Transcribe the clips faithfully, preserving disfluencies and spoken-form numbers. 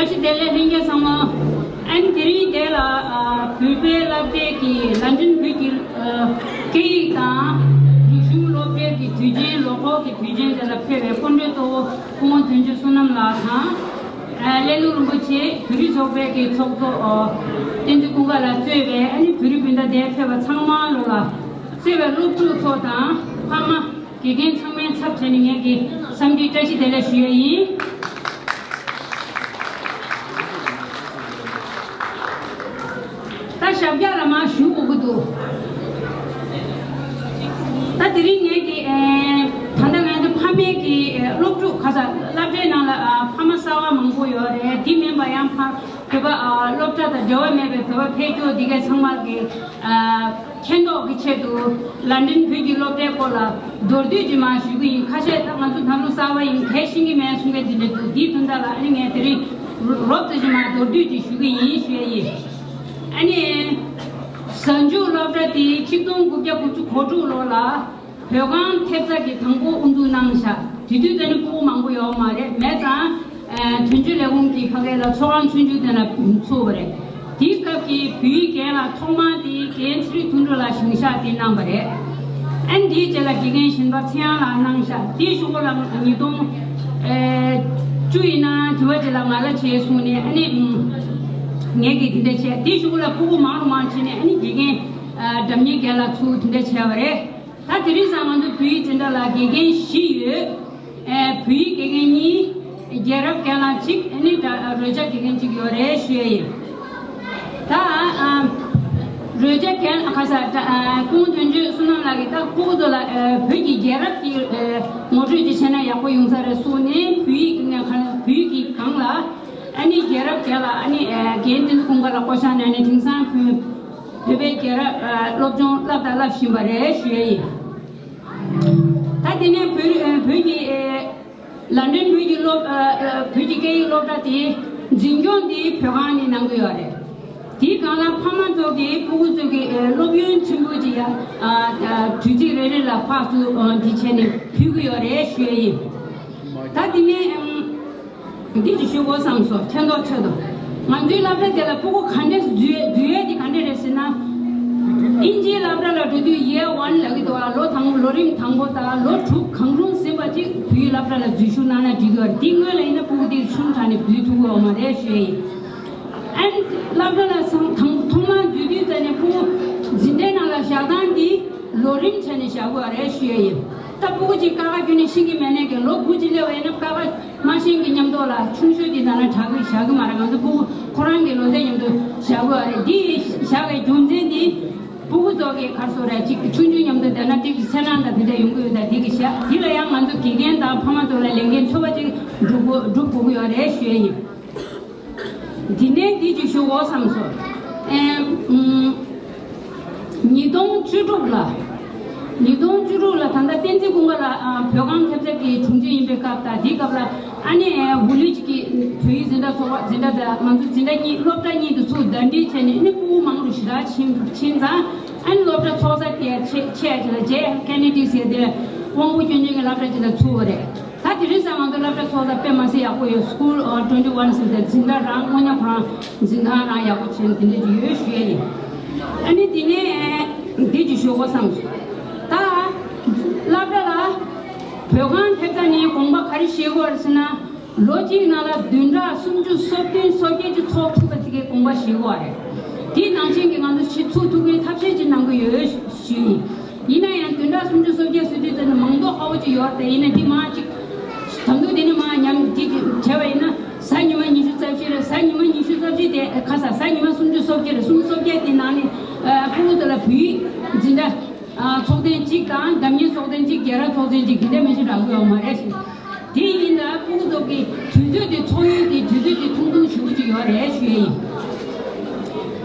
བཀྲ་ཤིས་བདེ་ལེགས་ལྷན་རྒྱས་ཚང་མ། ཨན་དེ་རིང་འདི་ལ་ཨ་བོད་པའི་སློབ་གྲྭའི་གི་ལན་ཀྲན་བོད་ཀྱི་ཨ་སྐད་ཡིག་དང་རིག་གཞུང་སློབ་གྲྭའི་གི་དུས་ཆེན་ལོ་འཁོར་གྱི་དུས་ཆེན་དེ་ལ་ཕེབས་པའི་སྐུ་མགྲོན་གཙོ་བོ་སྐུ་ངོ་དོན་གཅོད་བསོད་ནམས་ལགས་དང་། ཨ་སླེ་ལུང་རིན་པོ་ཆེ་བོད་རིགས་ཚོགས་པའི་གི་ཚོགས་གཙོ་ཨ་བསྟན་འཛིན་ཀུན་དགའ་ལགས་གཙོས་པའི་ཨ་ནི་བོད་རིགས་སྤུན་ཟླ་འདིར་ཕེབས་པ་ཚང་མ་ལོ་ལ་གཙོས་པའི་སློབ་ཕྲུག་ཚོ་དང་ཕ་མ། དགེ་རྒན་ཚང་མའི་ཚབ་བྱས་ནས་ངས་ཀྱི་འཚམས་འདྲི་བཀྲ་ཤིས་བདེ་ལེགས་ཞུ་ཡ་ཡིན། ད་ཞབས་བཀྱག་ལ་མར་ཞུ་དགོས་ཀྱི་འདུག་ད་དེ་རིང་ངས་ཀྱི་ཨེ་ད་ལྟ་ང་ཚོ་ཕ་མའི་གི་ཨེ་སློབ་ཕྲུག་ཁ་ས་སློབ་གྲྭའི་ནང་ལ་ཨ་ཕ་མ་གསར་བ་མང་པོ་ཡོད་རེད། དེ་མིན་པ་ཡང་ཕ་བོད་པ་ཨ་སློབ་གྲྭ་དང་འབྲེལ་བ་མེད་པའི་བོད་པ་ཕལ་སྐྱོ་འདི་གའི་ཚང་མ་གི་ཨ་མཁྱེན་རྟོགས་ཀྱི་ཆེད་དུ་ལན་ཀྲན་བོད་ཀྱི་སློབ་གྲྭའི་སྐོར་ལ་མདོར་བསྡུས་ཀྱིས་མར་ཞུ་གི་ཡིན། ཁ་ཤས་ད་ང་ཚོ་ད་ལོ་གསར་པ་ཡིན། གལ་ཤེས་ཀྱི་མེད་གསུང་མཁན་དེ་འདྲ་འདུག་དེའི་དོན་དག་ལ་ཨ་ནི་ངས་དེ་རིང་རོབ་ཙམ་ཞིག་མར་མདོར་བསྡུས་ཀྱིས་ཞུ་གི་ཡིན་ཞུ་ཡ་ཡིན། ཨ་ནི་གཟའ་མཇུག་སློབ་གྲྭ་དེ་ཆིག་སྟོང་དགུ་བརྒྱ་དགུ་བཅུ་གོ་དྲུག་ལོ་ལ་བོད་ཁང་ཐེབས་རྩ་གི་དང་པོ་དབུ་འཛུགས་གནང་བཞག་དེ་དུས་དེ་ནི་སྤུ་གུ་མང་པོ་ཡོད་མ་རེད། མེད་ཙང་། ཨ་དོན་གཅོད་ལས་ཁུངས་ཀྱི་ཕ་གི་ལ་ཚོགས་ཁང་ཆུང་ཆུང་དེ་ལ་ཚུགས་པ་རེད། དེའི་སྐབས་ཀྱི་བོད་ཡིག་རྒན་ལགས་ཐོག་མ་དེ་རྒན་ཚེ་རིང་དོན་གྲུབ་ལགས་ཞིང་གཤེགས་དེ་གནང་བ་རེད། ཨ་ནི་དེའི་རྗེས་ལ་དགེ་རྒན་གཞན་པ་ཚེ་དབྱངས་ལགས་གནང་བཞག་དེའི་གཞུག་གུ་ལ་ཉིས་སྟོང་ཨེ་བཅུ་ཡིན་ན་དེ་བ་རྗེས་ལ་ང་ལ་བྱས་གསུངས་ནས་ཨ་ནི་ངས་ཀྱིས་དེ་འདྲ་བྱས། དེའི་གཞུག་གུ་ལ་སྤུ་གུ་མང་རུ་མང་བྱས་ནས་ཨ་ནི་དགེ་རྒན་ཨ་འདྲ་མཉམ་རྒན་ལགས་ཚུགས་དེ་འདྲ་བྱས་པ་རེད། ད་དེ་རིང་སང་ང་ཚོ་བོད་ཡིག་འཛིན་གྲྭ་ལ་དགེ་རྒན་བཞི་ཡོད། ཨེ་བོད་ཡིག་དགེ་རྒན་གཉིས། རྒྱལ་རབས་རྒན་ལགས་གཅིག་ཨ་ནི་ད་རོལ་ཆ་དགེ་རྒན་གཅིག་ཡོད་རེད་ཞུ་ཡ་ཡིན། ད་ཨ་རོལ་ཆ་རྒན་ལགས་ཁ་ས་ད་ཨ་སྐུ་ངོ་དོན་གཅོད་བསོད་ནམས་ལགས་ཀྱིས་ད་སྤུ་གུ་ཚོ་ལ་ཨ་བོད་ཀྱི་རྒྱལ་རབས་ཀྱི་ཨ་ངོ་སྤྲོད་ཅིག་བྱས་ན་ཡག་པོ་ཡོང་ས་རེད་གསུངས་ནས་བོད་ཡིག་གི་ངས་ཁ་བོད་ཡིག་གི་སྒང་ལ་ཨ་ནི་རྒྱལ་རབས་རྒན་ལགས་ཨ་ནི་ཨ་རྒན་བསྟན་འཛིན་ཀུན་དགའ་ལགས་བསྐོ་བཞག་གནང་ནས་དེང་སང་བོད་བོད་པའི་རྒྱལ་རབས་ཨ་སློབ་སྦྱོང་བསླབ་དང་བསླབ་བཞིན་པ་རེད་ཞུ་ཡ་ཡིན། ད་དེ་ནས་བོད་བོད་ཀྱི་ཨེ་ལན་ཀྲན་བོད་ཀྱི་སློབ་ཨ་ཨ་བོད་ཀྱི་སྐད་ཡིག་སློབ་གྲྭ་དེ་འཛིན་སྐྱོང་དེ་བོད་ཁང་ནས་གནང་གི་ཡོད་རེད། དེའི་སྒང་ལ་ཕ་མ་ཚོ་གིས་སྤུ་གུ་ཚོ་གི་ཨེ་སློབ་ཡོན་ཆེན་པོ་ཅིག་ཡ་ཨ་ཨ་དུས་ཚིགས་རེ་རེ་ལ་ཕར་ཚུར་ཨ་འདི་བྱས་ནས་ཕུལ་གི་ཡོད་རེད་ཞུ་ཡ་ཡིན། ད་དེ་ནས་ཨམ། འདི་ཅིག་ཞུ་དགོས་བསམ་སོང་། མཁྱེན་རྟོགས་ཆེད་དུ། ང་ཚོའི་སློབ་གྲྭ་དེ་ལ་སྤུ་གུ་ག་འདྲས་འཛུལ་འཛུལ་ཡས་དེ་ག་འདྲས་རེད་ཟེར་ན། ཨིན་ཇིའི་སློབ་གྲྭ་ལ་འགྲོ་དུས་Year One་ལབ་ཀྱི་འདུག་ཨ། ལོ་དང་ལོ་རིམ་དང་པོ་དང་ལོ་དྲུག་གང་རུང་ཟིན་པ་ཅིག་བོད་ཡིག་སློབ་གྲྭ་ལ་འཛུལ་ཞུགས་གནང་ན་འགྲིག་གི་རེད། དེ་སྔོན་ལ་ཡིན་ན་སྤུ་གུ་དེ་ཆུང་དྲགས་ནས་འཛུལ་ཐུབ་ཀྱི་ཡོད་མ་རེད་ཞུ་ཡ་ཡིན། ཨན་སློབ་གྲྭ་ལ་སང་དང་ཐོག་མར་འཛུལ་དུས་ཙམ་ནས་སྤུ་གུ་འཛིན་གྲྭའི་ནང་ལ་བཞག་སྟངས་འདི་ལོ་རིམ་བྱས་ནས་བཞག་དགོས་རེད་ཞུ་ཡ་ཡིན། ད་སྤུ་གུ་གཅིག་ཀ་ཁ་ཁྱོན་ནས་ཤེས་ཀྱི་མེད་ནས་ཀྱི་ལོ་དགུ་གཅིག་སླེབས་པ་ཡིན་ན་ཀ་ཁ་མ་ཤེས་ཀྱི་མཉམ་དུ་ལ་ཆུང་ཤོས་དེ་ད་ལ་དྲག་གི་བཞག་གི་མ་རེད། ང་ཚོ་སྤུ་གུ་ཁོ་རང་གི་ལོ་ཚད་མཉམ་དུ་བཞག་དགོས་རེད། འདི་བཞག་པའི་རྒྱུ་མཚན་འདི་སྤུ་གུ་ཚོ་གི་ག་རེ་ཟེར་རེད། གཅིག་ཆུང་ཆུང་མཉམ་དུ་བསྡད་ན་ཏིག་ཙམ་འཚེར་སྣང་དང་དེ་འདྲ་ཡོང་གི་ཡོད། ད་འདི་གི་བཞག་འདི་ལ་ཡང་ང་ཚོ་དགེ་རྒན་དང་ཕ་མ་ཚོ་ལ་ལས་འགན་ཚོ་བ་གཅིག་སྒྲུབ་དགོས་སྒྲུབ་དགོས་ཀྱི་ཡོད་རེད་ཞུ་ཡ་ཡིན། འདི་ནས་འདི་ཅིག་ཞུ་དགོས་བསམ་སོང་། ཨེ་ཨུམ། ཉིས་སྟོང་བཅུ་དྲུག་ལ། ཉིས་སྟོང་བཅུ་དྲུག་ལ་ད་ལྟ་བསྟན་འཛིན་ཀུན་དགའ་ལགས་ཨ་བོད་ཁང་ཐེབས་རྩ་གི་དྲུང་ཆེ་ཡིན་པའི་སྐབས་དང་དེའི་སྐབས་ལ་ཨ་ནི་ཨེ་ཝུ་ལི་ཅིག་གི་བོད་ཡིག་འཛིན་གྲྭ་ཚོགས་པ་འཛིན་གྲྭ་དང་ང་ཚོ་འཛིན་གྲྭ་གཉིས་སློབ་གྲྭ་གཉིས་དུ་ཚུར་ཟླ་སྒྲིལ་བྱས་ནས་ཨ་ནི་སྤུ་གུ་མང་རུ་ཞེ་དྲག་ཕྱིན་ཕྱིན་ཙང་ཨ་ནི་སློབ་གྲྭ་ཚོགས་ས་དེ་ཆེ་ཆེ་ཡ་ཅིག་ལ་ཇེ་ཨེཕ་ཀེ་ནེ་ཌི་ཟེར་དེ་དབང་པོ་སྐྱོན་ཅན་གྱི་སློབ་གྲྭ་ཅིག་ལ་ཚུར་བ་རེད། ད་དེ་རིང་སང་ང་ཚོ་སློབ་གྲྭ་ཚོགས་ས་དཔེ་མ་སྲིད་ཡག་པོ་ཡོད། སྐུལ་ཨ་ཊུ་ཝེན་ཊི་ཝན་ཟེར་ཏེ་འཛིན་གྲྭ་རང་དངོས་གནས་ཁོ་རང་འཛིན་ཁང་རང་ཡག་པོ་བྱས་ནས་དེ་འདྲ་ཅིག་ཡོད་ཞུ་ཡ་ཡིན། ཨ་ནི་དེ་ནས་འདི་ཅིག་ཞུ་དགོས་བསམ་སོང་། ད་སློབ་གྲྭ་ལ་བོད་ཁང་ཐེབས་རྩ་ནས་དགོངས་པ་ག་རེ་བཞེས་དགོས་རེད་ཟེར་ན། ལོ་གཅིག་ནང་ལ་བདུན་ཕྲག་སུམ་ཅུ་སོ་བདུན་སོ་བརྒྱད་ཅིག་ཚོགས་ཐུབ་པ་དེ་གའི་དགོངས་པ་བཞེས་དགོས་རེད། དེའི་ནང་བཞིན་གྱི་ང་ཚོ་ཕྱི་ཚུགས་ཐུབ་པའི་ཐབས་ཤེས་ཅིག་གནང་གི་ཡོད་ཞུ་ཡིན། ཡིན་ན་ཡང་བདུན་ཕྲག་སུམ་ཅུ་སོ་བརྒྱད་ཟེར་དུས་ཙམ་ནས་མང་དོག་ཁ་བོ་ཅིག་ཡོད་རེད་དེ། ཡིན་ན་དེ་མ་ཅིག་དང་དུ་དེ་ནི་མ་ཉམས་དེ་ཅིག་བྱས་པ་ཡིན་ན་གཟའ་ཉི་མ་ཉི་ཤུ་རྩ་བཞི་རེད། གཟའ་ཉི་མ་ཉི་ཤུ་རྩ་བཞི་དེ་ཁ་ས་གཟའ་ཉི་མ་སུམ་ཅུ་སོ་བརྒྱད་རེད། སུམ་ཅུ་སོ་བརྒྱད་དེ་ནང་ནས་ཕྲུ་གུ་དེ་ལ་བོད་ཡིག་འཛིན་གྲྭ་ཚོགས་ཐེངས་གཅིག་དང་འདྲ་མཉམ་ཚོགས་ཐེངས་གཅིག་རྒྱལ་རབས་ཚོགས་ཐེངས་གཅིག་དེ་འདྲ་མི་ཤེས་རག་གི་ཡོད་མ་རེད། དེ་ཡིན་ན་ཕྲུ་གུ་ཚོ་གི་དུས་ཚོད་དེ་འཚོགས་ཡུལ་དེ་དུས་ཚོད་དེ་ཐུང་ཐུང་ཞེ་པོ་ཅིག་ཡོད་རེད་ཞུ་ཡ་ཡིན།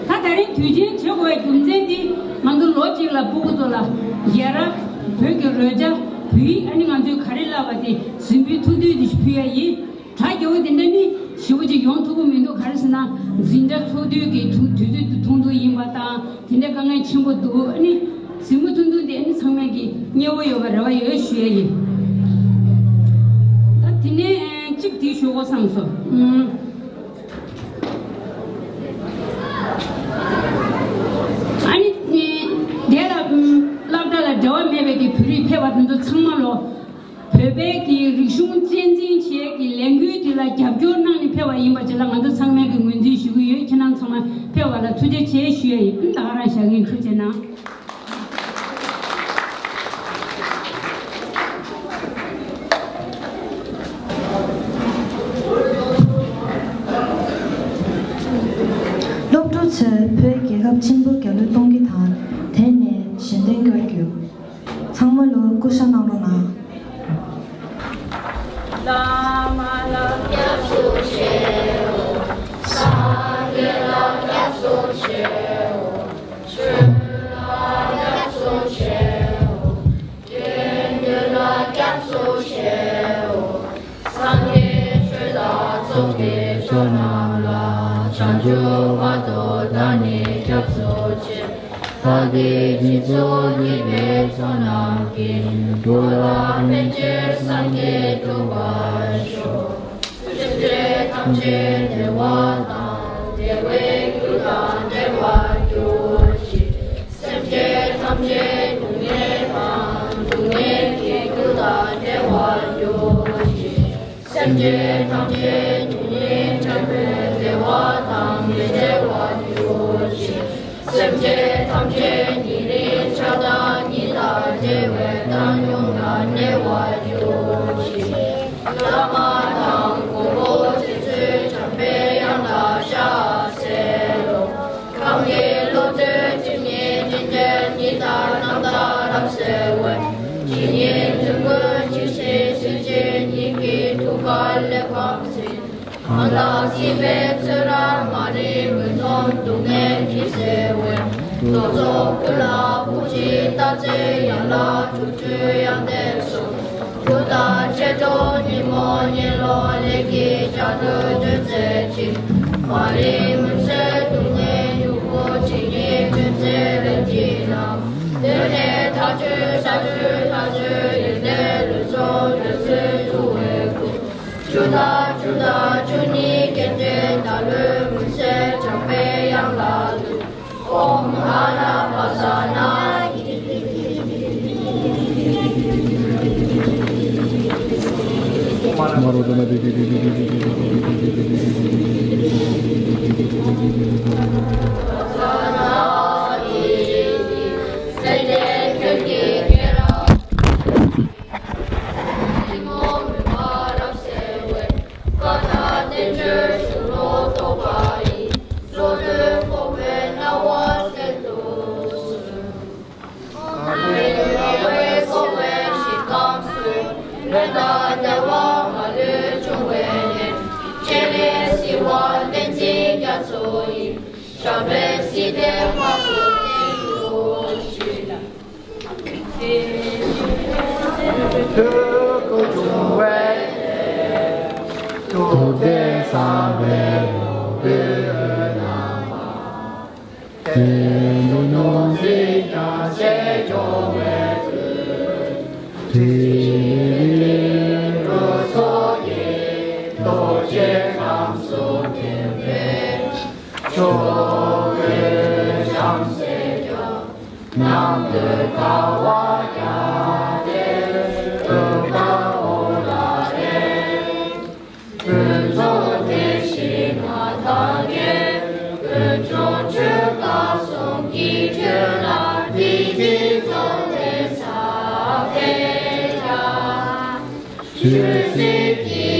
ད་ད་རིང་དུས་ཆེན་བྱེད་དགོས་པའི་རྒྱུ་མཚན་དེ་ང་ཚོ་ལོ་གཅིག་ལ་ཕྲུ་གུ་ཚོ་ལ་རྒྱལ་རབས། བོད་ཀྱི་རོལ་ཆ། བོད་ཡིག་ཨ་ནི་ང་ཚོས་ག་རེ་བསླབས་པ་དེ་གཟིགས་འབུལ་ཐུགས་འདུན་དེ་ཞིག་ཕུལ་ཡ་ཡིན། དྲ་རྒྱ་བོ་དེ་འདྲ་ནི་ཞེ་པོ་ཅིག་ཡོང་ཐུབ་ཀྱི་མི་འདུག་ག་རེ་ཟེར་ན་འཛིན་གྲྭ་ཚོགས་དུས་ཀྱི་ཐུང་དུས་ཚོད་དེ་ཐུང་ཐུང་ཡིན་པ་དང་། དེ་འདྲའི་དཀའ་ངལ་ཆེན་པོ་འདུག་ཨ་ནི་གཟིགས་མོ་ཐུང་ཐུང་དེ་ཨ་ནི་ཚང་མས་ཀྱི་མཉེས་པོ་ཡོད་པ་རེ་བ་ཡོད་ཞུ་ཡ་ཡིན། ད་དེ་ནས་གཅིག་དེ་ཞུ་དགོས་བསམ་སོང་། ཨུམ། ཕེབས་པ་ཡིན་པ་བཅས་ལ་ང་ཚོ་ཚང་མས་ཀྱི་ངོས་འཛིན་ཞུ་གི་ཡོད། ཁྱེད་རང་ཚང་མ་ཕེབས་པ་ལ་ཐུགས་རྗེ་ཆེ་ཞུ་ཡ་ཡིན། ད་ག་རང་བཞག་གིན། ཐུགས་རྗེ་གནང་། སློབ་ཕྲུག་ཚོས་བོད་རྒྱལ་ཁབ་ཆེན་པོ་རྒྱལ་གླུ་གཏོང་རྒྱུ་དང་། དེ་ནས་གཞས་འདོན་སྐྱོར་རྒྱུ། ཚང་མ་ལོ་སྐུ་ཞབས་གནང་རོགས་གནང་། བླ་མ་ལ་སྐྱབས་སུ་མཆིའོ། སངས་རྒྱས་ལ་སྐྱབས་སུ་མཆིའོ། ཆོས་ལ་སྐྱབས་སུ་མཆིའོ། དགེ་འདུན་ལ་སྐྱབས་སུ་མཆིའོ། སངས་རྒྱས་ཆོས་དང་ཚོགས་ཀྱི་མཆོག་རྣམས་ལ། བྱང་ཆུབ་བར་དུ་བདག་ནི་སྐྱབས་སུ་མཆི། བདག་གིས་སྦྱིན་སོགས་བགྱིས་པའི་ཚོགས་རྣམས་ཀྱིས། འགྲོ་བ་ཕན་ཕྱིར་སངས་རྒྱས་འགྲུབ་པར་ཤོག། སེམས་ཅན་ཐམས་ཅད་བདེ་བ་དང་། བདེ་བའི་རྒྱུ་དང་བདེ་བར་གྱུར་ཅིག། སེམས་ཅན་ཐམས་ཅད་སྡུག་བསྔལ་དང་། སྡུག་བསྔལ་གྱི་རྒྱུ་དང་བྲལ་བར་གྱུར་ཅིག། སེམས་ཅན་ཐམས་ཅད་སྡུག་བསྔལ་བྲལ་བའི་བདེ་བ་དང་མི་འབྲལ་བར་གྱུར་ཅིག། སེམས་ཅན་ཐམས་ཅད་ཉེ་རིང་ཆགས་སྡང་གཉིས་དང་བྲལ་བའི་བཏང་སྙོམས་ལ་གནས་པར་གྱུར་ཅིག། བླ་མ་དང་མགོན་པོ་རྗེ་བཙུན་འཇམ་དཔལ་དབྱངས་ལ་ཕྱག་འཚལ་ལོ། གང་གི་བློ་གྲོས་སྒྲིབ་གཉིས་དྲི་བྲལ་ཉིད་དང་རྣམ་དག་རབ་གསལ་བའི། ཇི་སྙེད་དོན་ཀུན་ཇི་བཞིན་གཟིགས་ཤིང་ཉིད་ཀྱི་ཐུགས་ཀར་སླེབས་པར་མཛད། གང་དག་སྲིད་པའི་ཚེ་རབས་མ་རིག་མུན་འཐོམས་སྡུག་བསྔལ་གྱིས་གཟིར་བའི། རྡོ་རྗེ་ཀུན་ལ་ཕུར་ཕྱིན་རྟག་འཛིན་ཡན་ལག་དྲུག་ཅུའི་དབྱངས་ལྡན་སོགས། སྐུ་དང་ཆེ་མཐོང་ཉོན་མོངས་གཉིད་ལོག་ལས་ཀྱི་བྱ་དུར་གྱུར་མཛད་ཅིང་། མ་རིག་མུན་སེལ་སྡུག་བསྔལ་འཁྲུལ་འཁོར་ཇི་སྙེད་གྲོལ་མཛད་པའི་དྲིན་ལ། གདོད་ནས་མཐའ་བཅུའི་ས་བཅུའི་ལྷ་བཅུའི་ཡོན་ཏན་ལུས་རྫོགས་འདོད་དཔྱོད་འཁྲུལ་བའི་སྐུ། བཅུ་དང་བཅུ་དང་བཅུ་གཉིས་སྐྱེ་མཆེད་བདག་བློའི་མུན་སེལ་འཇམ་དཔལ་དབྱངས་ལ་འདུད། ཨོཾ་ཨ་ར་པ་ཙ་ན། ཐུགས་ཀྱི་བཟང་པོའི་ལུང་བསྟན་རྣམ་པ། དེ་ནི་ནོར་འཛིན་རྒྱ་ཆེར་འཇོམས་པའི་ཚུལ། ཏྲི་ལི་ལི་གྲོ་ཚོགས་ཀྱིས་རྡོ་རྗེ་ཁམས་གསུམ་མཐུན་པའི། ཕྱོགས་ཀུན་བྱང་སེམས་སྐྱོང་། རྣམ་ཀུན་དགའ་བ་བརྒྱ་སྟེ་འོད་དཔག་འོག་ལ་རེག་ཕུན་ཚོགས་དེ་བཞིན་ལ་དག་གེ། ཀུན་འབྱུང་ཆོས་བདག་གསུམ་གྱི་ཆོས་ལ་བདེ་སྐྱིད་རྫོགས་པའི་ས་དཔེ་བྱ། ཆོས་སྲིད་ཀྱི་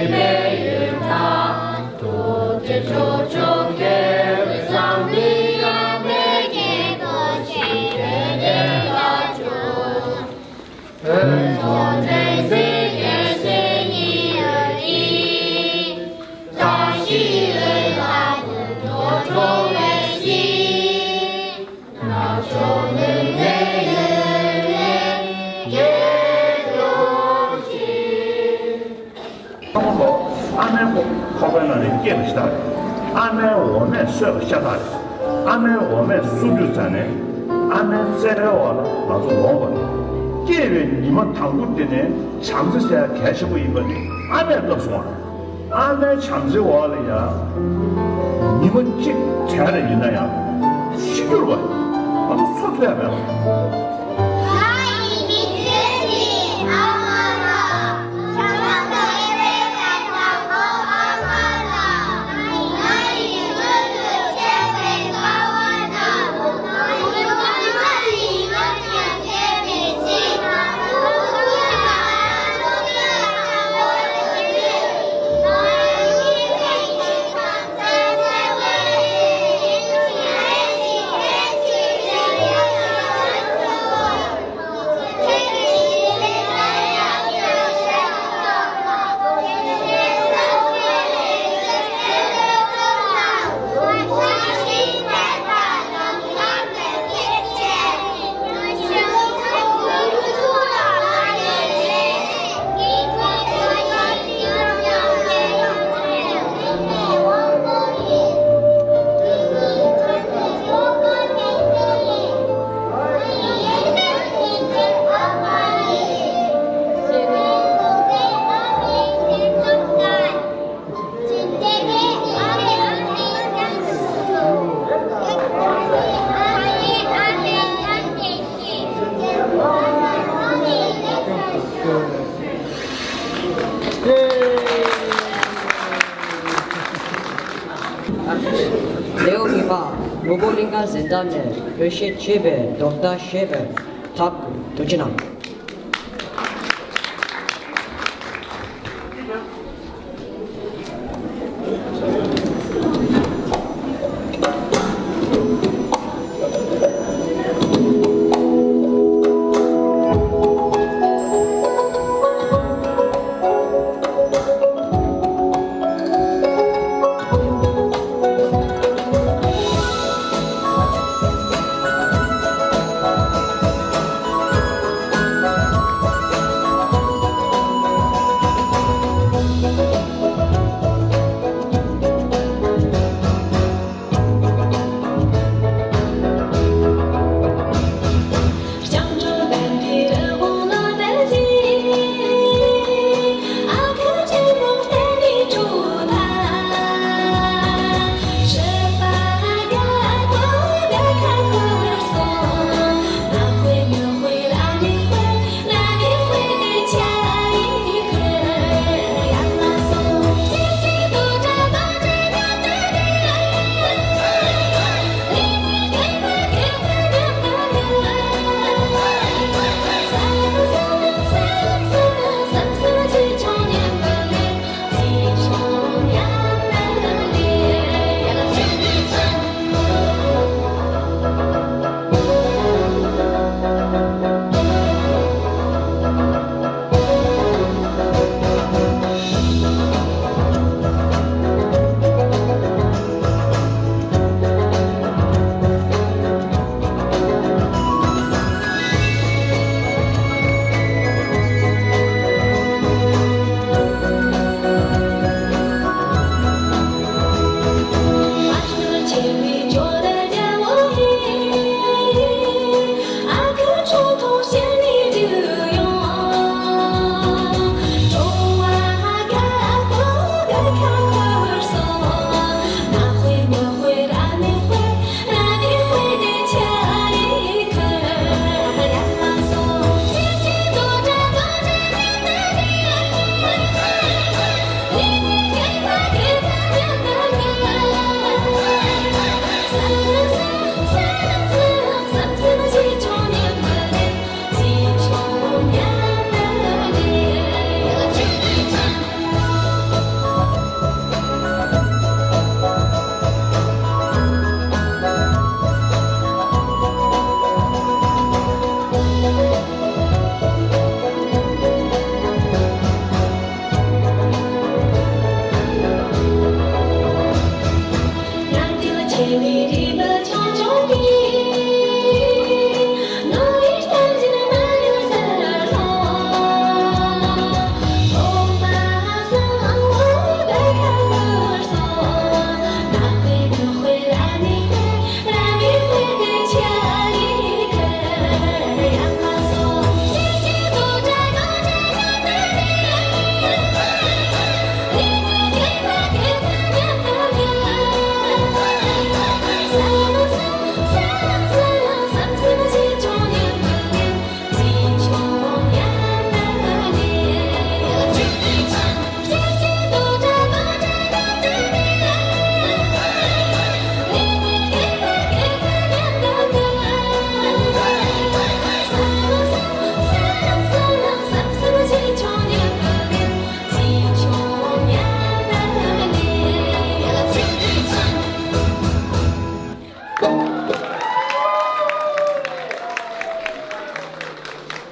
སྨན་ཡོན་དང་། ཐུགས་རྗེ་ཕྱོགས་བཅུར་ཁྱབ་པའི་བསམ་པའི་ཡང་མེད་རྒྱལ་པོ་ཆེ་བའི་བདེ་བླག་སྤྱོད། ཕུན་ཚོགས་མཐར་ཕྱིན་ཡེ་ཤེས་ཉིད་ཡོད་དེ། བཀྲ་ཤིས་འོད་དཔག་ཀུན་ཏུ་འགྲོ་བའི་གཞི། ནག་ཕྱོགས་མུན་པའི་ཡུལ་ནས་རྒྱལ་གྱུར་ཅིག། ཨ་མའི་ཁོག་ཁོག་པའི་ནང་ནས་སྐྱེས་པ་ཤ་སྟག་རེད། ཨ་མའི་འོ་མས་གསོས་པ་ཤ་སྟག་རེད། ཨ་མའི་འོ་མས་གསོ་དུས་ཙ་ནས་ཨ་མའི་བརྩེ་བའི་འོག་ལ་ང་ཚོ་ལོག་པ་རེད། སྐྱེས་པའི་ཉི་མ་དང་པོ་དེ་ནས་བྱམས་བརྩེ་ཟེར་ཡ་གལ་ཆེན་པོ་ཡིན་པ་ནི་ཨ་མས་བསླབས་སོང་བ་རེད། ཨ་མའི་བྱམས་བརྩེའི་འོག་ལ་ཡང་ཉི་མ་གཅིག་བྲལ་རེ་ཡིན་ན་ཡང་ཤི་གྱུར་བ་ང་ཚོ་འཚོ་ཐུབ་ཡ་མེད་པ། ང་ཡི་མིང་ཚིག་ནི་ཨ་མ་ར། བྱམས་པ་དང་བརྩེ་བའི་དང་པོ་ཨ་མ་ལ་ ལེའུ་གཉིས་པ། ནོར་བུ་གླིང་ག་འཛིན་གྲྭ་ནས་བོད་གཞས་ཆེད་པའི་སྒྲོག་མདའ་བཞེས་པའི་ཐབས་ཐུགས་རྗེ་གནང་།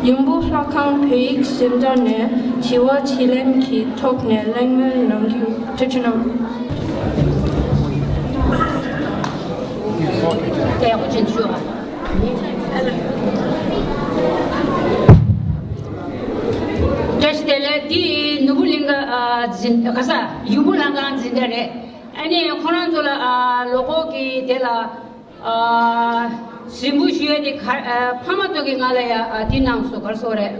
ཡུམ་བུ་ལྷ་ཁང་བོད་ཡིག་འཛིན་གྲྭ་ནས་དྲི་བ་དྲིས་ལན་གྱི་ཐོག་ནས་གླེང་མོལ་གནང་རྒྱུ་ཐུགས་རྗེ་གནང་། བཀྲ་ཤིས་བདེ་ལེགས། འདི་ནོར་བུ་གླིང་ག་ཨ་འཛིན་ག་ས་ཡུམ་བུ་ལྷ་ཁང་འཛིན་གྲྭ་རེད། ཨ་ནི་ཁོ་རང་ཚོ་ལ་ཨ་ལོ་འཁོར་གྱི་དེ་ལ་ཨ་གཟིགས་འབུལ་ཞུ་ཡ་དེ་ག་ཨ་ཕ་མ་ཚོ་གིས་ང་ལ་ཡ་ཨ་དེ་གནང་སོང་། ག་རེ་ཟེར་དགོས་རེད།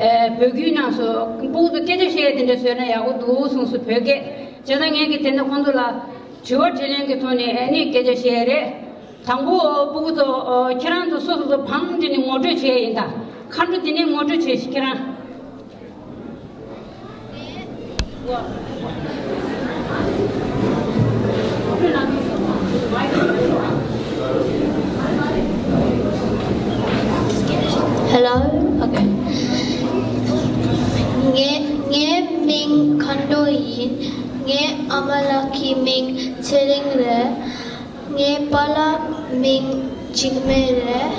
ཨ་བོད་བརྒྱུད་གནང་སོང་། སྤུ་གུ་ཚོ་སྐད་ཆ་བཤད་ཡ་དེ་འདྲ་བཟོས་ན་ཡག་པོ་འདུག་གསུངས་སོང་། བོད་སྐད། བྱས་ཙང་ངས་ཀྱིས་དེ་འདྲ་ཁོང་ཚོ་ལ་དྲི་བ་དྲིས་ལན་གྱི་ཐོག་ནས་ཨ་ནི་སྐད་ཆ་བཤད་ཡ་རེད། དང་པོ་སྤུ་གུ་ཚོ་ཁྱེད་རང་ཚོ་སོ་སོ་སོ་བང་འདི་ནས་ངོ་སྤྲོད་བྱས་ཡིན་ད། མཁའ་འགྲོ་འདི་ནས་ངོ་སྤྲོད་བྱས་ཤིག་ཁྱེད་རང་། Hello. Okay. ངའི་ངའི་མིང་མཁའ་འགྲོ་ཡིན། ངའི་ཨ་མ་ལགས་ཀྱི་མིང་ཚེ་རིང་རེད། ངའི་པཱ་ལགས་མིང་འཇིགས་མེད་རེད།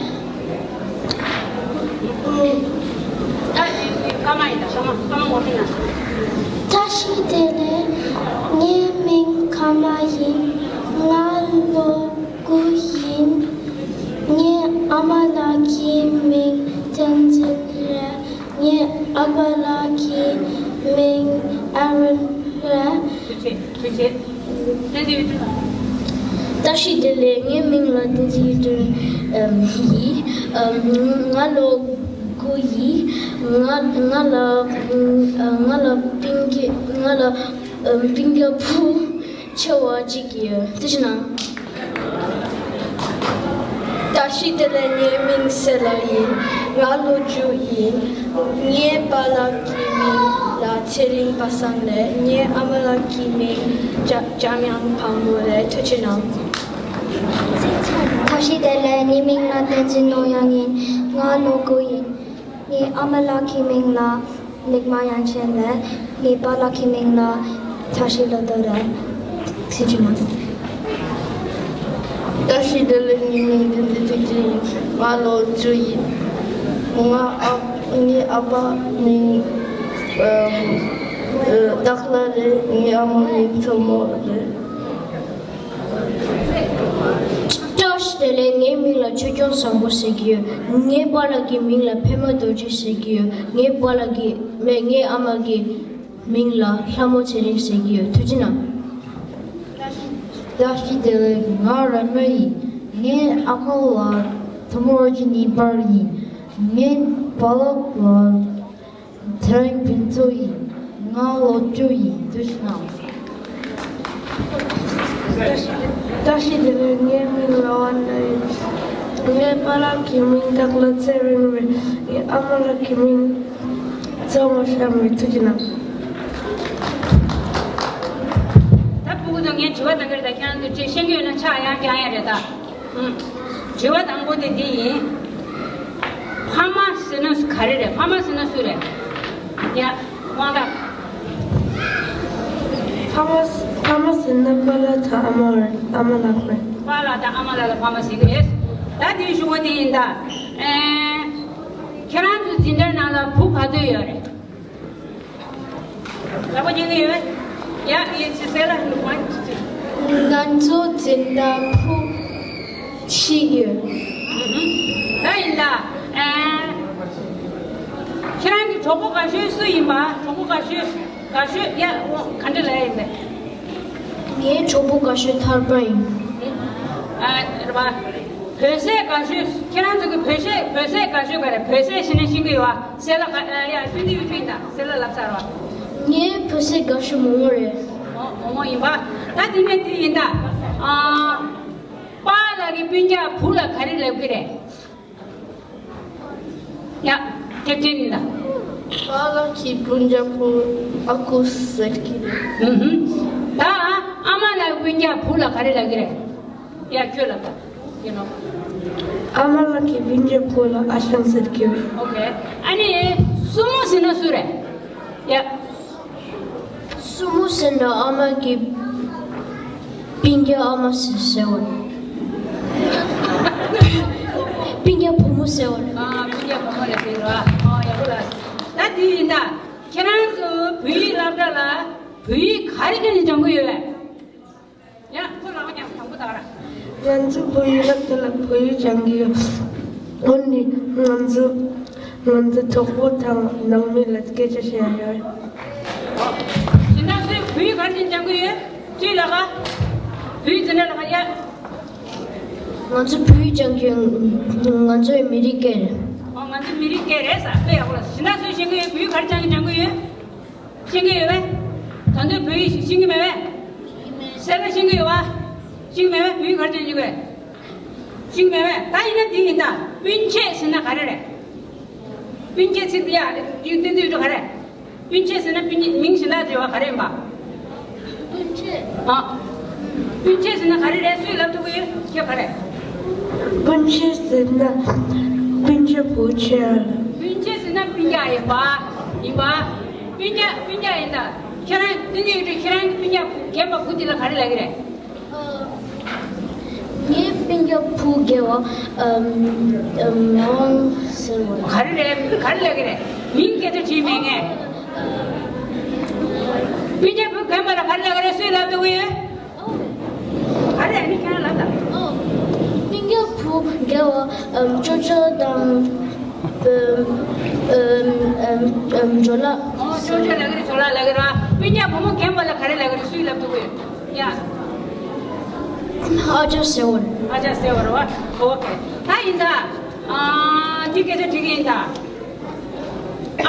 བཀྲ་ཤིས་བདེ་ལེགས། ངའི་མིང་ཁ་མ་ཡིན། ང་ལོ་དགུ་ཡིན། ངའི་ཨ་མ་ལགས་ཀྱི་མིང་བསྟན་འཛིན་རེད། ངའི་ཨ་ཕ་ལགས་ཀྱི་མིང་ཨ་རོན་རེད། ཐུགས་རྗེ་ཆེ། བསྟན་འཛིན་གཡུ་སྒྲོན། བཀྲ་ཤིས་བདེ་ལེགས། ངའི་མིང་ལ་བསྟན་འཛིན་གཡུ་སྒྲོན་ཨམ་ཡིན། ཨམ་ང་ལོ་དགུ་ཡིན། ང་ང་ལ་ང་ལ་སྤུན་ཀྱག་ང་ལ་ཨམ་སྤུན་ཀྱག་བུ་ཆེ་བ་གཅིག་ཡོད། ཐུགས་རྗེ་གནང་། བཀྲ་ཤིས་བདེ་ལེགས། ངའི་མིང་སེ་ལ་ཡིན། ང་ལོ་བཅུ་ཡིན། ངའི་པཱ་ལགས་ཀྱི་མིང་ལ་ཚེ་རིང་པ་སངས་རེད། ངའི་ཨ་མ་ལགས་ཀྱི་མིང་འཇམ་འཇམ་དབྱངས་དཔལ་མོ་རེད། ཐུགས་རྗེ་གནང་། བཀྲ་ཤིས་བདེ་ལེགས། ངའི་མིང་ལ་བསྟན་འཛིན་ནོར་དབྱངས་ཡིན། ང་ལོ་དགུ་ཡིན། ངའི་ཨ་མ་ལགས་ཀྱི་མིང་ལ་ལིག་མ་དབྱངས་ཅན་རེད། ངའི་པཱ་ལགས་ཀྱི་མིང་ལ་བཀྲ་ཤིས་བློ་དོར་རེད། ཐུགས་རྗེ་གནང་། བཀྲ་ཤིས་བདེ་ལེགས། ངའི་མིང་བསྟན་འཛིན་ཐུགས་རྗེ་ཡིན། ང་ལོ་བཅུ་ཡིན། ང་ཨ་ངའི་ཨ་ཕ་མིང་ཨམ་ཨ་སྟག་ལྷ་རེད། ངའི་ཨ་མ་མིང་མཚོ་མོ་རེད། བཀྲ་ཤིས་བདེ་ལེགས། ངའི་མིང་ལ་ཆོས་སྐྱོང་བཟང་པོ་ཟེར་གྱི་ཡོད། ངའི་པཱ་ལགས་ཀྱི་མིང་ལ་འཕན་མ་རྡོ་རྗེ་ཟེར་གྱི་ཡོད། ངའི་པཱ་ལགས་ཀྱི་མེད། ངའི་ཨ་མ་གི་མིང་ལ་ལྷ་མོ་ཚེ་རིང་ཟེར་གྱི་ཡོད། ཐུགས་རྗེ་གནང་། བཀྲ་ཤིས་བདེ་ལེགས། ང་ར་མོ་ཡིན། ངའི་ཨ་མ་ལ་ཐོ་མོ་རོ་ཅི་ནི་པར་ཡིན། ངའི་པཱ་ལགས་ལ་ཚེ་རིང་ཕུན་ཚོགས་ཡིན། ང་ལོ་བཅུ་ཡིན། ཐུགས་རྗེ་གནང་། བཀྲ་ཤིས་བདེ་ལེགས། ངའི་མིང་ལ་ཝན་ན་ཡིན། ངའི་པཱ་ལགས་ཀྱི་མིང་སྟག་ལྷ་ཚེ་རིང་རེད། ངའི་ཨ་མ་ལགས་ཀྱི་མིང་ཚ་བ་ཤམ་རེད། ཐུགས་རྗེ་གནང་། ད་ཕྲུ་གུ་ཚོ་ངས་དྲི་བ་བཏང་གི་རེད། ད་ཁྱེད་རང་ཚོས་ཅིག་ཤེས་ཀྱི་ཡོད་ན་ཕྱག་ཡར་བརྐྱང་ཡ་རེད་ད། ཨུམ། དྲི་བ་དང་པོ་དེ་འདི་ཡིན། ཕ་མ་ཟེར་ན་ག་རེ་རེད། ཕ་མ་ཟེར་ན་སུ་རེད། ཡ། དབང་ཐང་། ཕ་མ་ཕ་མ་ཟེར་ན་པཱ་ལགས་དང་ཨ་མ་རེད། ཨ་མ་ལགས་རེད། པཱ་ལགས་དང་ཨ་མ་ལགས་ལ་ཕ་མ་ཟེར་གི་རེད། ད་དེའི་གཞུག་གུ་དེ་ཡིན་ད། ཨེ། ཁྱེད་རང་ཚོ་འཛིན་གྲྭའི་ནང་ལ་བུ་ག་ཚོད་ཡོད་རེད། ལག་པ་འཁྱེར་གྱི་ཡོད། ཡ་ཡ་ཅི་ཟེར་ལ་ཧུ་ཧུ། ང་ཚོ་འཛིན་གྲྭ་བུ་བཞི་ཡོད། ད་ཡིན་ད། ཨ། ཁྱེད་རང་གི་གྲོགས་པོ་དགའ་ཤོས་སུ་ཡིན་པ། གྲོགས་པོ་དགའ་ཤོས་དགའ་ཤོས་ཡ་འོ་ག་འདྲ་ལ་ཡིན་པས། ངའི་གྲོགས་པོ་དགའ་ཤོས་ཐར་པ་ཡིན། ཨ་རེད་པ། བོད་ཟས་དགའ་ཤོས། ཁྱེད་རང་ཚོ་གི་བོད་ཟས་བོད་ཟས་དགའ་ཤོས་ག་རེ། བོད་ཟས་ཤེས་ན་ཤེས་ཀྱི་ཡོད་ཨ། སེ་ལ་ག་ཨ་ཡ་ཀུན་གྱིས་ཡོད་ཀྱི་ཡིན་ད། སེ་ལ་ལབ་ཚར་བ། ངའི་བོད་ཟས་དགའ་ཤོས་མོག་མོག་རེད། མོག་མོག་ཡིན་པ། ད་དེ་ནས་དེ་ཡིན་ད། ཨ། པཱ་ལགས་ཀྱི་སྤུན་ཀྱག་བུ་ལ་ག་རེ་ལབ་ཀྱི་རེད། ཡ། ཀེབ་ཊན་ཡིན་ད། པཱ་ལགས་ཀྱི་སྤུན་ཀྱག་བུ་ཨ་ཁུ་ཟེར་གྱི་རེད། ཧུམ་ཧུམ། ད་ཨ་མ་ལགས་སྤུན་ཀྱག་བུ་ལ་ག་རེ་ལབ་ཀྱི་རེད། ཡ་ཁྱོད་ལབ་ད། ཡིན་ནོ། ཨ་མ་ལགས་ཀྱི་སྤུན་ཀྱག་བུ་ལ་ཨ་ཞང་ཟེར་གྱི་རེད། ཨོ་ཁེ། ཨ་ནི་སྲུ་མོ་ཟེར་ན་སུ་རེད། ཡ། སྲུ་མོ་ཟེར་ན་ཨ་མ་གི་སྤུན་ཀྱག་ཨ་མ་ཟེར་ཟེར་བ། སྤུན་ཀྱག་བུ་མོ་ཟེར་བ། ཨ་སྤུན་ཀྱག་བུ་མོ་ལ་ཟེར་བ། ཨ་ཡག་པོ་ལ། ད་དེ་ཡིན་ད། ཁྱེད་རང་ཚོ་བོད་ཡིག་སློབ་གྲྭ་ལ་བོད་ཡིག་ག་རེ་ག་ནས་སྦྱང་གི་ཡོད་པས། ཡ། ཁོ་ལག་པ་བརྐྱངས། དང་པོ་དག་ར། ང་ཚོ་བོད་ཡིག་སློབ་གྲྭ་ལ་བོད་ཡིག་སྦྱང་གི་ཡོད། འོ་ནི་ང་ཚོ་ང་ཚོ་གྲོགས་པོ་དང་ནང་མི་ལ་སྐད་ཆ་བཤད་ཡ་ཡོད། སྦྱིན་བདག་ཚོས་བོད་ཡིག་ག་རེ་བྱས་སྦྱང་གི་ཡོད། ཚུའི་ལག་པ། བོད་ཡིག་འཛིན་གྲྭ་ལ་ཡ། ང་ཚོ་བོད་ཡིག་སྦྱང་གི་ཡོད། ང་ཚོ་མི་རིགས་སྐད་རེད། ཨོ་ང་ཚོ་མི་རིགས་སྐད་རེད་ས། དཔེ་ཡག་པོ་ལ། སྦྱིན་བདག་ཚོས་ཤེས་ཀྱི་ཡོད། བོད་ཡིག་ག་རེ་སྦྱང་གི་སྦྱང་གི་ཡོད། ཤེས་ཀྱི་ཡོད་པས། ད་ལྟ་བོད་ཡིག་ཤེས་ཀྱི་མེད་པས། གསལ་པོ་ཤེས་ཀྱི་ཡོད་པ། ཤེས་ཀྱི་མེད་པས། བོད་ཡིག་ག་རེ་བྱས་ཤེས་ཀྱི་མེད་པས། ད་ཡིན་ན་དེ་ཡིན་ད། སྤུན་མཆེད་ཟེར་ན་ག་རེ་རེད། སྤུན་མཆེད་ཚིག་དེ་ཡ་རེད། ཡིག་ཏན་ཏན་རེད་ག་རེ། སྤུན་མཆེད་ཟེར་ན་སྤུན་མཆེད་མིང་གཞན་དག་འབྲེལ་བ་ག་རེ་ཡིན་པ། སྤུན་མཆེད། ཨ། སྤུན་མཆེད་ཟེར་ན་ག་རེ་རེད། སུས་ལབ་ཐུབ་ཀྱི་ཡོད། ཁྱོད་ག་རེ། སྤུན་མཆེད་ཟེར་ན་སྤུན་ཀྱག་བུ་ཆེ་བ་ལ། སྤུན་མཆེད་ཟེར་ན་སྤུན་ཀྱག་ཡིན་པ། ཡིན་པ། སྤུན་ཀྱག་སྤུན་ཀྱག་ཡིན་ད། ཁྱེད་རང་སྤུན་ཀྱག་ཡོད་དུས་ཁྱེད་རང་གི་སྤུན་ཀྱག་རྒན་པ་བུ་དེ་ལ་ག་རེ་ལབ་ཀྱི་རེད། ངའི་སྤུན་ཀྱག་བུ་རྒན་པ་ཨམ་ཨམ་ཨང་ཟེར་བ། ག་རེ་རེད། ག་རེ་ལབ་ཀྱི་རེད། མིང་སྐད་ཆ་དྲིས་མེད་ངས། སྤུན་ཀྱག་བུ་རྒན་པ་ལ་ག་རེ་ལབ་ཀྱི་རེད། སུས་ལབ་ཐུབ་ཀྱི་ཡོད། ག་རེ་ནི་ཁྱེད་རང་ལབ་དང་། སྤུན་ཀྱག་བུ་རྒན་པ་ཨམ་ཅོ་ཅོ་དང་ཨམ་ཨམ་ཨམ་ཇོ་ལགས། ཨོ་ཅོ་ཅོ་ལབ་ཀྱི་རེད། ཇོ་ལགས་ལབ་ཀྱི་རེད། སྤུན་ཀྱག་བུ་མོ་རྒན་པ་ལ་ག་རེ་ལབ་ཀྱི་རེད། སུས་ལབ་ཐུབ་ཀྱི་ཡོད། ཡ། ཨ་ཅག་ཟེར་བ་རེད། ཨ་ཅག་ཟེར་བ་རེད་བ། ཨོ་ཁེ། ད་ཡིན་ད། ཨ། འདི་སྐད་ཆ་དྲི་གི་ཡིན་ད།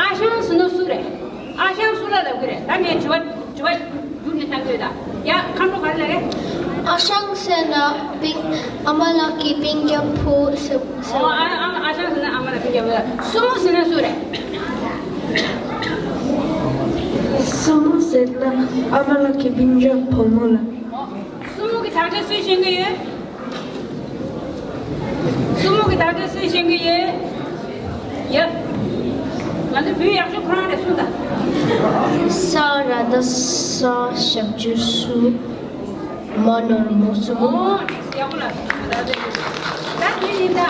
ཨ་ཞང་ཟེར་ན་སུ་རེད། ཨ་ཞང་སུ་ལ་ལབ་ཀྱི་རེད། ད་ངས་དྲི་བ་དྲི་བ་བསྒྱུར་ནས་བཏང་གི་ཡོད་ད། ཡ། ཁམས་ཕྲུག་ག་རེ་ལབ་རེད། ཨ་ཞང་ཟེར་ན་སྤུན་ཨ་མ་ལགས་ཀྱི་སྤུན་ཀྱག་བུ་ཟེར་ཟེར་ཨོ། བ། ཨ་ཨ་ཨ་ཞང་ཟེར་ན་ཨ་མ་ལགས་སྤུན་ཀྱག་བུ། སྲུ་མོ་ཟེར་ན་སུ་རེད། སྲུ་མོ་ཟེར་ན་ཨ་མ་ལགས་ཀྱི་སྤུན་ཀྱག་བུ་མོ་ལ། ཨོ། སྲུ་མོ་གི་དག་ཆ་སུས་ཤེས་ཀྱི་ཡོད། སྲུ་མོ་གི་དག་ཆ་སུས་ཤེས་ཀྱི་ཡོད། ཡ། ང་ཚོ་བོད་ཡག་ཤོས་ཁོ་རང་རེད། གསུངས་དང་། ས་ར་བཏགས་སྲ་ཞབས་ཀྱུ་སྲུ། མ་ནོར་མོ་སྲུ་མོ། ཨོ། ཡག་པོ་ལ། ད་དེ་ཡིན་ད།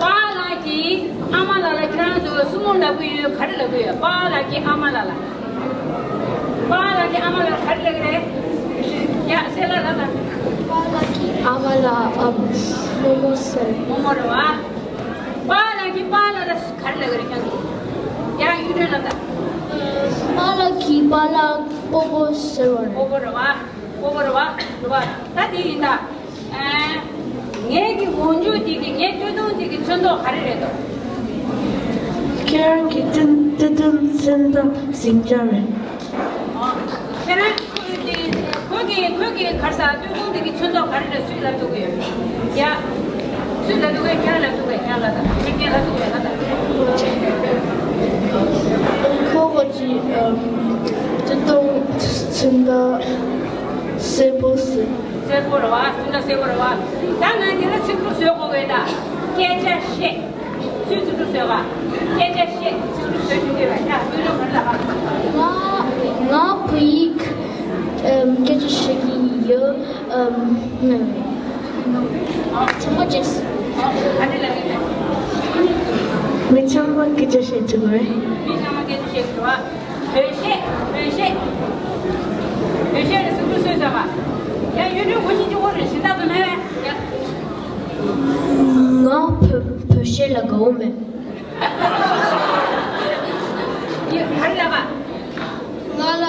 པཱ་ལགས་ཀྱིས་ཨ་མ་ལགས་ལ་ཁྱེད་རང་ཚོ་སྲུ་མོ་ལབ་ཀྱི་ཡོད། ག་རེ་ལབ་ཀྱི་ཡོད། པཱ་ལགས་ཀྱིས་ཨ་མ་ལགས་ལ། པཱ་ལགས་ཀྱིས་ཨ་མ་ལགས་ལ་ག་རེ་ལབ་ཀྱི་རེད། ཡ། གསལ་ལ་ལབ་དང་། པཱ་ལགས་ཀྱིས་ཨ་མ་ལགས་ཨ་མོ་མོ་ཟེར། མོ་མོ་རེད་བ། པཱ་ལགས་ཀྱིས་པཱ་ལགས་ལ་ག་རེ་ལབ་ཀྱི་རེད་ཁྱེད་ཚོ། ཡ། གཡུ་སྒྲོན་ལབ་དང་། པཱ་ལགས་ཀྱིས་པཱ་ལགས་སྤོ་བོ་ཟེར་བ་རེད། སྤོ་བོ་རེད་བ། སྤོ་བོ་རེད་བ། རེད་བ། ད་དེ་ཡིན་ད། ཨ། ངེད་ཀྱི་འོག་འཇུག་འདི་གི་ངའི་སྟོད་ཐུང་འདི་གི་ཚོན་མདོག་ག་རེ་རེད་དོ། ཁྱེད་རང་གི་སྟོད་སྟོད་ཐུང་ཚོན་མདོག་ཟིང་ཆ་རེད། ཨོ། ཁྱེད་རང་ཁོ་གི་ཁོ་གི་ཁོ་གི་ག་རེ་ཟ། སྟོད་ཐུང་འདི་གི་ཚོན་མདོག་ག་རེ་རེད། སུས་ལབ་ཐུབ་ཀྱི་ཡོད། ཡ། སུས་ལབ་ཐུབ་ཀྱི་ཡོད། ཁྱེད་རང་ལབ་ཐུབ་ཀྱི་ཡོད། ཁྱེད་རང་ལབ་དང་། ཁྱེད་ངས་ལབ་ཐུབ་ཀྱི་ཡོད་ལབ་དང་། ཁོ་གི་ཨམ་སྟོད་ཐུང་ཚོན་མདོག་སེར་པོ་ཟེར། སེར་པོ་རེད་བ། ཚོན་མདོག་སེར་པོ་རེད་བ། ད་ང་འདི་ལ་ཚིག་གྲུབ་བཟོ་དགོས་པས་ད། སྐད་ཆ་བཤད། སུས་ཚིག་གྲུབ་བཟོས་པ། སྐད་ཆ་བཤད། ཚིག་གྲུབ་བཟོ་ཞུ་གི་ཡོད་པས་ད། སྟོད་ཐུང་ག་རེ་ལབ་པ། ང་ང་བོད་ཡིག་ཨམ་སྐད་ཆ་བཤད་ཀྱི་ཡོད། ཨམ། ཚང་མ་བརྗེད་སོང་། ཨ་ནི་ལ་ལས། མི་ཚང་མ་སྐད་ཆ་བཤད་ཐུབ་རེད། མི་ཚང་མ་སྐད་ཆ་བཤད་ཐུབ་པ། བོད་གཞས། བོད་གཞས། བོད་གཞས་ལ་སུ་གུ་སུས་བཟོས་པ། ཡང་ཡུལ་གྲུ་གོ་གཉིས་ཀྱི་འོག་རེད། གཞན་དག་ཏུ་མེད་པས། ཡ། ང་བོད་བོད་གཞས་ལ་དགའ་བོ་མེད། ཡ། ག་རེ་ལབ་པ། ང་ལ་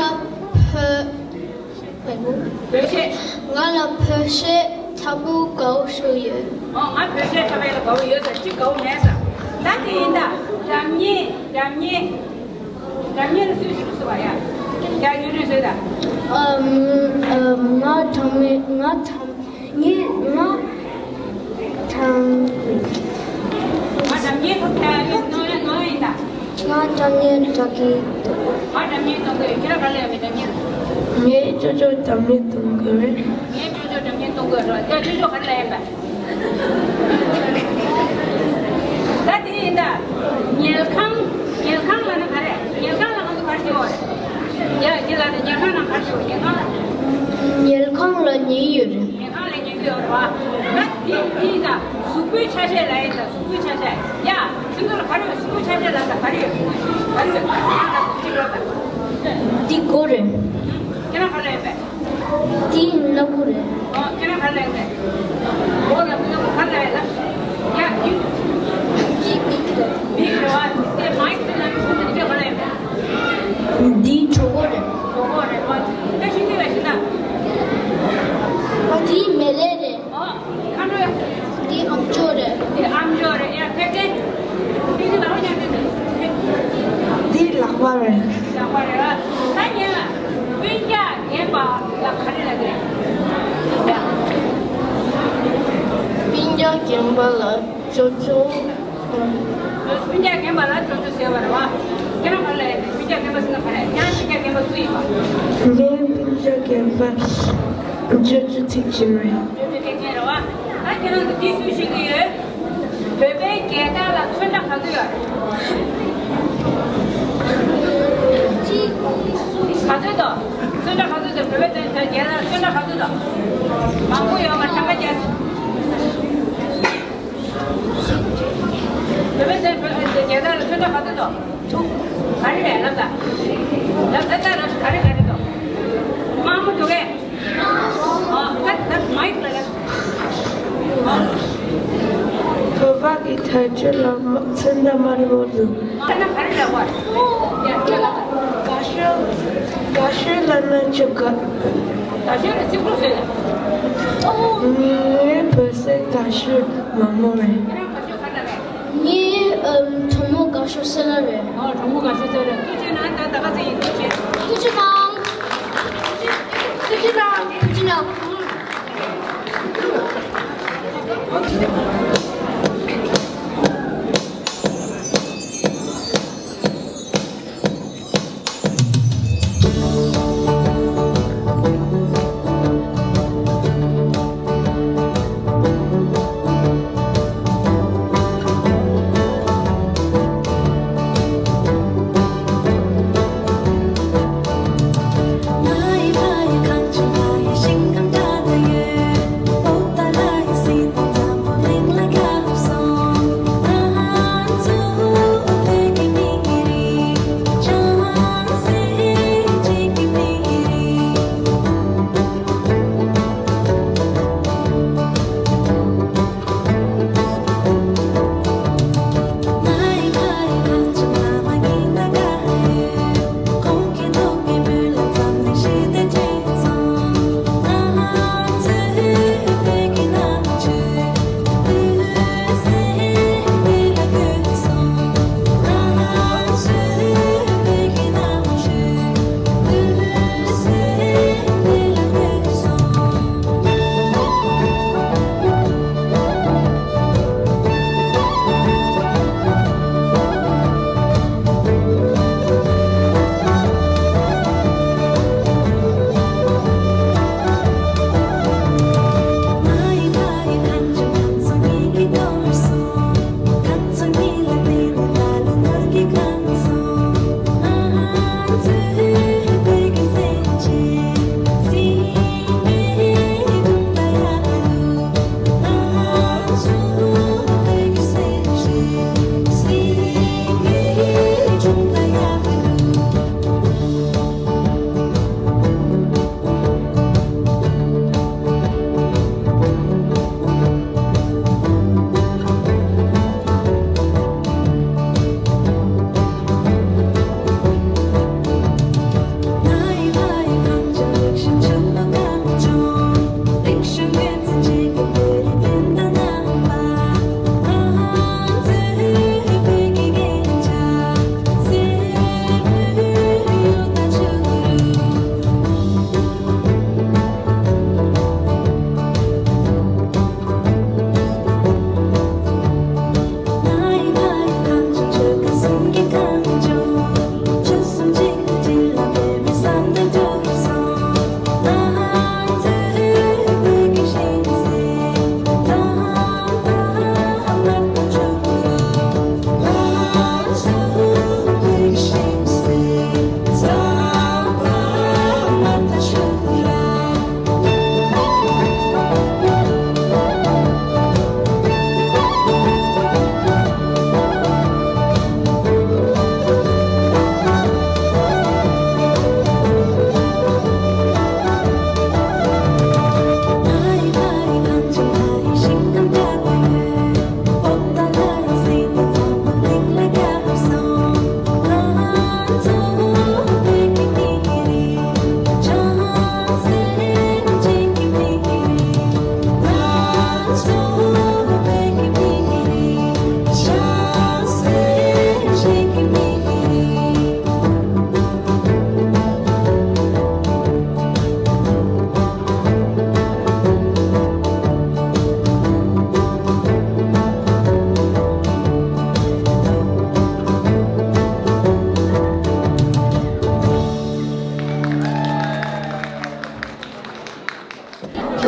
བོད། བོད་གཞས། ང་ལ་བོད་གཞས་དྲག་པོ་དགའ་བོ་ཞིག་ཡོད། ཨོ། ང་བོད་གཞས་དྲག་པོ་ལ་དགའ་བོ་ཡོད་ཟེར། ཅི་དགའ་བོ་མེད་ཟེར། ད་དེ་ཡིན་ད། སྒྲ་སྙན། སྒྲ་སྙན། སྒྲ་སྙན་ལ་སུས་ཞུ་སུ་བ་ཡ། ཡ། ཡུལ་ལུས་བཟོས་ད། ཨམ། ཨམ། ང་དྲང་མེད། ང་དྲང་ངས་ང་དྲང་། ང་དྲང་ངེས་ཐུབ་ད་ཡོད་ནོ་ཡོད་ནོ་ཡིན་ད། ང་དྲང་ངེས་དྲག་གི་འདུག་ང་དྲང་ངེས་གཏོང་གི་ཡོད། ཁྱེད་རང་ག་ལ་ཡོད་མེད་དྲང་ངེས། ངས་ཅོ་ཅོ་དྲང་ངེས་གཏོང་གི་རེད། ངས་ཅོ་ཅོ་དྲང་ངེས་གཏོང་གི་རེད། ད་ཅོ་ཅོ་ག་རེ་ལ་ཡོད་པ། ད་དེ་ཡིན་ད། ཉལ་ཁང་། ཉལ་ཁང་ལ་ནི་ག་རེ། ཉལ་ཁང་ལ་ང་ཚོ་ག་རེ་བྱེད་འོ་རེད། ཡ། ཁྱེད་ལ་ནི་ཉལ་ཁང་ལ་ག་རེ་བྱེད་འོ། ཉལ་ཁང་ལ། ཉལ་ཁང་ལ་ཉལ་ཡོད་རེད། ཉལ་ཁང་ལ་ཉལ་གི་ཡོད་རེད་བ། ད་དེ་དེ་ཡིན་ད། གཟུགས་པོའི་ཆ་ཤས་ལ་ཡིན་ད། གཟུགས་པོའི་ཆ་ཤས། ཡ། ཁྱེད་ཚོ་ལ་ག་རེ་ཡོད། གཟུགས་པོའི་ཆ་ཤས་ལ་ད་ག་རེ་ཡོད། གཟུགས་པོའི་ཆ་ཤས་ག་རེ་ཡོད། ཁྱེད་ལ་ད། འདི་མགོ་རེད། ཁྱེད་རང་ག་ལ་ཡོད་པས། འདི་སྣ་ཁུག་རེད། ཨོ། ཁྱེད་རང་ག་ལ་ཡོད་པས། འོ་ལ་སྣ་ཁུག་ག་ལ་ཡོད་ལ། ཡ། འདི། འདི་མིག་རེད། མིག་རེད་བ། དེ་མའིག་དེ་ལ་ཁྱེད་ཚོ་འདི་ག་ལ་ཡོད་པས། འདི་གྲོད་ཁོག་རེད། གྲོད་ཁོག་རེད་བ། ད་ཤིང་འདི་བས་ཤིང་ད། ཨ། འདི་མེ་ལེ་རེད། ཨོ། ཁ་འགྲོ། འདི་ཨམ་ཅོག་རེད། འདི་ཨམ་ཅོག་རེད། ཡ། ཕེབས་ཏེ། འདི་ལག་པ་ཉར་ཏེ། འདི་ལག་པ་རེད། ལག་པ་རེད་བ། ད་ཉལ་ལ། ལ་ག་རེ་ལབ་ཀྱི་རེད། སྤུན་ཀྱག་རྒན་པ་ལ་ཅོ་ཅོ། སྤུན་ཀྱག་རྒན་པ་ལ་ཅོ་ཅོ་ཟེར་བ་རེད་བ། ཁྱེད་རང་ག་རེ་ལབ་ཡ་རེད། སྤུན་ཀྱག་རྒན་པ་ཟེར་ན་ག་རེ། ཁྱེད་རང་སྤུན་ཀྱག་རྒན་པ་སུ་ཡིན་པ། ངའི་སྤུན་ཀྱག་རྒན་པ་ཅོ་ཅོ་ཐེག་ཆེན་རེད། ཅོ་ཅོ་ཐེག་ཆེན་རེད་བ། ད་ཁྱེད་རང་ཚོ་འདི་ཞུ་ཤེས་ཀྱི་ཡོད། བོད་པའི་རྒྱལ་དར་ལ་ཚོན་ཁྲ་ག་ཚོད་ཡོད་རེད། ག་ཚོད་འདུག་ཚོན་ཁྲ་ག་ཚོད་འདུག་བོད་པའི་རྒྱལ་དར་ཚོན་ཁྲ་ག་ཚོད་འདུག་མང་པོ་ཡོད་མ་རེད། གྲངས་ཀ་བརྒྱབ། བོད་པའི་རྒྱལ་དར་ལ་ཚོན་ཁྲ་ག་ཚོད་འདུག་ག་རེ་རེད་ལབ་ད། ལབ་ད་ད་ལབ་ག་རེ་ག་རེ་འདུག་དམར་མོ་འདུག་གས། ཨ་ད་ད་མའིག་ལ་ལབ། བོད་པ་གི་དར་ལྕོག་ལ་མ་ཚོན་ཁྲ་དམར་པོ་འདུག་ད་ན་ག་རེ་ལབ་པ། ཡ་ཡ་ལབ། དགའ་ཤོས། དགའ་ཤོས་ལབ་ན་ཅི་དགའ། དགའ་ཤོས་ལ་ཚིག་པོ་ཟེར་ལ། ངའི་བོད་ཟས་དགའ་ཤོས་མ་མོ་རེད། ཁྱེད་རང་དགའ་ཤོས་ག་རེ་རེད། ངའི་ཨམ་གྲོགས་མོ་དགའ་ཤོས་སེ་ལ་རེད། ཨོ་གྲོགས་མོ་དགའ་ཤོས་སེ་ལ་རེད། ཐུགས་རྗེ་གནང་། ད་ད་ག་ཚོད་ཡིན། ཐུགས་རྗེ། ཐུགས་རྗེ་གནང་། ཐུགས་རྗེ་གནང་། ཐུགས་རྗེ་གནང་།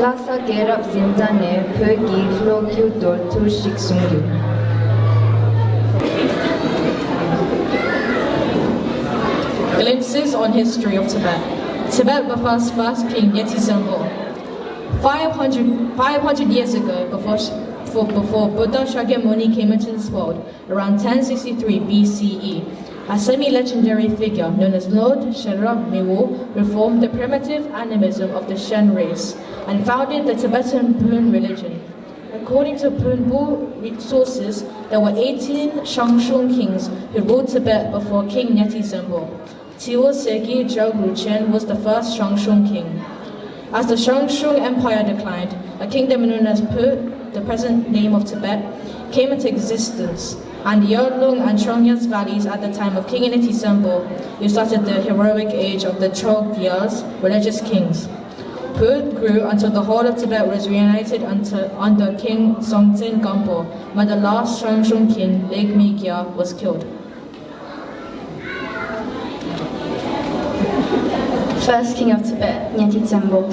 ལྷ་ས་རྒྱལ་རབས་ཟིན་ཙམ་ནས་བོད་ཀྱི་ལོ་རྒྱུས་མདོར་བསྡུས་ཤིག་གསུང་རྒྱུ། Glimpses on history of Tibet. Tibet before first king Nyeti Zembo. Five hundred, five hundred years ago, before, before Buddha Shakyamuni came into this world, around ten sixty-three B C E, a semi-legendary figure known as Lord Shenrong Miwo reformed the primitive animism of the Shen race and founded the Tibetan Bon religion. According to Bon Bu sources, there were eighteen Shangshung kings who ruled Tibet before King Nyeti Zembo. Tiwo Seki Joglu Chen was the first Shangshung king. As the Shangshung Empire declined, a kingdom known as Put, the present name of Tibet, came into existence, and the Yarlung and Chongyas valleys at the time of King Nyeti Zembo, who started the heroic age of the Chogyas, religious kings. Put grew until the whole of Tibet was reunited unto, under King Songtsen Gampo, but the last Shangshung king, Lake Mikya, was killed. First King of Tibet, Nyeti Zembo.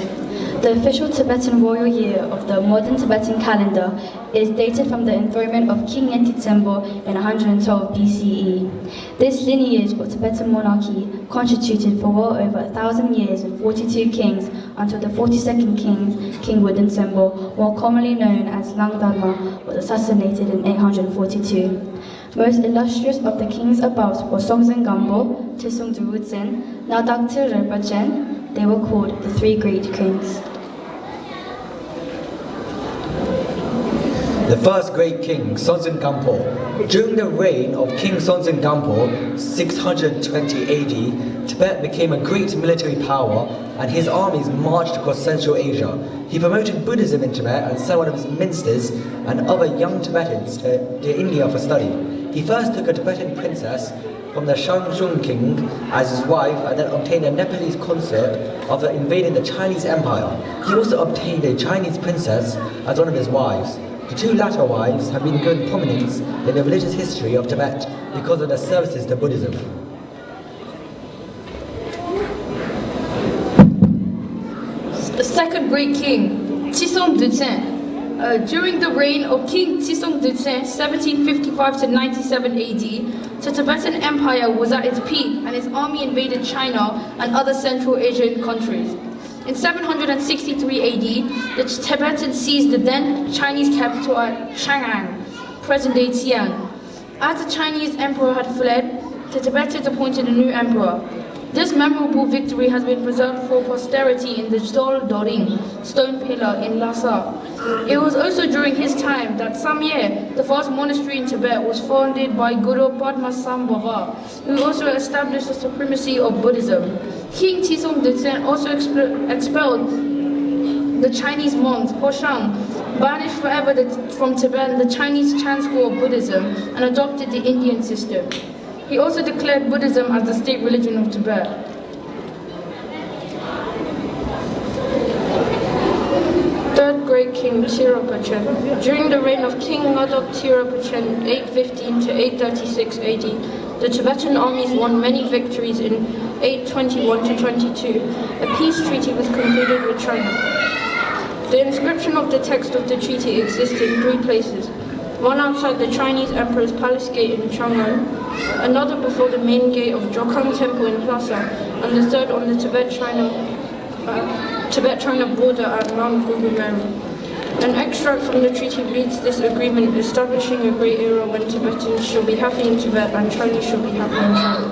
The official Tibetan royal year of the modern Tibetan calendar is dated from the enthronement of King Nyeti Zembo in one hundred twelve B C E. This lineage of Tibetan monarchy constituted for well over a thousand years with forty-two kings until the forty-second king, King Wudun Zembo, more commonly known as Langdarma, was assassinated in eight hundred forty-two. Most illustrious of the kings above were Songtsen Gampo, Trisong Dorten, Nadak Tse Rinpochen. They were called the three great kings. The first great king, Songtsen Gampo. During the reign of King Songtsen Gampo, six hundred twenty A D, Tibet became a great military power and his armies marched across Central Asia. He promoted Buddhism in Tibet and sent one of his ministers and other young Tibetans to, to India for study. He first took a Tibetan princess from the Shangshung king as his wife and then obtained a Nepalese consort after invading the Chinese Empire. He also obtained a Chinese princess as one of his wives. The two latter wives have been given prominence in the religious history of Tibet because of their services to Buddhism. The second great king, Trisong Detsen. Uh, during the reign of King Trisong Detsen, seventeen fifty-five to ninety-seven A D, the Tibetan Empire was at its peak and his army invaded China and other Central Asian countries. In seven hundred sixty-three A D, the Tibetans seized the then Chinese capital at Chang'an, present-day Xi'an. As the Chinese emperor had fled, the Tibetans appointed a new emperor. This memorable victory has been preserved for posterity in the Zol Doring stone pillar in Lhasa. It was also during his time that Samye, the first monastery in Tibet, was founded by Guru Padmasambhava, who also established the supremacy of Buddhism. King Trisong Detsen also expelled the Chinese monks, Hoshang, banished forever the, from Tibet the Chinese Chan school of Buddhism and adopted the Indian system. He also declared Buddhism as the state religion of Tibet. Third great king Tiropachen. During the reign of King Ngadok Tiropachen, eight fifteen to eight thirty-six A D, the Tibetan armies won many victories in eight twenty-one to twenty-two. A peace treaty was concluded with China. The inscription of the text of the treaty exists in three places, one outside the Chinese emperor's palace gate in Chang'an, another before the main gate of Jokhang Temple in Lhasa, and the third on the Tibet-China uh, Tibet-China border at Mount Gugumeru. An extract from the treaty reads this agreement establishing a great era when Tibetans shall be happy in Tibet and Chinese shall be happy in China.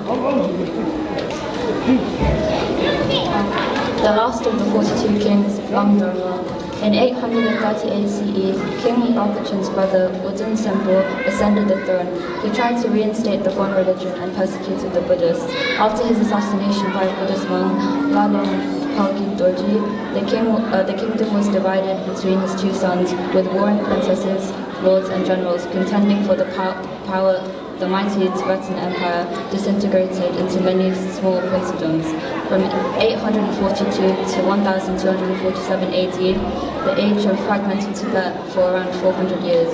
The last of the forty-two kings, Langdarma. In eight hundred thirty-eight C E, King Rinpoche's brother, Wudun Sempo, ascended the throne. He tried to reinstate the Bon religion and persecuted the Buddhists. After his assassination by Buddhist monk Lalong Palgi Dorji, the, king, uh, the kingdom was divided between his two sons, with warring princesses, lords, and generals contending for the pow- power. The mighty Tibetan Empire disintegrated into many small princedoms. From eight hundred forty-two to twelve forty-seven A D, the age of fragmented Tibet for around four hundred years.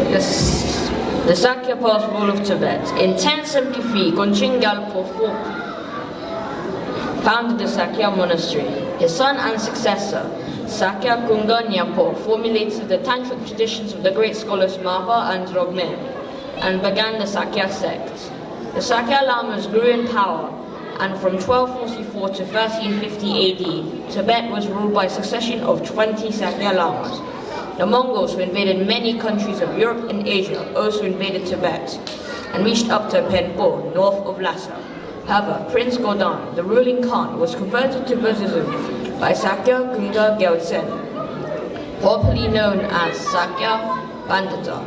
The, the Sakya Path rule of Tibet. In ten seventy-three, Gonching Gyalpo founded the Sakya Monastery. His son and successor, Sakya Kunga Nyapo, formulated the tantric traditions of the great scholars Mapa and Drogme and began the Sakya sect. The Sakya Lamas grew in power, and from twelve forty-four to thirteen fifty A D, Tibet was ruled by a succession of twenty Sakya Lamas. The Mongols, who invaded many countries of Europe and Asia, also invaded Tibet and reached up to Phenpo, north of Lhasa. However, Prince Godan, the ruling Khan, was converted to Buddhism by Sakya Kunga Gyaltsen, popularly known as Sakya Pandita,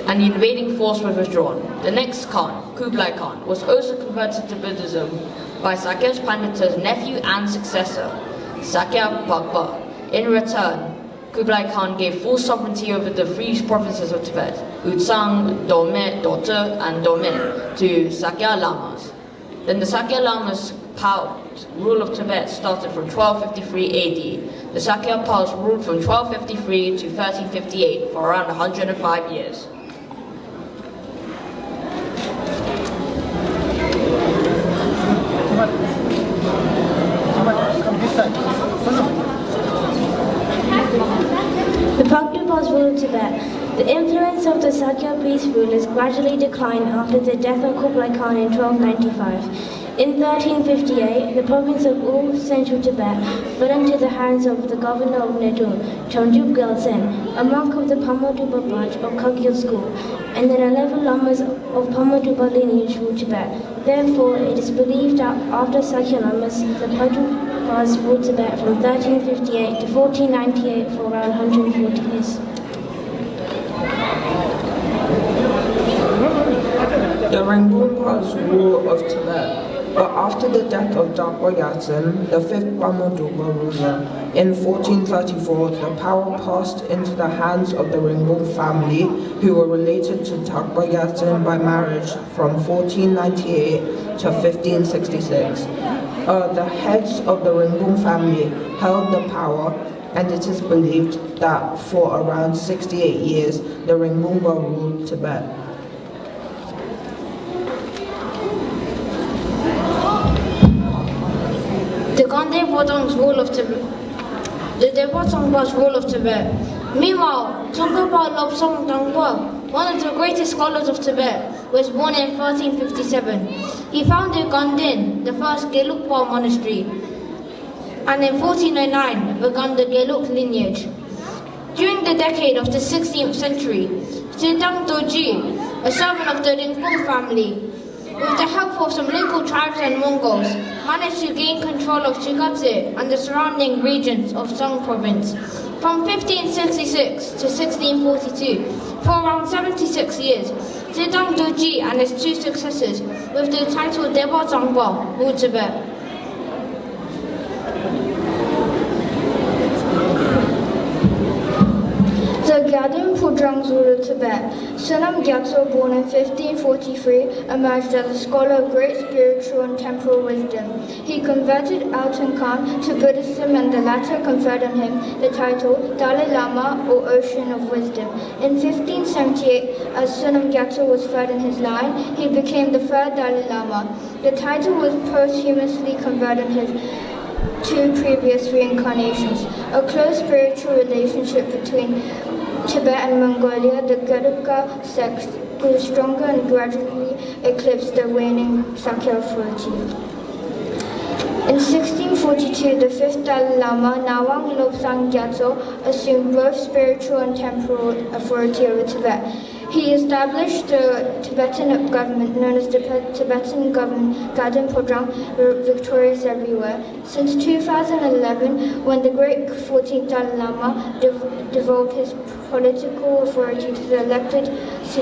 and the invading force was withdrawn. The next Khan, Kublai Khan, was also converted to Buddhism by Sakya Pandita's nephew and successor, Sakya Bakpa. In return, Kublai Khan gave full sovereignty over the three provinces of Tibet, Utsang, Dome, Dote, and Dome, to Sakya Lamas. Then the Sakya Lamas' power, rule of Tibet started from twelve fifty-three A D. The Sakya Pals ruled from twelve fifty-three to thirteen fifty-eight for around one hundred five years. The Pagdu Pals ruled Tibet. The influence of the Sakya priest rulers gradually declined after the death of Kublai Khan in twelve ninety-five. In thirteen fifty-eight, the province of Ur, central Tibet, fell into the hands of the governor of Nedun, Chonjub Gelsen, a monk of the Pama Dubapaj or Kagyu school, and then eleven lamas of Pama Duba lineage ruled Tibet. Therefore, it is believed that after Sakya Lamas, the Pagdu Pals ruled Tibet from thirteen fifty-eight to fourteen ninety-eight for around one hundred forty years. The Rinpoche rule of Tibet. But after the death of Dragpa Gyaltsen, the fifth Pama Dogpa ruler, in fourteen thirty-four, the power passed into the hands of the Rinpoche family, who were related to Dragpa Gyaltsen by marriage from fourteen ninety-eight to fifteen sixty-six. Uh, the heads of the Rinpoche family held the power, and it is believed that for around sixty-eight years, the Rinpoche ruled Tibet. The Ganden Potong's rule of Tibet. The Debo Tsongpa's rule of Tibet. Meanwhile, Tsongkhapa Lobsang Tangpa, one of the greatest scholars of Tibet, was born in fourteen fifty-seven. He founded Ganden, the first Gelugpa monastery, and in fourteen oh nine began the Gelug lineage. During the decade of the sixteenth century, Zedang Dorji, a servant of the Rinpoche family, with the help of some local tribes and Mongols, managed to gain control of Chikatse and the surrounding regions of Song province. From fifteen sixty-six to sixteen forty-two, for around seventy-six years, Zedang Dorji and his two successors, with the title Debo Zangpa, ruled Tibet. The Gadim Pudrang Zulu Tibet. Sonam Gyatso, born in fifteen forty-three, emerged as a scholar of great spiritual and temporal wisdom. He converted Altan Khan to Buddhism and the latter conferred on him the title Dalai Lama or Ocean of Wisdom. In fifteen seventy-eight, as Sonam Gyatso was third in his line, he became the third Dalai Lama. The title was posthumously conferred on his two previous reincarnations. A close spiritual relationship between Tibet and Mongolia, the Gelugpa sect, grew stronger and gradually eclipsed the waning Sakya authority. In sixteen forty-two, the fifth Dalai Lama, Ngawang Lobsang Gyatso, assumed both spiritual and temporal authority over Tibet. He established the Tibetan government known as the Tibetan government, Gaden Podrang, were victorious everywhere. Since two thousand eleven, when the great fourteenth Dalai Lama devolved his political authority to the elected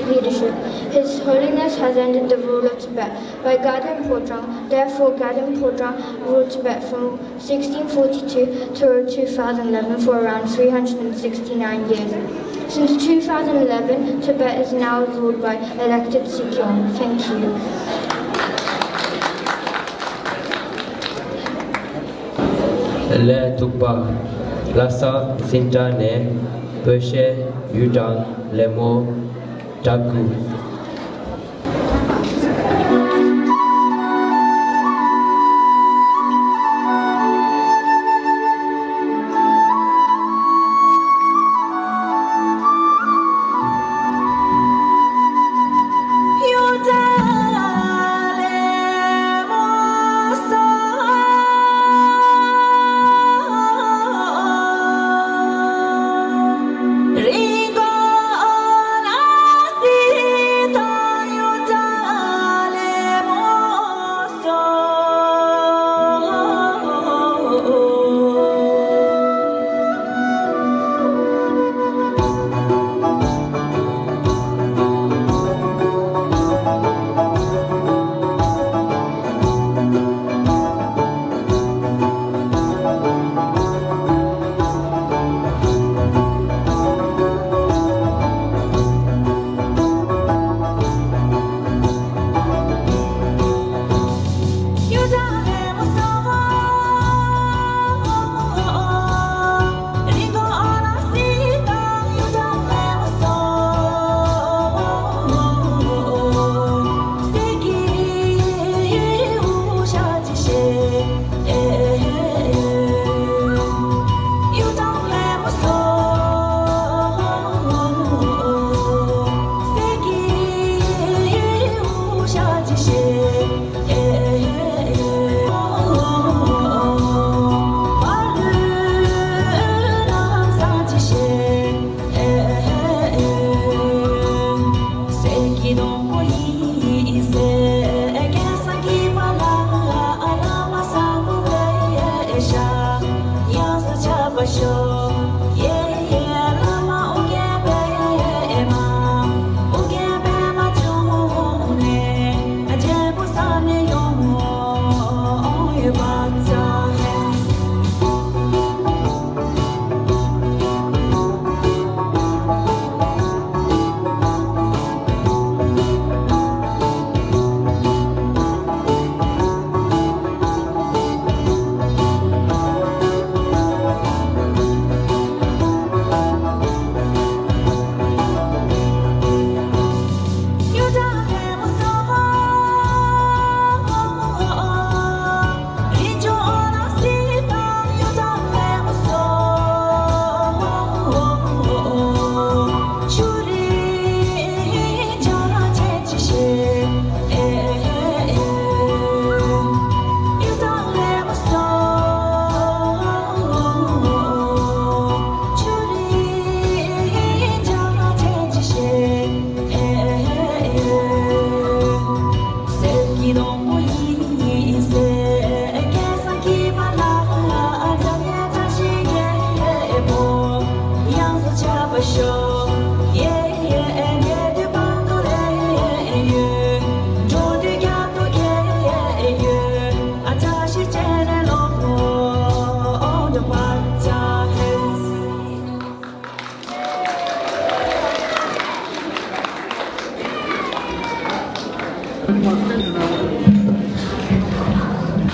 leadership, His Holiness has ended the rule of Tibet by Gaden Podrang. Therefore, Gaden Podrang ruled Tibet from sixteen forty-two to two thousand eleven for around three hundred sixty-nine years. Since two thousand eleven, Tibet is now ruled by elected Sikyong. Thank you. ལས་ཐུག་པ། ལྷ་ས་སིན་ཏྲ་ནས་བོད་གཞས་ཡུལ་གྲངས་ལེ་མོ་ཏྲ་ཀུ།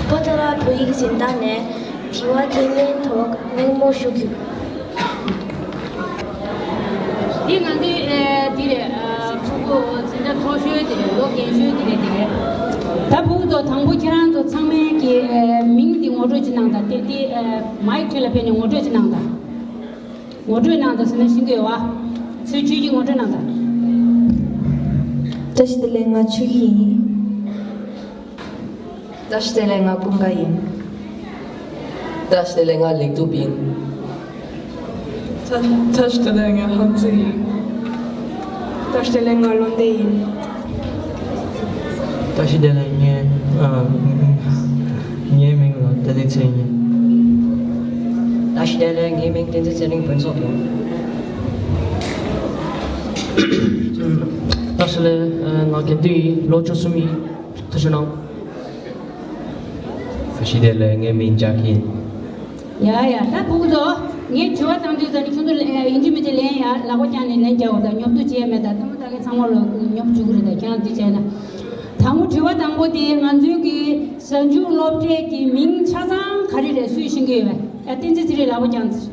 པོ་ཏ་ལ་བོད་ཡིག་སྦྱིན་བདག་ནས་དྲི་བ་དྲིས་ལན་ཐོག་སྙན་མོ་ཞུ་རྒྱུ། འདི་ང་ཚོའི་ཨེ་འདི་རེད། ཨ་ཕྲུ་གུ་འཛིན་གྲྭ་མཐོ་ཤོས་འདི་རེད། ལོ་རྒན་ཤོས་འདི་རེད། འདི་རེད། ད་ཕྲུ་གུ་ཚོ་དང་པོ་ཁྱེད་རང་ཚོ་ཚང་མའི་གི་ཨེ་མིང་འདི་ངོ་སྤྲོད་ཅིག་གནང་དང་། དེ་དེ་ཨེ་མའིག་འཁྲིས་ལ་ཕེབས་ནས་ངོ་སྤྲོད་ཅིག་གནང་དང་། ངོ་སྤྲོད་གནང་དང་ཟེར་ན་ཤེས་ཀྱི་ཡོད་བ། ཚུལ་ཆོས་ཀྱིས་ངོ་སྤྲོད་གནང་དང་། བཀྲ་ཤིས་བདེ་ལེགས། ང་ཆོས་སྐྱིད་ཡིན། བཀྲ་ཤིས་བདེ་ལེགས། ང་ཀུན་དགའ་ཡིན། བཀྲ་ཤིས་བདེ་ལེགས། ང་ལེགས་གྲུབ་ཡིན། བཀྲ་བཀྲ་ཤིས་བདེ་ལེགས། ང་ཧམ་ཚུལ་ཡིན། བཀྲ་ཤིས་བདེ་ལེགས། ང་བློ་བདེ་ཡིན། བཀྲ་ཤིས་བདེ་ལེགས། ངའི་ཨ་ངའི་མིང་ལ་བསྟན་འཛིན་ཚེ་རིང་ཡིན། བཀྲ་ཤིས་བདེ་ལེགས། ངའི་མིང་བསྟན་འཛིན་ཚེ་རིང་ཕུན་ཚོགས་ཡིན། བཀྲ་ཤིས་བདེ་ལེགས། ང་དགེ་འདུན་ཡིན། ལོ་བཅུ་གསུམ་ཡིན། ཐུགས་རྗེ་གནང་། བཀྲ་ཤིས་བདེ་ལེགས། ངའི་མིང་ལྕགས་ཡིན། ཡ་ཡ། ད་ཕྲུ་གུ་ཚོ། ངས་དྲི་བ་བཏང་དུས་ཙམ་ནས་ཁྱོད་ཚོ་ཡིན་གཅིག་མིན་གཅིག་ལན་ཡ་ལག་པ་བརྐྱངས་ནས་ལན་རྒྱག་འོ། ད་ཉོབ་ཏོ་བྱས་མེད། ད་ལྟད་མོ་ལྟ་མཁན་ཚང་མ་ལོ་ཉོབ་བཅུག་གི་རེད། ད་ཁྱེད་རང་འདི་བྱས་ན། དང་པོ་དྲི་བ་དང་པོ་དེ་ང་ཚོའི་གི་གཟའ་མཇུག་སློབ་གྲྭའི་གི་མིང་ཆ་ཚང་ག་རེ་རེད། སུས་ཤེས་ཀྱི་ཡོད་པས། ཡ་བསྟན་འཛིན་ཚེ་རིང་ལག་པ་བརྐྱངས་ཚེ།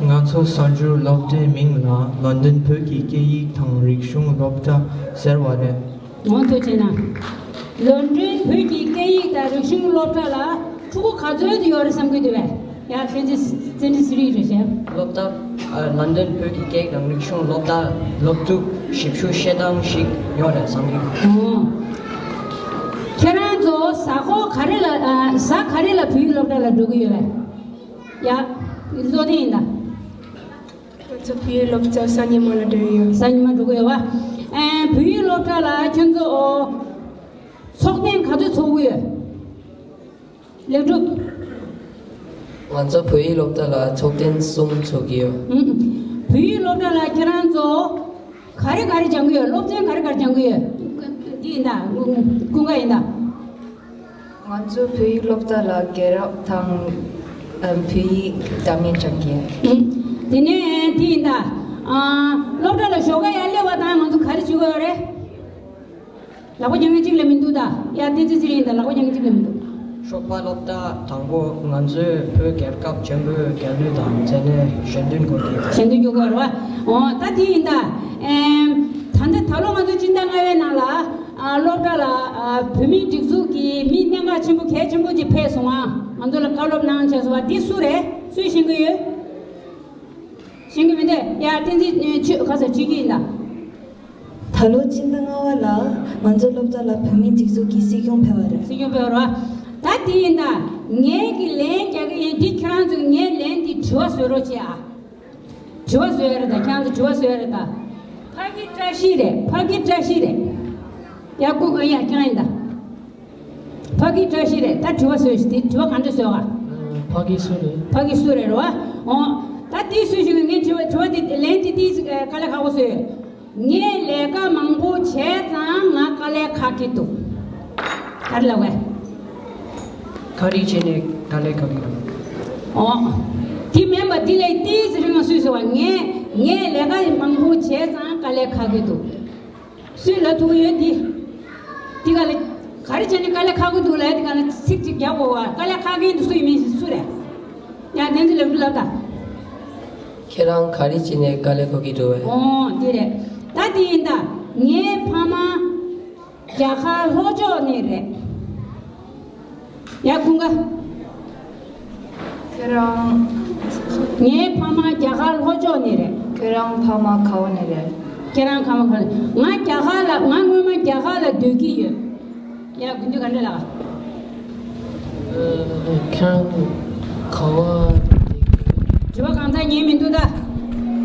ང་ཚོ་གཟའ་མཇུག་སློབ་གྲྭའི་མིང་ལ་ལོན་ཌོན་བོད་ཀྱི་སྐད་ཡིག་དང་རིག་གཞུང་སློབ་གྲྭ་ཟེར་བ་རེད། ངོ་ཐུག་བྱས་ན། ལོན་ཌོན་བོད་ཀྱི་སྐད་ཡིག་དང་རིག་གཞུང་སློབ་གྲྭ་ལ་ཕྲུ་གུ་ག་ཚོད་དུ་ཡོད་རེད་བསམ་གྱི་འདུག་བས། ཡ་བསྟན་འཛིན་བསྟན་འཛིན་ཚེ་རིང་རེད་ཤག་སློབ་གྲྭ་ཨ་ལོན་ཌོན་བོད་ཀྱི་སྐད་ཡིག་དང་རིག་གཞུང་སློབ་གྲྭ་སློབ་ཕྲུག་ཞིབ་ཞུ་བྱེད་སྟངས་ཤིག་ཡོད་རེད་བསམ་གྱི། ཨོ། ཁྱེད་རང་ཚོ་གཟའ་འཁོར་ག་རེ་ལ་ཨ་གཟའ་ག་རེ་ལ་བོད་ཡིག་སློབ་གྲྭ་ལ་འགྲོ་གི་ཡོད་བས། ཡ། བློ་བདེ་ཡིན་ད། ང་ཚོ་བོད་ཡིག་སློབ་གྲྭ་གཟའ་ཉི་མ་ལ་འགྲོ་ཡི་ཡོད། གཟའ་ཉི་མ་འགྲོ་གི་ཡོད་བ། ཨེ་བོད་ཡིག་སློབ་གྲྭ་ལ་ཁྱོད་ཚོ་ཚོགས་ཐེངས་ག་ཚོད་ཚོགས་ཀྱི་ཡོད། ལེགས་གྲུབ། ང་ཚོ་བོད་ཡིག་སློབ་གྲྭ་ལ་ཚོགས་ཐེངས་གསུམ་ཚོགས་ཀྱི་ཡོད། ཨུམ། བོད་ཡིག་སློབ་གྲྭ་ལ་ཁྱེད་རང་ཚོ་ག་རེ་ག་རེ་སྦྱང་གི་ཡོད། སློབ་ཚན་ག་རེ་ག་རེ་སྦྱང་གི་ཡོད། འདི་ཡིན་ད། ཀུན་དགའ་ཡིན་ད། ང་ཚོ་བོད་ཡིག་སློབ་གྲྭ་ལ་རྒྱལ་རབས་དང་ཨ་བོད་ཡིག་དྲ་བརྙན་སྦྱང་གི་ཡོད། ཨུམ། དེ་ནས་དེ་ཡིན་ད། ཨ་སློབ་གྲྭ་ལ་ཞོགས་ཀ་ཡར་སླེབས་པ་དང་ང་ཚོ་ག་རེ་བྱེད་དགོས་རེད། ལག་པ་བརྐྱང་མཁན་གཅིག་ལས་མི་འདུག་ད། ཡ་བསྟན་འཛིན་ཚེ་རིང་དང་ལག་པ་བརྐྱང་མཁན་གཅིག་ལས་མི་འདུག་ཞོགས་པ་སློབ་གྲྭ་དང་པོ་ང་ཚོས་བོད་རྒྱལ་ཁབ་ཆེན་པོའི་རྒྱལ་གླུ་དང་མཛད་གནས་ཞལ་འདོན་དགོས་ཀྱི་ཡོད། ཞལ་འདོན་རྒྱུ་དགོས་རེད་བ། འོ་ད་དེ་ཡིན་ད། ཨེམ། ད་ལྟ་ད་ལོ་ང་ཚོ་སྤྱི་ཟླ་ལྔ་པའི་ནང་ལ་ཨ་སློབ་གྲྭ་ལ་ཨ་བོད་མིའི་སྒྲིག་འཛུགས་ཀྱི་མི་གནད་འགག་ཆེན་པོ་གལ་ཆེན་པོ་ཅིག་ཕེབས་སོང་ང་། ང་ཚོ་ལ་བཀའ་སློབ་གནང་བྱས་སོང་བ་འདི་སུ་རེད། སུས་ཤེས་ཀྱི་ཡོད། ཤེས་ཀྱི་མི་འདུག་ཡ་བསྟན་འཛིན་ཆོས་ག་ས་ཆོས་སྐྱིད་ཡིན་ད། ད་ལོ་སྤྱི་ཟླ་ལྔ་པ་ལ་ང་ཚོ་སློབ་གྲྭ་ལ་བོད་མིའི་སྒྲིག་འཛུགས་ཀྱི་སྲིད་སྐྱོང་ཕེབས་པ་རེད། སྲིད་སྐྱོང་ཕེབས་པ་རེད། ད་དེ་ཡིན་ད། ངས་ཀྱི་ལན་རྒྱག་གི་ཡིན། འདི་ཁྱེད་རང་ཚོས་ངས་ལན་འདི་དྲི་བ་བཟོ་རོགས་བྱེད་ཨ། དྲི་བ་བཟོ་ཡ་རེད་ད། ཁྱེད་རང་ཚོ་དྲི་བ་བཟོ་ཡ་རེད་ད། ཕ་གི་བཀྲ་ཤིས་རེད། ཕ་གི་བཀྲ་ཤིས་རེད། ཡ་ཀུ་ཡ་ཁྱེད་རང་ཡིན་ད། ཕ་གི་བཀྲ་ཤིས་རེད། ད་དྲི་བ་བཟོས་ཤིག་དེ་དྲི་བ་ག་འདྲ་བཟོས་ག་ཕ་གི་སུ་རེད། ཕ་གི་སུ་རེད་རོ། འོ། ད་དེ་སུ་ཞིག་གིས་ངས་དྲི་བ་དྲི་བ་དེ་ལན་དེ་དེ་དཀའ་ལས་ཁག་པོ་བཟོས་ཡོད། ངས་ལས་ཀ་མང་པོ་བྱས་ཙང་ང་དཀའ་ལས་ཁག་གི་འདུག་ག་རེ་ལབ་བས། ག་རེ་བྱས་ནས་དཀའ་ལས་ཁག་གི་འདུག་འོ། དེ་མིན་པ་དེ་ལས་ཏིས་རིང་ང་སུས་ཟེར་བ། ངས་ངས་ལས་ཀ་མང་པོ་བྱས་ཙང་དཀའ་ལས་ཁག་གི་འདུག་སུས་ལབ་ཐུབ་ཀྱི་ཡོད་འདི། འདི་ག་ལ་ག་རེ་བྱས་ནས་དཀའ་ལས་ཁག་གི་འདུག་ལབ། འདི་ག་ལ་ཚིག་གཅིག་རྒྱག་དགོས་བ། དཀའ་ལས་ཁག་གི་འདུག་སུ་ཡིན་མིན་ཞིག་སུ་རེད། ཡང་བསྟན་འཛིན་ལེགས་གྲུབ་ལབ་ད། ཁྱེད་རང་ག་རེ་བྱས་ནས་དཀའ་ལས་ཁག་གི་འདུག་བས། ཨོ་འདི་རེད། ད་འདི་ཡིན་ད། ངའི་ཕ་མ་རྒྱ་གར་ལྷོ་ཕྱོགས་ནས་རེད། ཡ་ཀུན་དགའ། ཁྱེད་རང་། ངའི་ཕ་མ་རྒྱ་གར་ལྷོ་ཕྱོགས་ནས་རེད། ཁྱེད་རང་ཕ་མ་ག་བ་ནས་རེད། ཁྱེད་རང་ཕ་མ་ག་ནས། ང་རྒྱ་གར་ལ། ང་སྔོན་མ་རྒྱ་གར་ལ་སྡོད་ཀྱི་ཡོད། ཡ་དགུན་དུས་ག་འདྲ་ལགས། ཁྱེད་རང་ག་བ། དྲི་བ་གང་ཚང་ཉན་མི་འདུག་ད།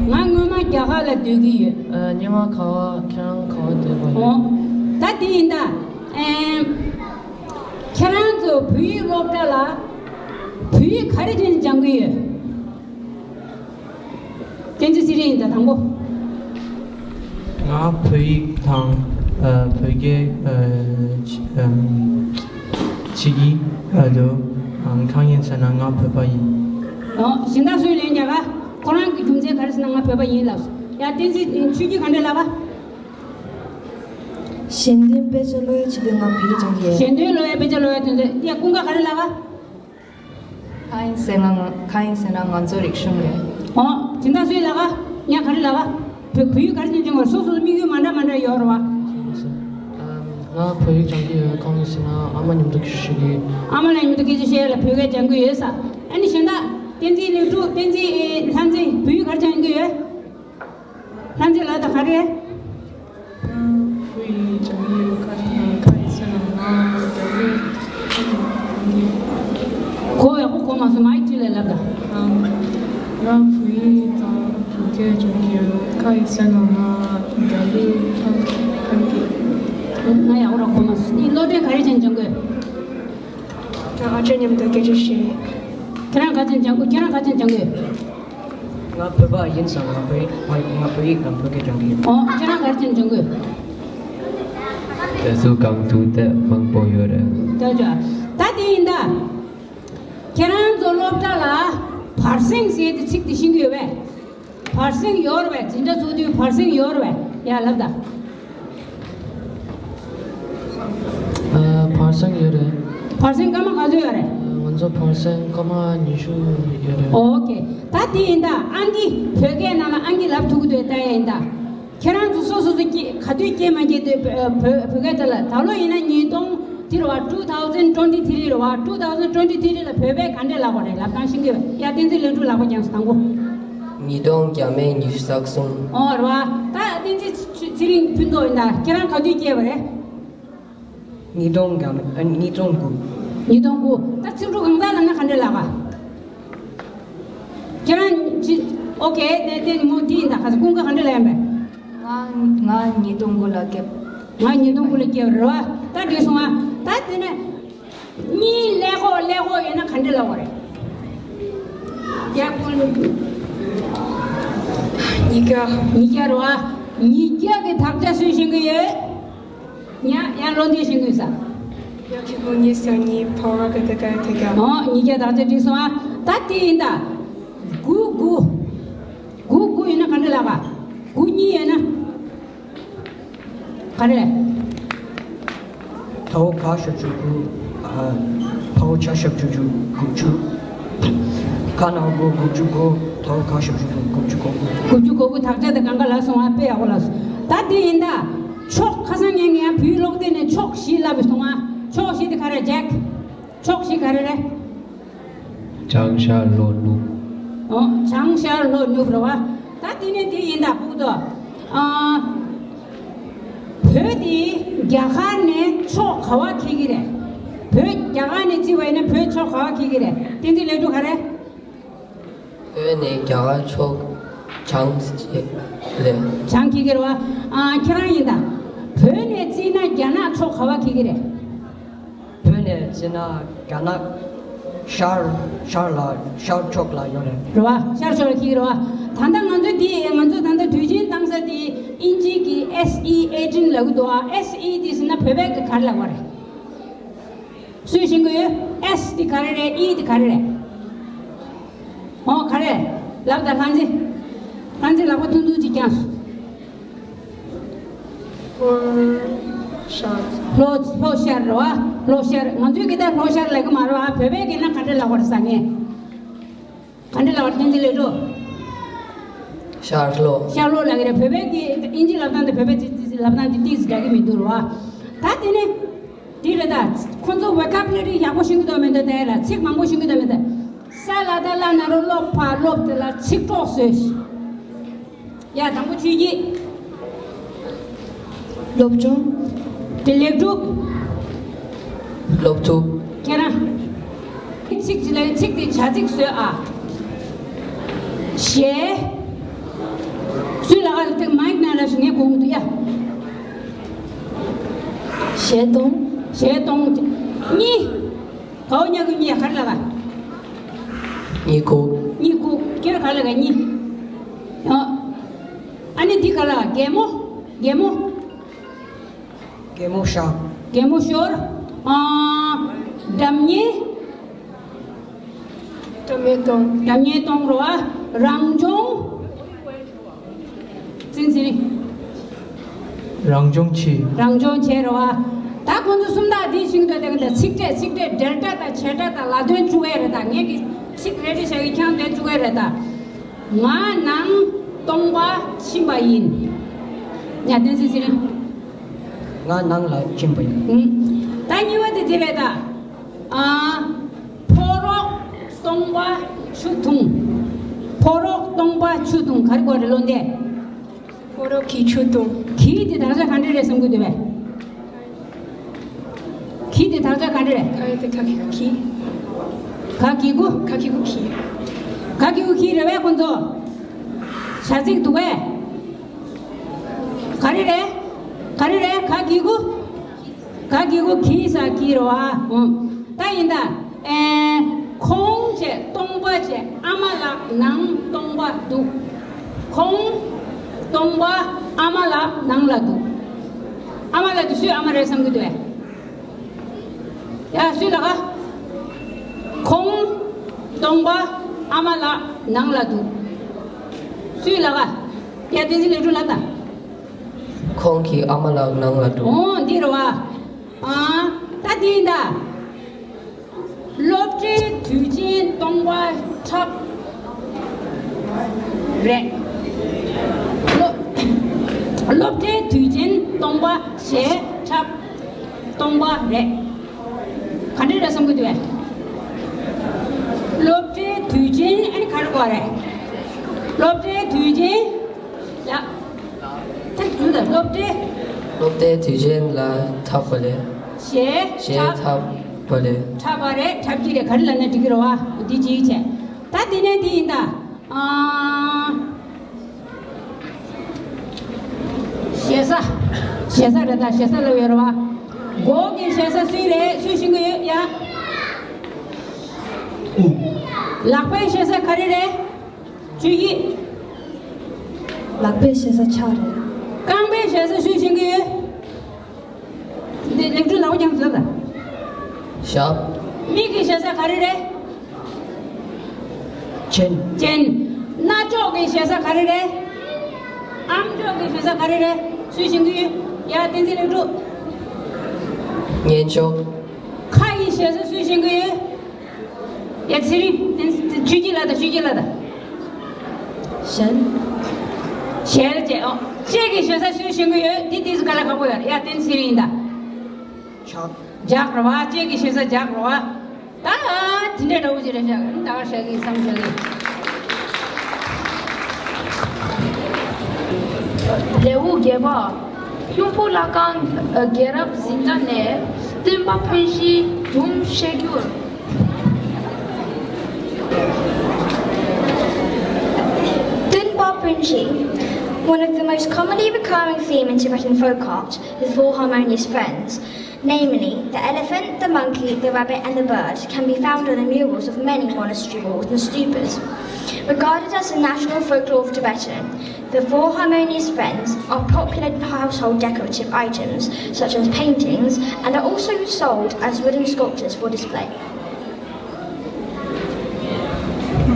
ང་སྔོན་མ་རྒྱ་གར་ལ་སྡོད་ཀྱི་ཡོད། ཉི་མ་ག་བ། ཁྱེད་རང་ག་བ་སྡོད་པ་ཡོད། ཨོ། ད་དེ་ཡིན་ད། ཨེམ། ཁྱེད་རང་ཚོ་བོད་ཡིག་སློབ་གྲྭ་ལ་བོད་ཡིག་ག་རེ་བྱས་ནས་སྦྱང་གི་ཡོད། བསྟན་འཛིན་ཚེ་རིང་ཡིན་ད་དང་པོ། ང་བོད་ཡིག་དང་། ཨ། བོད་སྐད། ཨ། ཕྱི། ཨ། ཕྱི་ཡིག་ཨ་དོ། ཨམ། གང་ཡིན་ཟེར་ན་ང་བོད་པ་ཡིན། ཨོ། གཞན་དག་སུས་ལན་རྒྱག་ག་ཁོ་རང་གི་རྒྱུ་མཚན་ག་རེ་ཟེར་ན་ང་བོད་པ་ཡིན་ལབ་སོང་། ཡ་བསྟན་འཛིན་ཆོས་སྐྱིད་ག་འདྲ་ལབ་ག་གཞན་དོན་དཔེ་ཆ་ཀློག་ཡ་ཆེད་དུ་ང་བོད་ཡིག་སྦྱང་གི་ཡོད། གཞན་དོན་ཀློག་ཡ་དཔེ་ཆ་ཀློག་ཡ་དོན་ཚན། ཡ་ཀུན་དགའ་ག་རེ་ལབ་ག་གང་ཡིན་ཟེར་ན་ང་། གང་ཡིན་ཟེར་ན་ང་ཚོ་རིག་གཞུང་རེད། ཨོ། དེ་འདྲ་སུས་ལབ་ག་ཡ་ག་རེ་ལབ་ག་བོད། བོད་ཡིག་ག་རེ་བྱས་ནས་སྦྱང་དགོས། སོ་སོ་སོ་དམིགས་ཡུལ་མ་འདྲ་མ་འདྲ་ཡོད་རེད་བ། ང་བོད་ཡིག་སྦྱང་གི་ཡོད། གང་ཡིན་ཟེར་ན་ཨ་མ་མཉམ་དུ་སྐད་ཆ་བཤད་ཀྱི་ཡོད། ཨ་མ་ལ་མཉམ་དུ་སྐད་ཆ་བཤད་ཡ་ལ་བོད་སྐད་སྦྱང་གི་ཡོད་ས། ཨ་ནི་གཞན་དག་བསྟན་འཛིན་ལེགས་གྲུབ། བསྟན་འཛིན། ཨེ། ལྷ་འཛིན། བོད་ཡིག་ག་རེ་སྦྱང་གི་ཡོད། ལྷ་འཛིན་ལགས་ད་ག་རེ། བོད་ཡིག་སྦྱང་གི་ཡོད། ག་རེ་ཡིན་ཟེར་ན་ང་རྒྱ་གར། གོ་ཡག་པོ་གོ་མ་སོང་། མའི་ཁྲིད་ལས་ལབ་ད། ང་བོད་ཡིག་དང་བོད་སྐད་སྦྱང་གི་ཡོད། ག་རེ་ཟེར་ན་ང་རྒྱ་གར་ཐང་ཐང་གི། ང་ཡག་པོ་ར་གོ་མ་སོང་། ནི་སློབ་གྲྭའི་ག་རེ་བྱས་ནས་སྦྱང་གི་ཡོད། ང་ཨ་ཅག་མཉམ་དུ་སྐད་ཆ་བཤད། ཁྱེད་རང་ག་ཚོད་སྦྱང་གི། ཁྱེད་རང་ག་ཚོད་སྦྱང་གི་ཡོད། ང་བོད་པ་ཡིན་ཙང་ང་བོད་ཡིག་ང་བོད་ཡིག་དང་བོད་སྐད་སྦྱང་གི་ཡོད། ཨོ། ཁྱེད་རང་ག་ཚོད་སྦྱང་གི་ཡོད། དེ་ཚོ་གང་ཐུག་དེ་མང་པོ་ཡོད་རེད། ད་ཅོ། ད་དེ་ཡིན་ད། ཁྱེད་རང་ཚོ་སློབ་གྲྭ་ལ་བར་གསེང་ཟེར་དེ་ཚིག་དེ་ཤེས་ཀྱི་ཡོད་པས། བར་གསེང་ཡོད་རེད་པས། འཛིན་གྲྭ་ཚུགས་དུས་བར་གསེང་ཡོད་རེད་པས། ཡ་ལབ་ད། ཨ། བར་གསེང་ཡོད་རེད། བར་གསེང་སྐར་མ་ག་ཚོད་ཡོད་རེད། ང་ཚོ་བར་གསེང་སྐར་མ་ཉི་ཤུ་ཡོད་རེད། ཨོ་ཁེ། ད་དེ་ཡིན་ད། ཨང་ཀི་བོད་སྐད་ནང་ལ་ཨང་ཀི་ལབ་ཐུབ་ཀྱི་འདུག་ད་ཡ་ཡིན་ད། ཁྱེད་རང་ཚོ་སོ་སོ་སོ་སྐྱེ་ག་དུས་སྐྱེས་མ་སྐྱེས་དུས་བོད་བོད་སྐད་དེ་ལ། ད་ལོ་ཡིན་ན་ཉིས་སྟོང་དེ་རེད་བ། two thousand twenty three རེད་བ། two thousand twenty three ལ་བོད་པས་ག་འདྲས་ལབ་པ་རེད། ལབ་སྟངས་ཤེས་ཀྱི་ཡོད། ཡ་བསྟན་འཛིན་ལེགས་གྲུབ་ལག་པ་བརྐྱངས་སོང་དང་པོ། ཉིས་སྟོང་བརྒྱ་མེད་ཉི་ཤུ་རྩ་གསུམ། ཨོ་རེད་བ། ད་བསྟན་འཛིན་ཚེ་རིང་ཕུན་ཚོགས་ཡིན་ད། ཁྱེད་རང་ག་དུས་སྐྱེས་པ་རེད། ཉིས་སྟོང་བརྒྱ་མེད། ཨ། ཉིས་སྟོང་དགུ། ཉིས་སྟོང་དགུ། ད་ཚིག་འབྲུ་གང་ཟག་ལབ་ན་ག་འདྲས་ལབ་ག་ཁྱེད་རང་ཅི། ཨོ་ཁེ། དེ་དེ་མོ་དེ་ཡིན་ད། ཁ་སང་ཀུན་དགའ་ག་འདྲས་ལབ་ཡིན་པས། ང་ང་ཉིས་སྟོང་དགུ་ལ་སྐྱེས། ང་ཉིས་སྟོང་དགུ་ལ་སྐྱེས་པ་རེད་བ། ད་འགྲིག་སོང་ཨ། ད་དེ་ནས་གཉིས་ཀླད་ཀོར་ཀླད་ཀོར་ཡོད་ན་ག་འདྲས་ལབ་པ་རེད། ཡ་ཀུན། ཉིས་བརྒྱ། ཉིས་བརྒྱ་རེད་བ། ཉིས་བརྒྱ་གི་དག་ཆ་སུས་ཤེས་ཀྱི་ཡོད། ཉ་ཡང་བློ་འདྲི་ཤེས་ཀྱི་ཡོད་ས། ཡ་ཁྱེད་ཁོ་གཉིས་ས་གཉིས་ཕོ་བ་ག་དེ་ག་དེ་ག་ཨོ། ཉིས་བརྒྱ་དག་ཆ་འགྲིག་སོང་ཨ། ད་དེ་ཡིན་ད། དགུ་དགུ། དགུ་དགུ་ཡོད་ན་ག་འདྲས་ལབ་ག་དགུ་གཉིས་ཡོད་ན། ག་རེ། ཐའོ་ག་ཞབས་ཀྱུ་དགུ། ཨ། ཕའོ་ཆ་ཞབས་ཀྱུ་དགུ། དགུ་བཅུ། ག་ན་དགུ། དགུ་བཅུ་གོ་དགུ། ཐའོ་ག་ཞབས་ཀྱུ་དགུ། དགུ་བཅུ་གོ་དགུ། དགུ་བཅུ་གོ་དགུ། དག་ཆ་དེ་གང་ག་ལབ་སོང་ཨ། དཔེ་ཡག་པོ་ལབ་སོང་། ད་དེ་ཡིན་ད། ཕྱོགས་ཁ་སང་ངས་ངས་བོད་ཡིག་ཀློག་དུས་ནས་ཕྱོགས་བཞི་ལབ་པ་སོང་ཨ། ཕྱོགས་བཞི་དེ་ག་རེ་རེད། ཕྱོགས་བཞི་ག་རེ་རེད། བྱང་ཤར་ལྷོ་ནུབ། ཨོ། བྱང་ཤར་ལྷོ་ནུབ་རེད་བ། ད་དེ་ནས་དེ་ཡིན་ད་ཕུག་ཏོ། ཨ། བོད་དེ་རྒྱ་གར་ནས་ཕྱོགས་ག་པར་འཁེལ་གྱི་རེད། བོད་རྒྱ་གར་ནས་བརྩིས་པ་ཡིན་ན་བོད་ཕྱོགས་ག་པར་འཁེལ་གྱི་རེད། བསྟན་འཛིན་ལེགས་གྲུབ་ག་རེ། བོད་ནས་རྒྱ་གར་ཕྱོགས་བྱང་ཕྱོགས་རེད། བྱང་འཁེལ་གྱི་རེད་བ། ཨ། ཁྱེད་རང་ཡིན་ད། བོད་ནས་བརྩིས་ན་རྒྱ་ནག་ཕྱོགས་ག་པར་འཁེལ་གྱི་རེད། བོད་ནས། བྱས་ན་རྒྱ་ནག་ཤར་ཤར་ལ་ཤར་ཕྱོགས་ལ་ཡོད་རེད། རེད་བ། ཤར་ཕྱོགས་ལ་འཁྱེར་རེད་བ། ད་ལྟ་ང་ཚོ་འདི་ང་ཚོ་ད་ལྟ་དུས་ཆེན་བཏང་ས་དེ་དབྱིན་ཇི་གི་S E eighteen ལབ་ཀྱི་འདུག་ཨ། S E དེ་ཟེར་ན་བོད་པའི་གི་ག་རེ་ལབ་པ་རེད། སུས་ཤེས་ཀྱི་ཡོད། S དེ་ག་རེ་རེད། E དེ་ག་རེ་རེད། ཨོ་ག་རེ། ལབ་དང་། ལྷ་མཛེས། ལྷ་མཛེས་ལག་པ་ཐུང་ཐུང་ཅིག་བརྐྱངས་སོང་། ལྷོ་ཤར། ལྷོ་ལྷོ་ཤར་རེད་བ། ལྷོ་ཤར། ང་ཚོའི་གི་ད་ལྷོ་ཤར་ལབ་གི་མ་རེད་བ། བོད་པའི་གི་ན་ག་འདྲ་ལབ་པ་རེད་ཟེར་ངས། ག་འདྲ་ལབ་པ་རེད། བསྟན་འཛིན་ལེགས་གྲུབ། ཤར་ལྷོ། ཤར་ལྷོ་ལབ་གི་རེད། བོད་པའི་གི་དབྱིན་ཇི་ལབ་སྟངས་དང་བོད་པའི་ཚིག་ཚིག་ལབ་སྟངས་དེ་ཏིག་ཙམ་འདྲ་གི་མི་འདུག་རེད་བ། ད་དེ་ནས་འདི་རེད་ད། ཁོ་ཚོ་ཝོ་ཀབ་ལ་རི་ཡག་པོ་ཤེས་ཀྱི་འདུག་མི་འདུག་ད་ཡ་ལ་ཚིག་མང་པོ་ཤེས་ཀྱི་འདུག་མི་འདུག་ས་ལ་ད་ལ་ན་རོ་ལོ་ཕ་ལོ་དེ་ལ་ཚིག་གྲོགས་བཟོས། ཡ། དང་པོ་ཆོས་སྐྱིད། སློབ་སྦྱོང་། དེ་ལེགས་གྲུབ། སློབ་ཐུབ། ཁྱེད་རང་། ཚིག་ཅིག་ལ་ཚིག་དེ་བྱ་ཚིག་བཟོས་ཨ། གཞས། སུས་ལ་ཨ་ལ་ཏིག་མའིག་ནང་ལ་ཞུ་ངས་གོ་གི་འདུག་ཡ། གཞས་གཏོང་། གཞས་གཏོང་། གཉིད། གའོ་ཉ་གུ་གཉིད་ག་རེ་ལབ་པ། གཉིད་ཁུག་གཉིད་ཁུག་ཁྱོད་ག་ལ་ག་གཉིད། ཡང་། ཨ་ནི་འདི་ག་ལ་གད་མོ། གད་མོ། གད་མོ་ཤོར། གད་མོ་ཤོར། ཨ། སྒྲ་སྙན། སྒྲ་སྙན་གཏོང་། སྒྲ་སྙན་གཏོང་རོགས་ཨ། རང་སྦྱོང་། ཙིན་ཙིན། རང་སྦྱོང་བྱེད། རང་སྦྱོང་བྱེད་རོགས་ཨ། ད་ཁོང་ཚོ་སུམ་རྟགས་འདི་ཤིང་ཏོ་དེ་ག་ད་ཚིག་ཕྲད་ཚིག་ཕྲད་འབྲེལ་སྒྲ་དང་བྱེད་སྒྲ་དང་ལ་དོན་བཅུ་ག་རེད། ད་ངས་ཀྱི་ཚིག་རེ་རེ་བྱ་གི་ཁྱང་དེ་བཅུ་ག་རེད་ད། ང་ནང་སྟོང་པ་ཕྱིན་པ་ཡིན། ཡ་བསྟན་འཛིན་ཚེ་རིང་། ང་ནང་ལ་ཕྱིན་པ་ཡིན། ཨུམ། ད་གཉིས་པ་དེ་དེ་རེད་ད། ཨ། ཕོ་རོག་སྟོང་པ་ཆུ་འཐུང་། ཕོ་རོག་སྟོང་པ་ཆུ་འཐུང་ག་རེ་གོ་རེད་བློ་འདས། ཕོ་རོག་གིས་ཆུ་འཐུང་། གིས་དེ་དག་ཆ་ག་འདྲ་རེད་བསམ་གི་འདུག་པས། གིས་དེ་དག་ཆ་ག་འདྲ་རེད། ག་རེ་དེ་ག་གི་གུ་གི། ག་གི་གུ། ག་གི་གུ་གི། ག་གི་གུ་གི་རེད་པས་ཁོང་ཚོ། བྱ་ཚིག་འདུག་པས། ག་རེ་རེད། ག་རེ་རེད། ག་གི་གུ། ག་གི་གུ་གི་ས་གི་རོ་ཨ། ཨོ། ད་ཡིན་ད། ཨེ། ཁོང་བྱས་སྟོང་པ་བྱས་ཨ་མ་ལགས་ནང་སྟོང་པ་འདུག་ཁོང་སྟོང་པ་ཨ་མ་ལགས་ནང་ལ་འདུག་ཨ་མ་ལགས་དེ་སུའི་ཨ་མ་རེད་བསམ་གི་འདུག་པས། ཡ་སུའི་ལགས་ཨ། ཁོང་སྟོང་པ་ཨ་མ་ལགས་ནང་ལ་འདུག་སུའི་ལགས་ཨ། ཡ་བསྟན་འཛིན་ལེགས་གྲུབ་ལབ་དང་། ཁོང་གི་ཨ་མ་ལགས་ནང་ལ་འདུག་ཨོ་འདི་རེད་བ། ཨ། ད་འདི་ཡིན་ད། སློབ་གྲྭའི་དུས་ཆེན་སྟོང་པ་འཁྲབ་རེད། སློབ་སློབ་གྲྭའི་དུས་ཆེན་སྟོང་པ་གཞས་འཁྲབ་སྟོང་པ་རེད། ག་འདྲ་རེད་བསམ་གི་འདུག་པས། སློབ་གྲྭའི་དུས་ཆེན་ཨ་ནི་ག་རེ་གོ་རེད། སློབ་གྲྭའི་དུས་ཆེན་ལ། ད་རྒྱུ་ད་སློབ་གྲྭའི། སློབ་གྲྭའི་དུས་ཆེན་ལ་འཁྲབ་པ་ལས། གཞས་གཞས་འཁྲབ། འཁྲབ་པ་ལས། འཁྲབ་པ་རེད། འཁྲབ་ཀྱི་རེད། ག་རེ་ལབ་ན་འགྲིག་གི་རེད་བ། འདི་གཅིག་བྱས། ད་དེ་ནས་འདི་ཡིན་ད། ཨ། ཞེ་ས། ཞེ་ས་རེད་ད། ཞེ་ས་ལབ་ཡོད་རེད་བ། མགོ་གི་ཞེ་ས་སུའི་རེད། སུས་ཤེས་ཀྱི་ཡོད་ཡ། ལག་པའི་ཞེ་ས་ག་རེ་རེད། ཆུ་ཡི། ལག་པའི་ཞེ་ས་ཕྱག་རེད། རྐང་པའི་ཞེ་ས་སུས་ཤེས་ཀྱི་ཡོད། འདི་ལེགས་གྲུབ་ལག་པ་བརྐྱངས་ཟེར་ལ། ཞབས། མིག་གི་ཞེ་ས་ག་རེ་རེད། སྤྱན། སྤྱན། རྣ་ཅོག་གི་ཞེ་ས་ག་རེ་རེད། ཨམ་ཅོག་གི་ཞེ་ས་ག་རེ་རེད། སུས་ཤེས་ཀྱི་ཡོད། ཡ་བསྟན་འཛིན་ལེགས་གྲུབ། སྙན་ཅོག་ཁ་ཡི་ཞེ་ས་སུས་ཤེས་ཀྱི་ཡོད། ཡ་ཚེ་རིང་། ཆོས་སྐྱིད་ལ་ད། ཆོས་སྐྱིད་ལ་ད། ཞལ། ཞལ་བྱས། ཨོ། ལྕེ་གི་ཞེ་ས་སུས་ཤེས་ཀྱི་ཡོད། འདི་ཏིག་ཙམ་དཀའ་ལས་ཁག་པོ་ཡོད། ཡ་བསྟན་ཚེ་རིང་ཡིན་ད། ལྗགས། ལྗགས་རེད་བ། ལྕེ་གི་ཞེ་ས་ལྗགས་རེད་བ། ད་དེ་འདྲའི་འདྲ་བོ་ཅིག་རེད་ཤག་ད་ག་ཤག་གི་བསམ་ཤག་གི། ལེའུ་བརྒྱད་པ། ཁྱུང་པོ་ལྷ་ཁང་རྒྱལ་རབས་འཛིན་གྲྭ་ནས་སྟོན་པ་ཕུན་ཚོགས་སྒྲུང་བཤད་རྒྱུར། སྟོན་པ་ཕུན་ཚོགས། One of the most commonly recurring theme in Tibetan folk art is four harmonious friends. Namely, the elephant, the monkey, the rabbit, and the bird can be found on the murals of many monastery walls and stupas. Regarded as the national folklore of Tibetan, the four harmonious friends are popular household decorative items such as paintings and are also sold as wooden sculptures for display.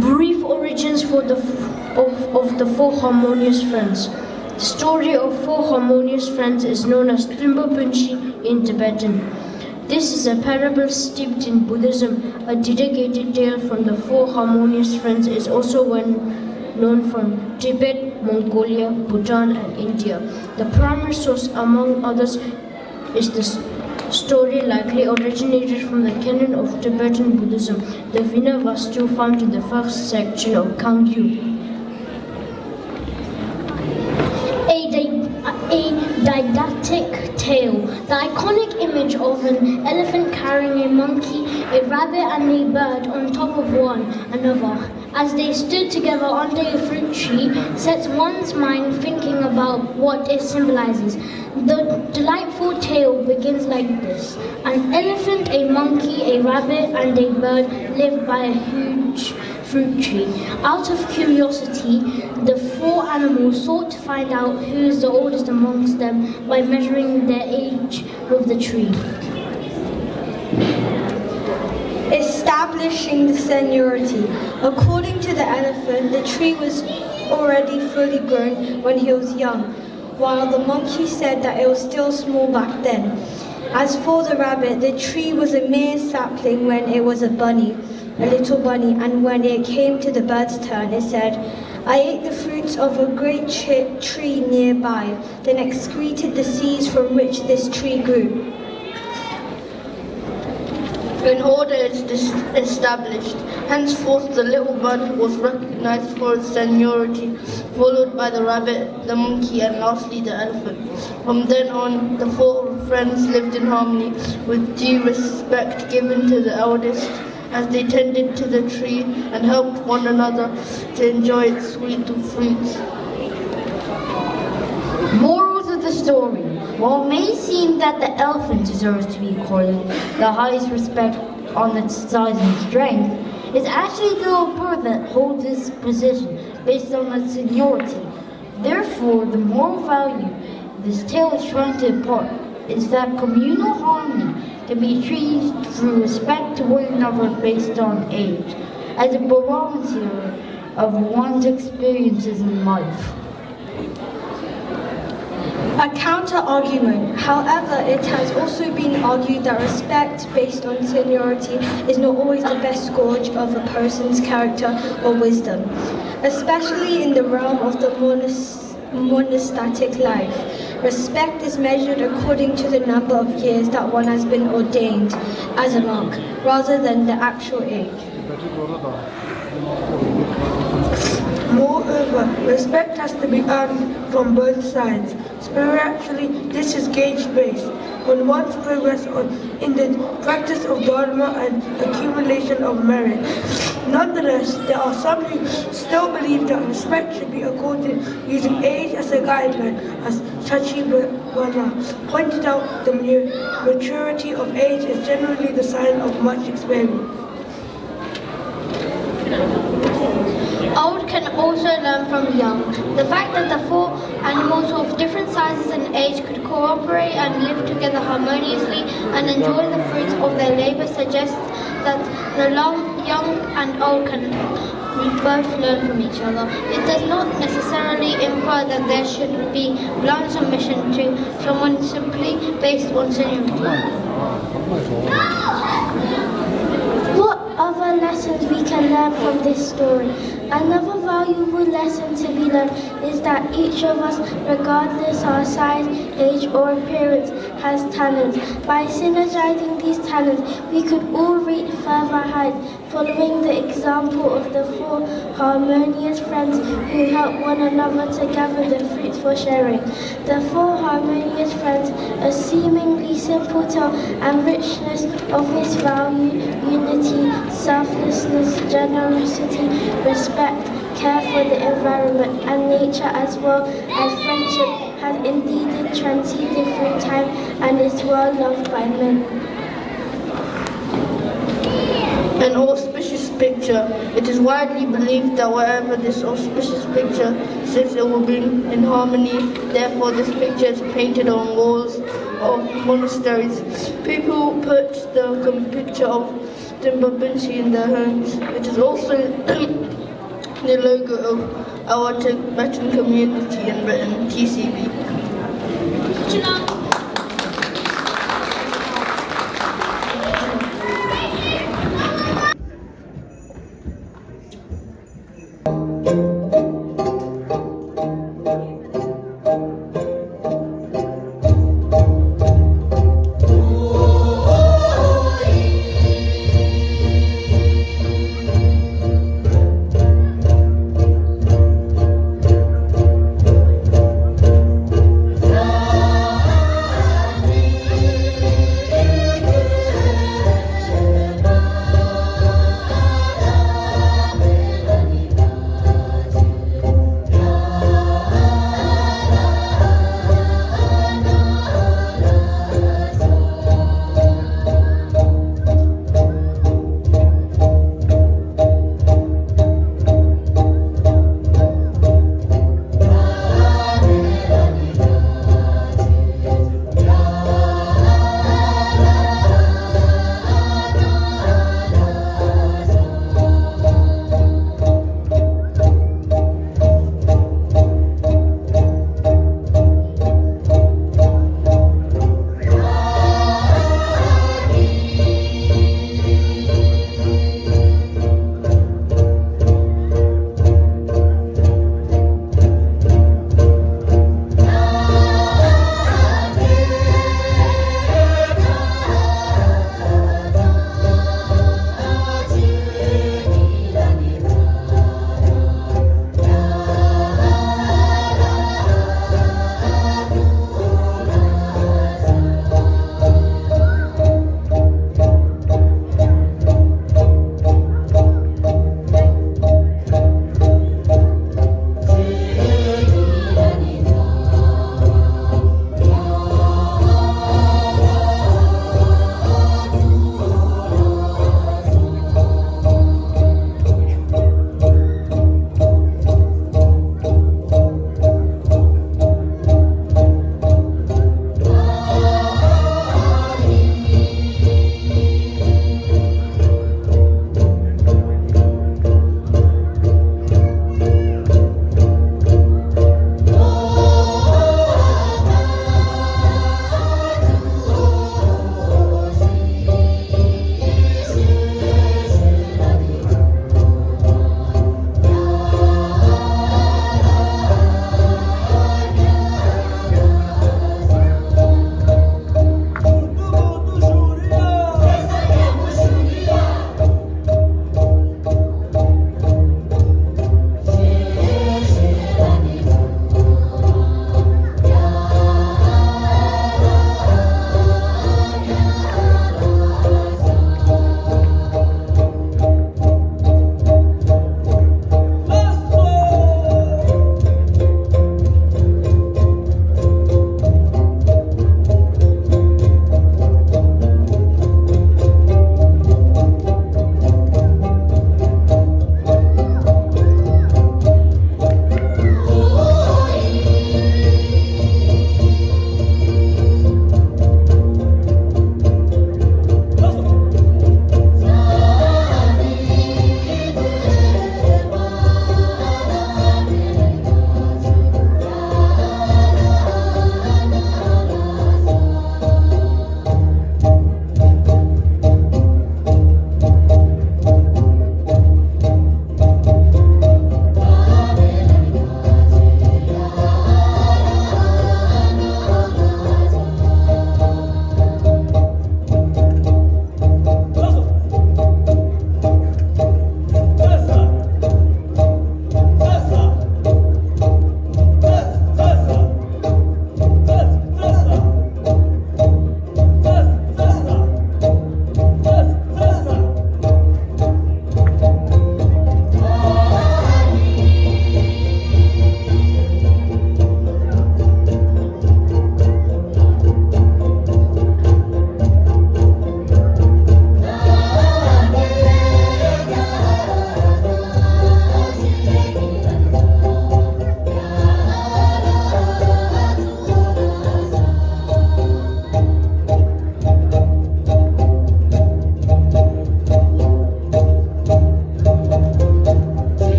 Brief origins for the f- of, of the four harmonious friends. The story of four harmonious friends is known as Trimba Punshi in Tibetan. This is a parable steeped in Buddhism. A dedicated tale from the four harmonious friends is also well known from Tibet, Mongolia, Bhutan, and India. The primary source, among others, is the s- story likely originated from the canon of Tibetan Buddhism, the Vinavastu, found in the first section of Kangyu. A, di- a didactic tale. The iconic image of an elephant carrying a monkey, a rabbit, and a bird on top of one another as they stood together under a fruit tree sets one's mind thinking about what it symbolizes. The delightful tale begins like this: an elephant, a monkey, a rabbit, and a bird live by a huge fruit tree. Out of curiosity, the four animals sought to find out who is the oldest amongst them by measuring their age with the tree. Establishing the seniority. According to the elephant, the tree was already fully grown when he was young, while the monkey said that it was still small back then. As for the rabbit, the tree was a mere sapling when it was a bunny, a little bunny, and when it came to the bird's turn, it said, "I ate the fruits of a great chi- tree nearby, then excreted the seeds from which this tree grew." An order is dis- established. Henceforth, the little bird was recognized for its seniority, followed by the rabbit, the monkey, and lastly the elephant. From then on, the four friends lived in harmony, with due respect given to the eldest as they tended to the tree and helped one another to enjoy its sweet fruits. Morals of the story. While it may seem that the elephant deserves to be accorded the highest respect on its size and strength, it's actually the little bird that holds this position based on its seniority. Therefore, the moral value this tale is trying to impart is that communal harmony can be achieved through respect to one another based on age, as a barometer of one's experiences in life. A counter argument. However, it has also been argued that respect based on seniority is not always the best gauge of a person's character or wisdom, especially in the realm of the monas- monastatic life. Respect is measured according to the number of years that one has been ordained as a monk, rather than the actual age. Moreover, respect has to be earned from both sides. Spiritually, this is gauge based on one's progress on, in the practice of Dharma and accumulation of merit. Nonetheless, there are some who still believe that respect should be accorded using age as a guideline, as Chachi Bana pointed out, the mu- maturity of age is generally the sign of much experience. Old can also learn from young. The fact that the four animals of different sizes and age could cooperate and live together harmoniously and enjoy the fruits of their labor suggests that the long, young and old can both learn from each other. It does not necessarily infer that there should be blind submission to someone simply based on seniority. What other lessons we can learn from this story? Another valuable lesson to be learned is that each of us, regardless our size, age, or appearance, has talents. By synergizing these talents, we could all reach further heights, following the example of the four harmonious friends who help one another to gather the fruits for sharing. The four harmonious friends, a seemingly simple tale, and richness of its value, unity, selflessness, generosity, respect, care for the environment and nature as well as friendship has indeed transcended through time and is well loved by men. An auspicious picture. It is widely believed that wherever this auspicious picture sits, it will be in harmony. Therefore, this picture is painted on walls of monasteries. People put the com- picture of Dimbabinchi in their homes. It is also the logo of our Tibetan community in Britain, T C B.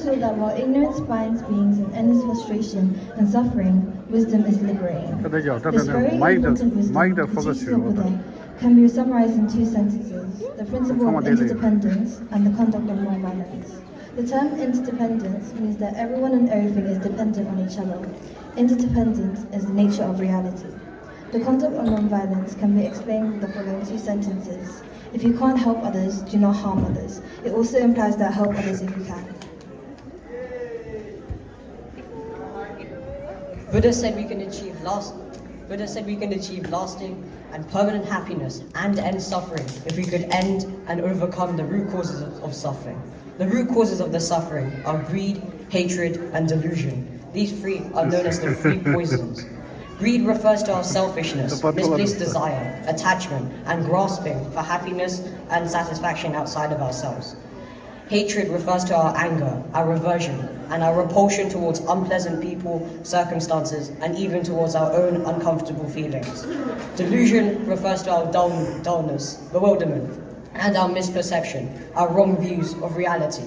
So that while ignorance binds beings in endless frustration and suffering, wisdom is liberating. This very ancient wisdom, Teachings of Buddha, can be summarized in two sentences. The principle of interdependence and the conduct of non-violence. The term interdependence means that everyone and everything is dependent on each other. Interdependence is the nature of reality. The concept of non-violence can be explained with the following two sentences. If you can't help others, do not harm others. It also implies that help others if you can. Buddha said we can achieve last Buddha said we can achieve lasting and permanent happiness and end suffering if we could end and overcome the root causes of, of suffering. The root causes of the suffering are greed, hatred, and delusion. These three are known as the three poisons. Greed refers to our selfishness, misplaced desire, attachment, and grasping for happiness and satisfaction outside of ourselves. Hatred refers to our anger, our aversion, and our repulsion towards unpleasant people, circumstances, and even towards our own uncomfortable feelings. Delusion refers to our dull, dullness, bewilderment, and our misperception, our wrong views of reality.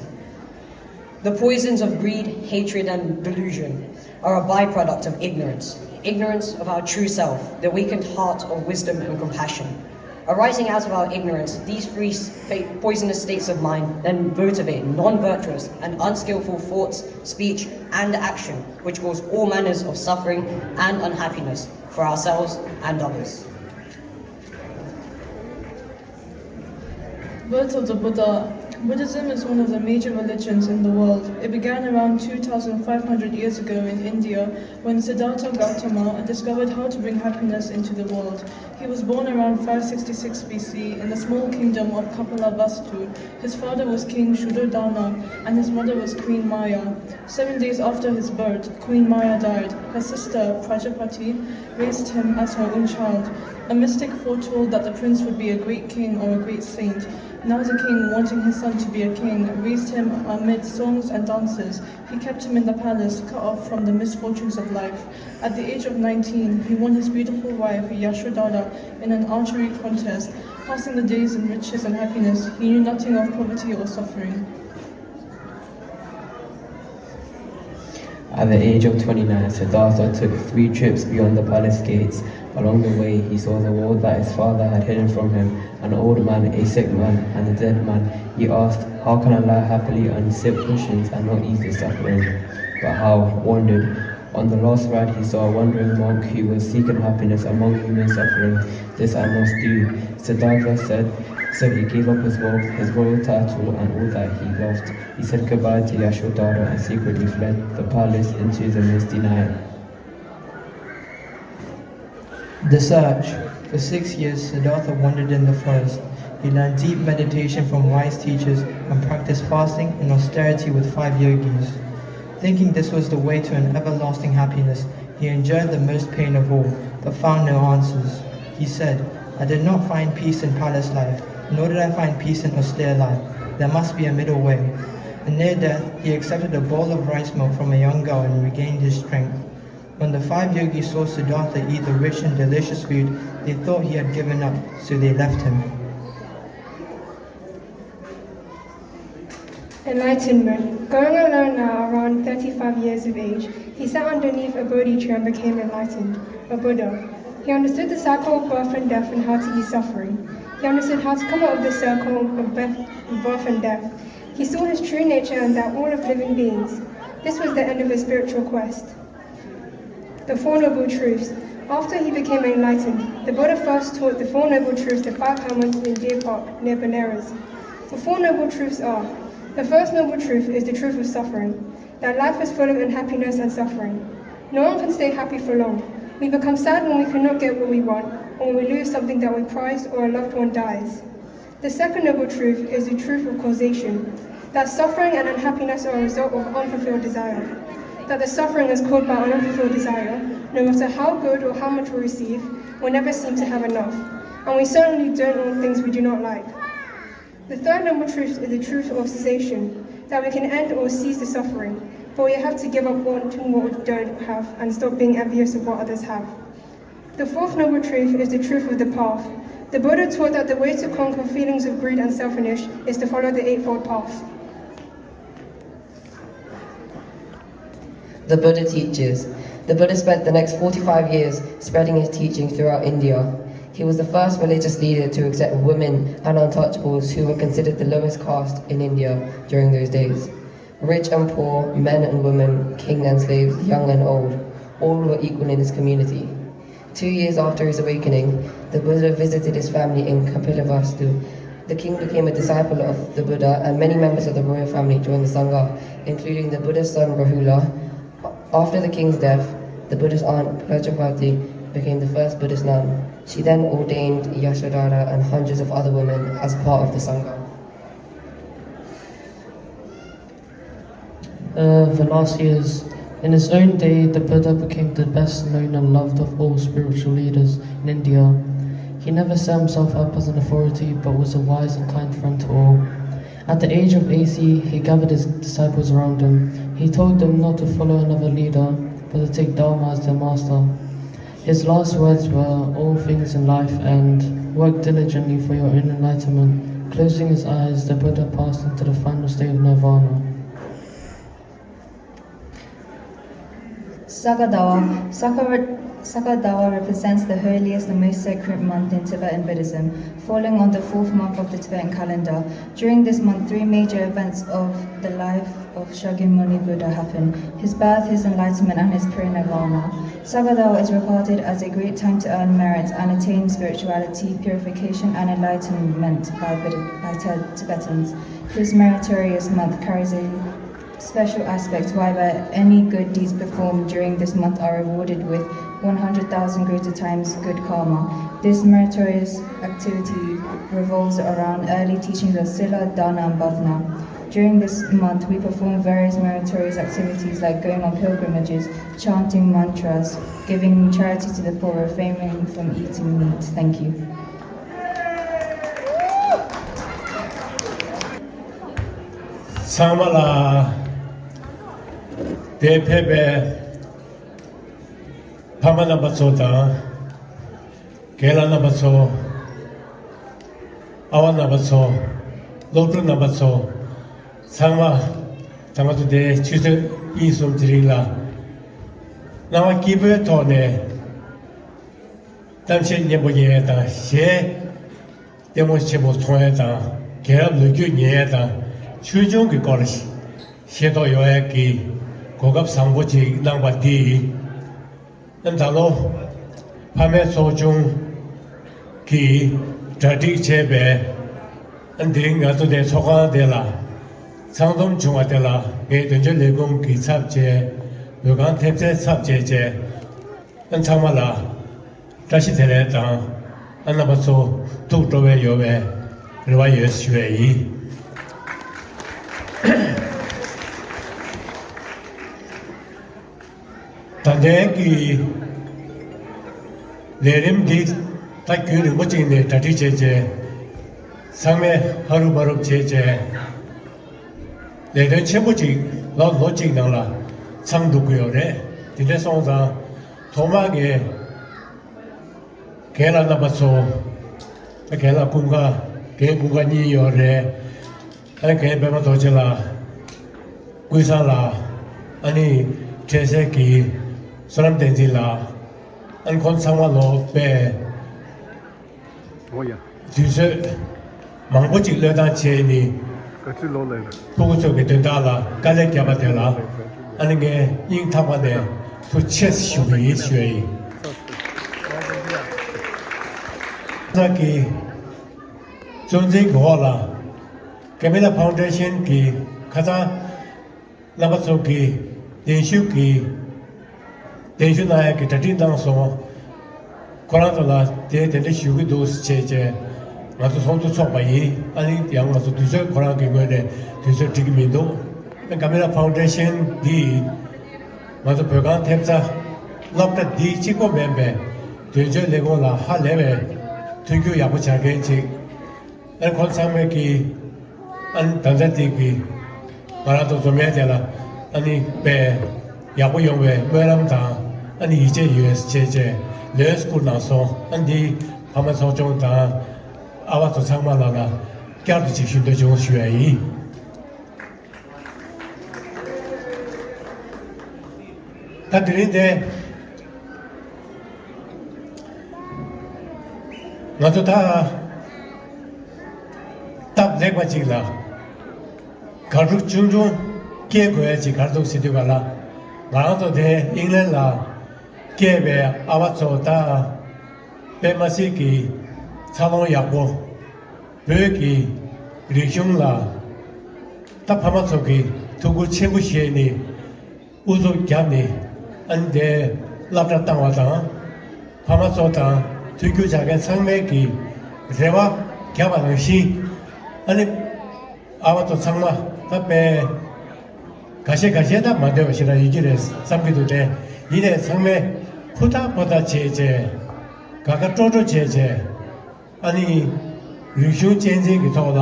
The poisons of greed, hatred, and delusion are a byproduct of ignorance. Ignorance of our true self, the awakened heart of wisdom and compassion. Arising out of our ignorance, these three s- fa- poisonous states of mind then motivate non virtuous and unskillful thoughts, speech, and action, which cause all manners of suffering and unhappiness for ourselves and others. Birth of the Buddha. Buddhism is one of the major religions in the world. It began around two thousand five hundred years ago in India when Siddhartha Gautama discovered how to bring happiness into the world. He was born around five sixty-six B C in the small kingdom of Kapilavastu. His father was King Shuddhodana and his mother was Queen Maya. Seven days after his birth, Queen Maya died. Her sister, Prajapati, raised him as her own child. A mystic foretold that the prince would be a great king or a great saint. Now the king, wanting his son to be a king, raised him amid songs and dances. He kept him in the palace, cut off from the misfortunes of life. At the age of nineteen, he won his beautiful wife, Yashodhara, in an archery contest. Passing the days in riches and happiness, he knew nothing of poverty or suffering. At the age of twenty-nine, Siddhartha took three trips beyond the palace gates. Along the way, he saw the world that his father had hidden from him, an old man, a sick man, and a dead man. He asked, "How can I lie happily and sip potions and not ease the suffering?" But how, wondered. On the last ride, he saw a wandering monk who was seeking happiness among human suffering. "This I must do," Siddhartha said. So he gave up his wealth, his royal title, and all that he loved. He said goodbye to Yashodhara and secretly fled the palace into the misty night. The Search. For six years, Siddhartha wandered in the forest. He learned deep meditation from wise teachers and practiced fasting and austerity with five yogis. Thinking this was the way to an everlasting happiness, he endured the most pain of all, but found no answers. He said, "I did not find peace in palace life, nor did I find peace in austere life. There must be a middle way." And near death, he accepted a bowl of rice milk from a young girl and regained his strength. When the five yogis saw Siddhartha eat the rich and delicious food, they thought he had given up, so they left him. Enlightenment. Going alone now, around thirty-five years of age, he sat underneath a Bodhi tree and became enlightened, a Buddha. He understood the cycle of birth and death and how to ease suffering. He understood how to come out of the circle of birth and death. He saw his true nature and that all of living beings. This was the end of his spiritual quest. The Four Noble Truths. After he became enlightened, the Buddha first taught the Four Noble Truths to five Brahmins in Deer Park, near Benares. The Four Noble Truths are: the first Noble Truth is the truth of suffering, that life is full of unhappiness and suffering. No one can stay happy for long. We become sad when we cannot get what we want, or when we lose something that we prize, or a loved one dies. The second noble truth is the truth of causation, that suffering and unhappiness are a result of unfulfilled desire, that the suffering is caused by an unfulfilled desire. No matter how good or how much we receive, we never seem to have enough, and we certainly don't want things we do not like. The third noble truth is the truth of cessation, that we can end or cease the suffering, but we have to give up wanting what we don't have and stop being envious of what others have. The fourth noble truth is the truth of the path. The Buddha taught that the way to conquer feelings of greed and selfishness is to follow the Eightfold Path. The Buddha teaches. The Buddha spent the next forty-five years spreading his teachings throughout India. He was the first religious leader to accept women and untouchables, who were considered the lowest caste in India during those days. Rich and poor, men and women, king and slaves, young and old, all were equal in his community. Two years after his awakening, the Buddha visited his family in Kapilavastu. The king became a disciple of the Buddha, and many members of the royal family joined the Sangha, including the Buddha's son Rahula. After the king's death, the Buddha's aunt Prajapati became the first Buddhist nun. She then ordained Yasodhara and hundreds of other women as part of the Sangha. Uh, the last years. In his own day, the Buddha became the best known and loved of all spiritual leaders in India. He never set himself up as an authority, but was a wise and kind friend to all. At the age of eighty, he gathered his disciples around him. He told them not to follow another leader, but to take Dharma as their master. His last words were, "All things in life end. Work diligently for your own enlightenment." Closing his eyes, the Buddha passed into the final state of nirvana. Sakadawa. Sakara- Sakadawa represents the holiest and most sacred month in Tibetan Buddhism, falling on the fourth month of the Tibetan calendar. During this month, three major events of the life of Shakyamuni Buddha happen: his birth, his enlightenment, and his parinirvana. Sakadawa is regarded as a great time to earn merit and attain spirituality, purification, and enlightenment by, Buddha- by Tibetans. This meritorious month carries a special aspect whereby any good deeds performed during this month are rewarded with one hundred thousand greater times good karma. This meritorious activity revolves around early teachings of Sila, Dana, and Bhavna. During this month, we perform various meritorious activities like going on pilgrimages, chanting mantras, giving charity to the poor, refraining from eating meat. Thank you. ཚང་མ་ལ། དེར་ཕེབས་པའི་ཕ་མ་རྣམ་པ་ཚོ་དང་། རྒན་ལགས་རྣམ་པ་ཚོ། ཨ་བ་རྣམ་པ་ཚོ། སློབ་ཕྲུག་རྣམ་པ་ཚོ། ཚང་མ། ད་ང་ཚོ་དེ་ཆུ་ཚོད་གཉིས་གསུམ་དེ་རིང་ལ། སྣང་བ་སྐྱིད་པོའི་ཐོག་ནས། གཏམ་བཤད་སྙན་པོ་ཉན་ཡས་དང་གཞས་ལྟད་མོ་ཆེན་པོ་མཐོང་ཡས་དང་རྒྱལ་རབས་ལོ་རྒྱུས་ཉན་ཡས་དང་ཆོས་འབྱུང་གི་སྐོར་ཤེས་རྟོགས་ཡོང་ཡས་ཀྱི་གོ་སྐབས་བཟང་པོ་ཅིག་གནང་པ་འདིས། ཨ་ད་ལོ་ཕ་མའི་ཚོགས་ཆུང་གིས་གྲ་སྒྲིག་བྱས་པའི་ཨ་དེ་རིང་ང་ཚོ་དེ་ཚོགས་ཁང་དེ་ལ་ཚང་འཛོམས་བྱུང་བ་དེ་ལ་ངས་དོན་གཅོད་ལས་ཁུངས་ཀྱི་ཚབ་བྱས། བོད་ཁང་ཐེབས་རྩའི་ཚབ་བྱས་བྱས། ཨ་ཚང་མ་ལ་བཀྲ་ཤིས་བདེ་ལེགས་དང་། ཨ་རྣམ་པ་ཚོ་ཐུགས་སྤྲོ་བའི་ཡོང་བའི་རེ་བ་ཡོད་ཞུ་བ་ཡིན། ད་ལྟའི་གི་ལས་རིམ་འདི་ད་རྒྱུན་རིང་པོ་ཅིག་ནས་གྲ་སྒྲིག་བྱས་བྱས། ཚང་མས་ཧ་རུབ་ཧ་རུབ་བྱས་བྱས། ལས་དོན་ཆེན་པོ་ཅིག་ལོ་ལོ་གཅིག་ནང་ལ་ཚང་འགྲོ་གི་ཡོད་རེད། དེ་འདྲ་སོང་ཙང་ཐོག་མར་ངས་རྒན་ལགས་རྣམ་པ་ཚོ། རྒན་ལགས་ཀུན་དགའ། རྒན་ཀུན་དགའ་གཉིས་ཡོད་རེད། ཨ་རྒན་པད་མ་རྡོ་རྗེ་ལགས། ཀུན་བཟང་ལགས། ཨ་ནི་འཕྲལ་སེལ་གྱི་བསོད་ནམས་བསྟན་འཛིན་ལགས། ཨ་ནི་ཁོང་ཚང་མ་ལོ་པས། འོ་ཡ། དུས་ཚོད་མང་པོ་ཅིག་བློས་བཏང་བྱས་ནས། ག་ཚོད་ལོ་ལས་རེད། ཕྲུ་གུ་ཚོ་གི་དོན་དག་ལ་དཀའ་ལས་བརྒྱབ་པ་དེ་ལ་ཨ་ནི་ངས་སྙིང་ཐག་པ་ནས་ཐུགས་རྗེ་ཆེ་ཞུ་གི་ཡིན་ཞུ་ཡ་ཡིན། ས་གི་གཙོ་འཛིན་གྱི་འོག་ལ་Camila Foundation གི་ཁ་སང་རྣམ་པ་ཚོ་གིས་གདན་ཞུ་གིས་གདན་ཞུ་གནང་ཡག་གི་གྲ་སྒྲིག་གནང་སོང་། ཁོ་རང་ཚོ་ལ་དེ་དེ་འདྲ་ཞུ་གི་འདུག་ཟེར་བྱས་བྱས་ང་ཚོ་ཚོགས་འདུ་འཚོགས་པ་ཡིན། ཨ་ནི་ཡང་ང་ཚོ་དུས་ཚོད་ཁོ་རང་གི་ངོས་ནས་དུས་ཚོད་འགྲིག་གི་མི་འདུག་ཨ་Camila Foundation འདིས་ང་ཚོ་བོད་ཁང་ཐེབས་རྩ་སློབ་གྲྭ་འདི་གཅིག་པོ་མིན་པའི་དོན་གཅོད་ལས་ཁུངས་ལ་ཧ་ལས་པའི་མཐུན་འགྱུར་ཡག་པོ་བྱ་མཁན་ཅིག་ཨ་ནི་ཁོང་ཚང་མས་ཀྱིས་ཨ་ནི་ད་ལྟ་དེ་གི་ང་རང་ཚོ་འཛོམས་ཡས་དེ་ལ་ཨ་ནི་དཔེ་ཡག་པོ་ཡོང་བའི་སྨོན་ལམ་དང་ཨ་ནི་ཡིད་ཆེས་ཡོད་ཅེས་བྱས་ལན་བསྐུར་གནང་སོང་། ཨ་ནི་འདི་ཕ་མ་ཚོགས་ཆུང་དང་ཨ་བ་ཚོ་ཚང་མ་ལ་ལ་བསྐྱར་དུ་ཅིག་ཞུ་འདོད་བྱུང་ཞུ་ཡ་ཡིན། ད་དེ་རིང་དེ་ང་ཚོ་ད་སྟབས་ལེགས་པ་ཅིག་ལ་དགའ་སྤྲོ་ཆུང་ཆུང་སྐྱེ་དགོས་ཡ་ཅིག་ག་རེ་འདུག་ཟེར་དུས་ག་ལ་ང་རང་ཚོ་དེ་ཨིང་ལན་ལ་སྐྱེས་པའི་ཨ་བ་ཚོ་ད་དཔེ་མ་སྲིད་ཀྱི་འཚར་ལོངས་ཡག་པོ། བོད་ཀྱི་རིག་གཞུང་ལ་ད་ཕ་མ་ཚོ་གིས་ཐུགས་ཁུར་ཆེན་པོ་བཞེས་ནས་ཨུ་ཚུགས་བརྒྱབ་ནས་ཨ་ནི་དེ་སློབ་གྲྭ་བཏང་བ་དང་། ཕ་མ་ཚོ་དང་མཐུན་འགྱུར་བྱ་མཁན་ཚང་མས་ཀྱིས་རེ་བ་བརྒྱབ་པ་ནང་བཞིན་ཨ་ནི་ཨ་བ་ཚོ་ཚང་མ་ད་དཔེ་འགའ་ཤས་འགའ་ཤས་ད་མ་འདོད་པ་ཞིག་རང་ཡོད་ཀྱི་རེད་བསམ་གྱི་འདུག་དེ་ཡིན་ནའི་ཚང་མས་ཧུར་ཐག་ཧུར་ཐག་བྱས་བྱས་དགའ་དགའ་སྤྲོ་སྤྲོ་བྱས་བྱས། ཨ་ནི། རིག་གཞུང་གཅེས་འཛིན་གྱི་ཐོག་ལ་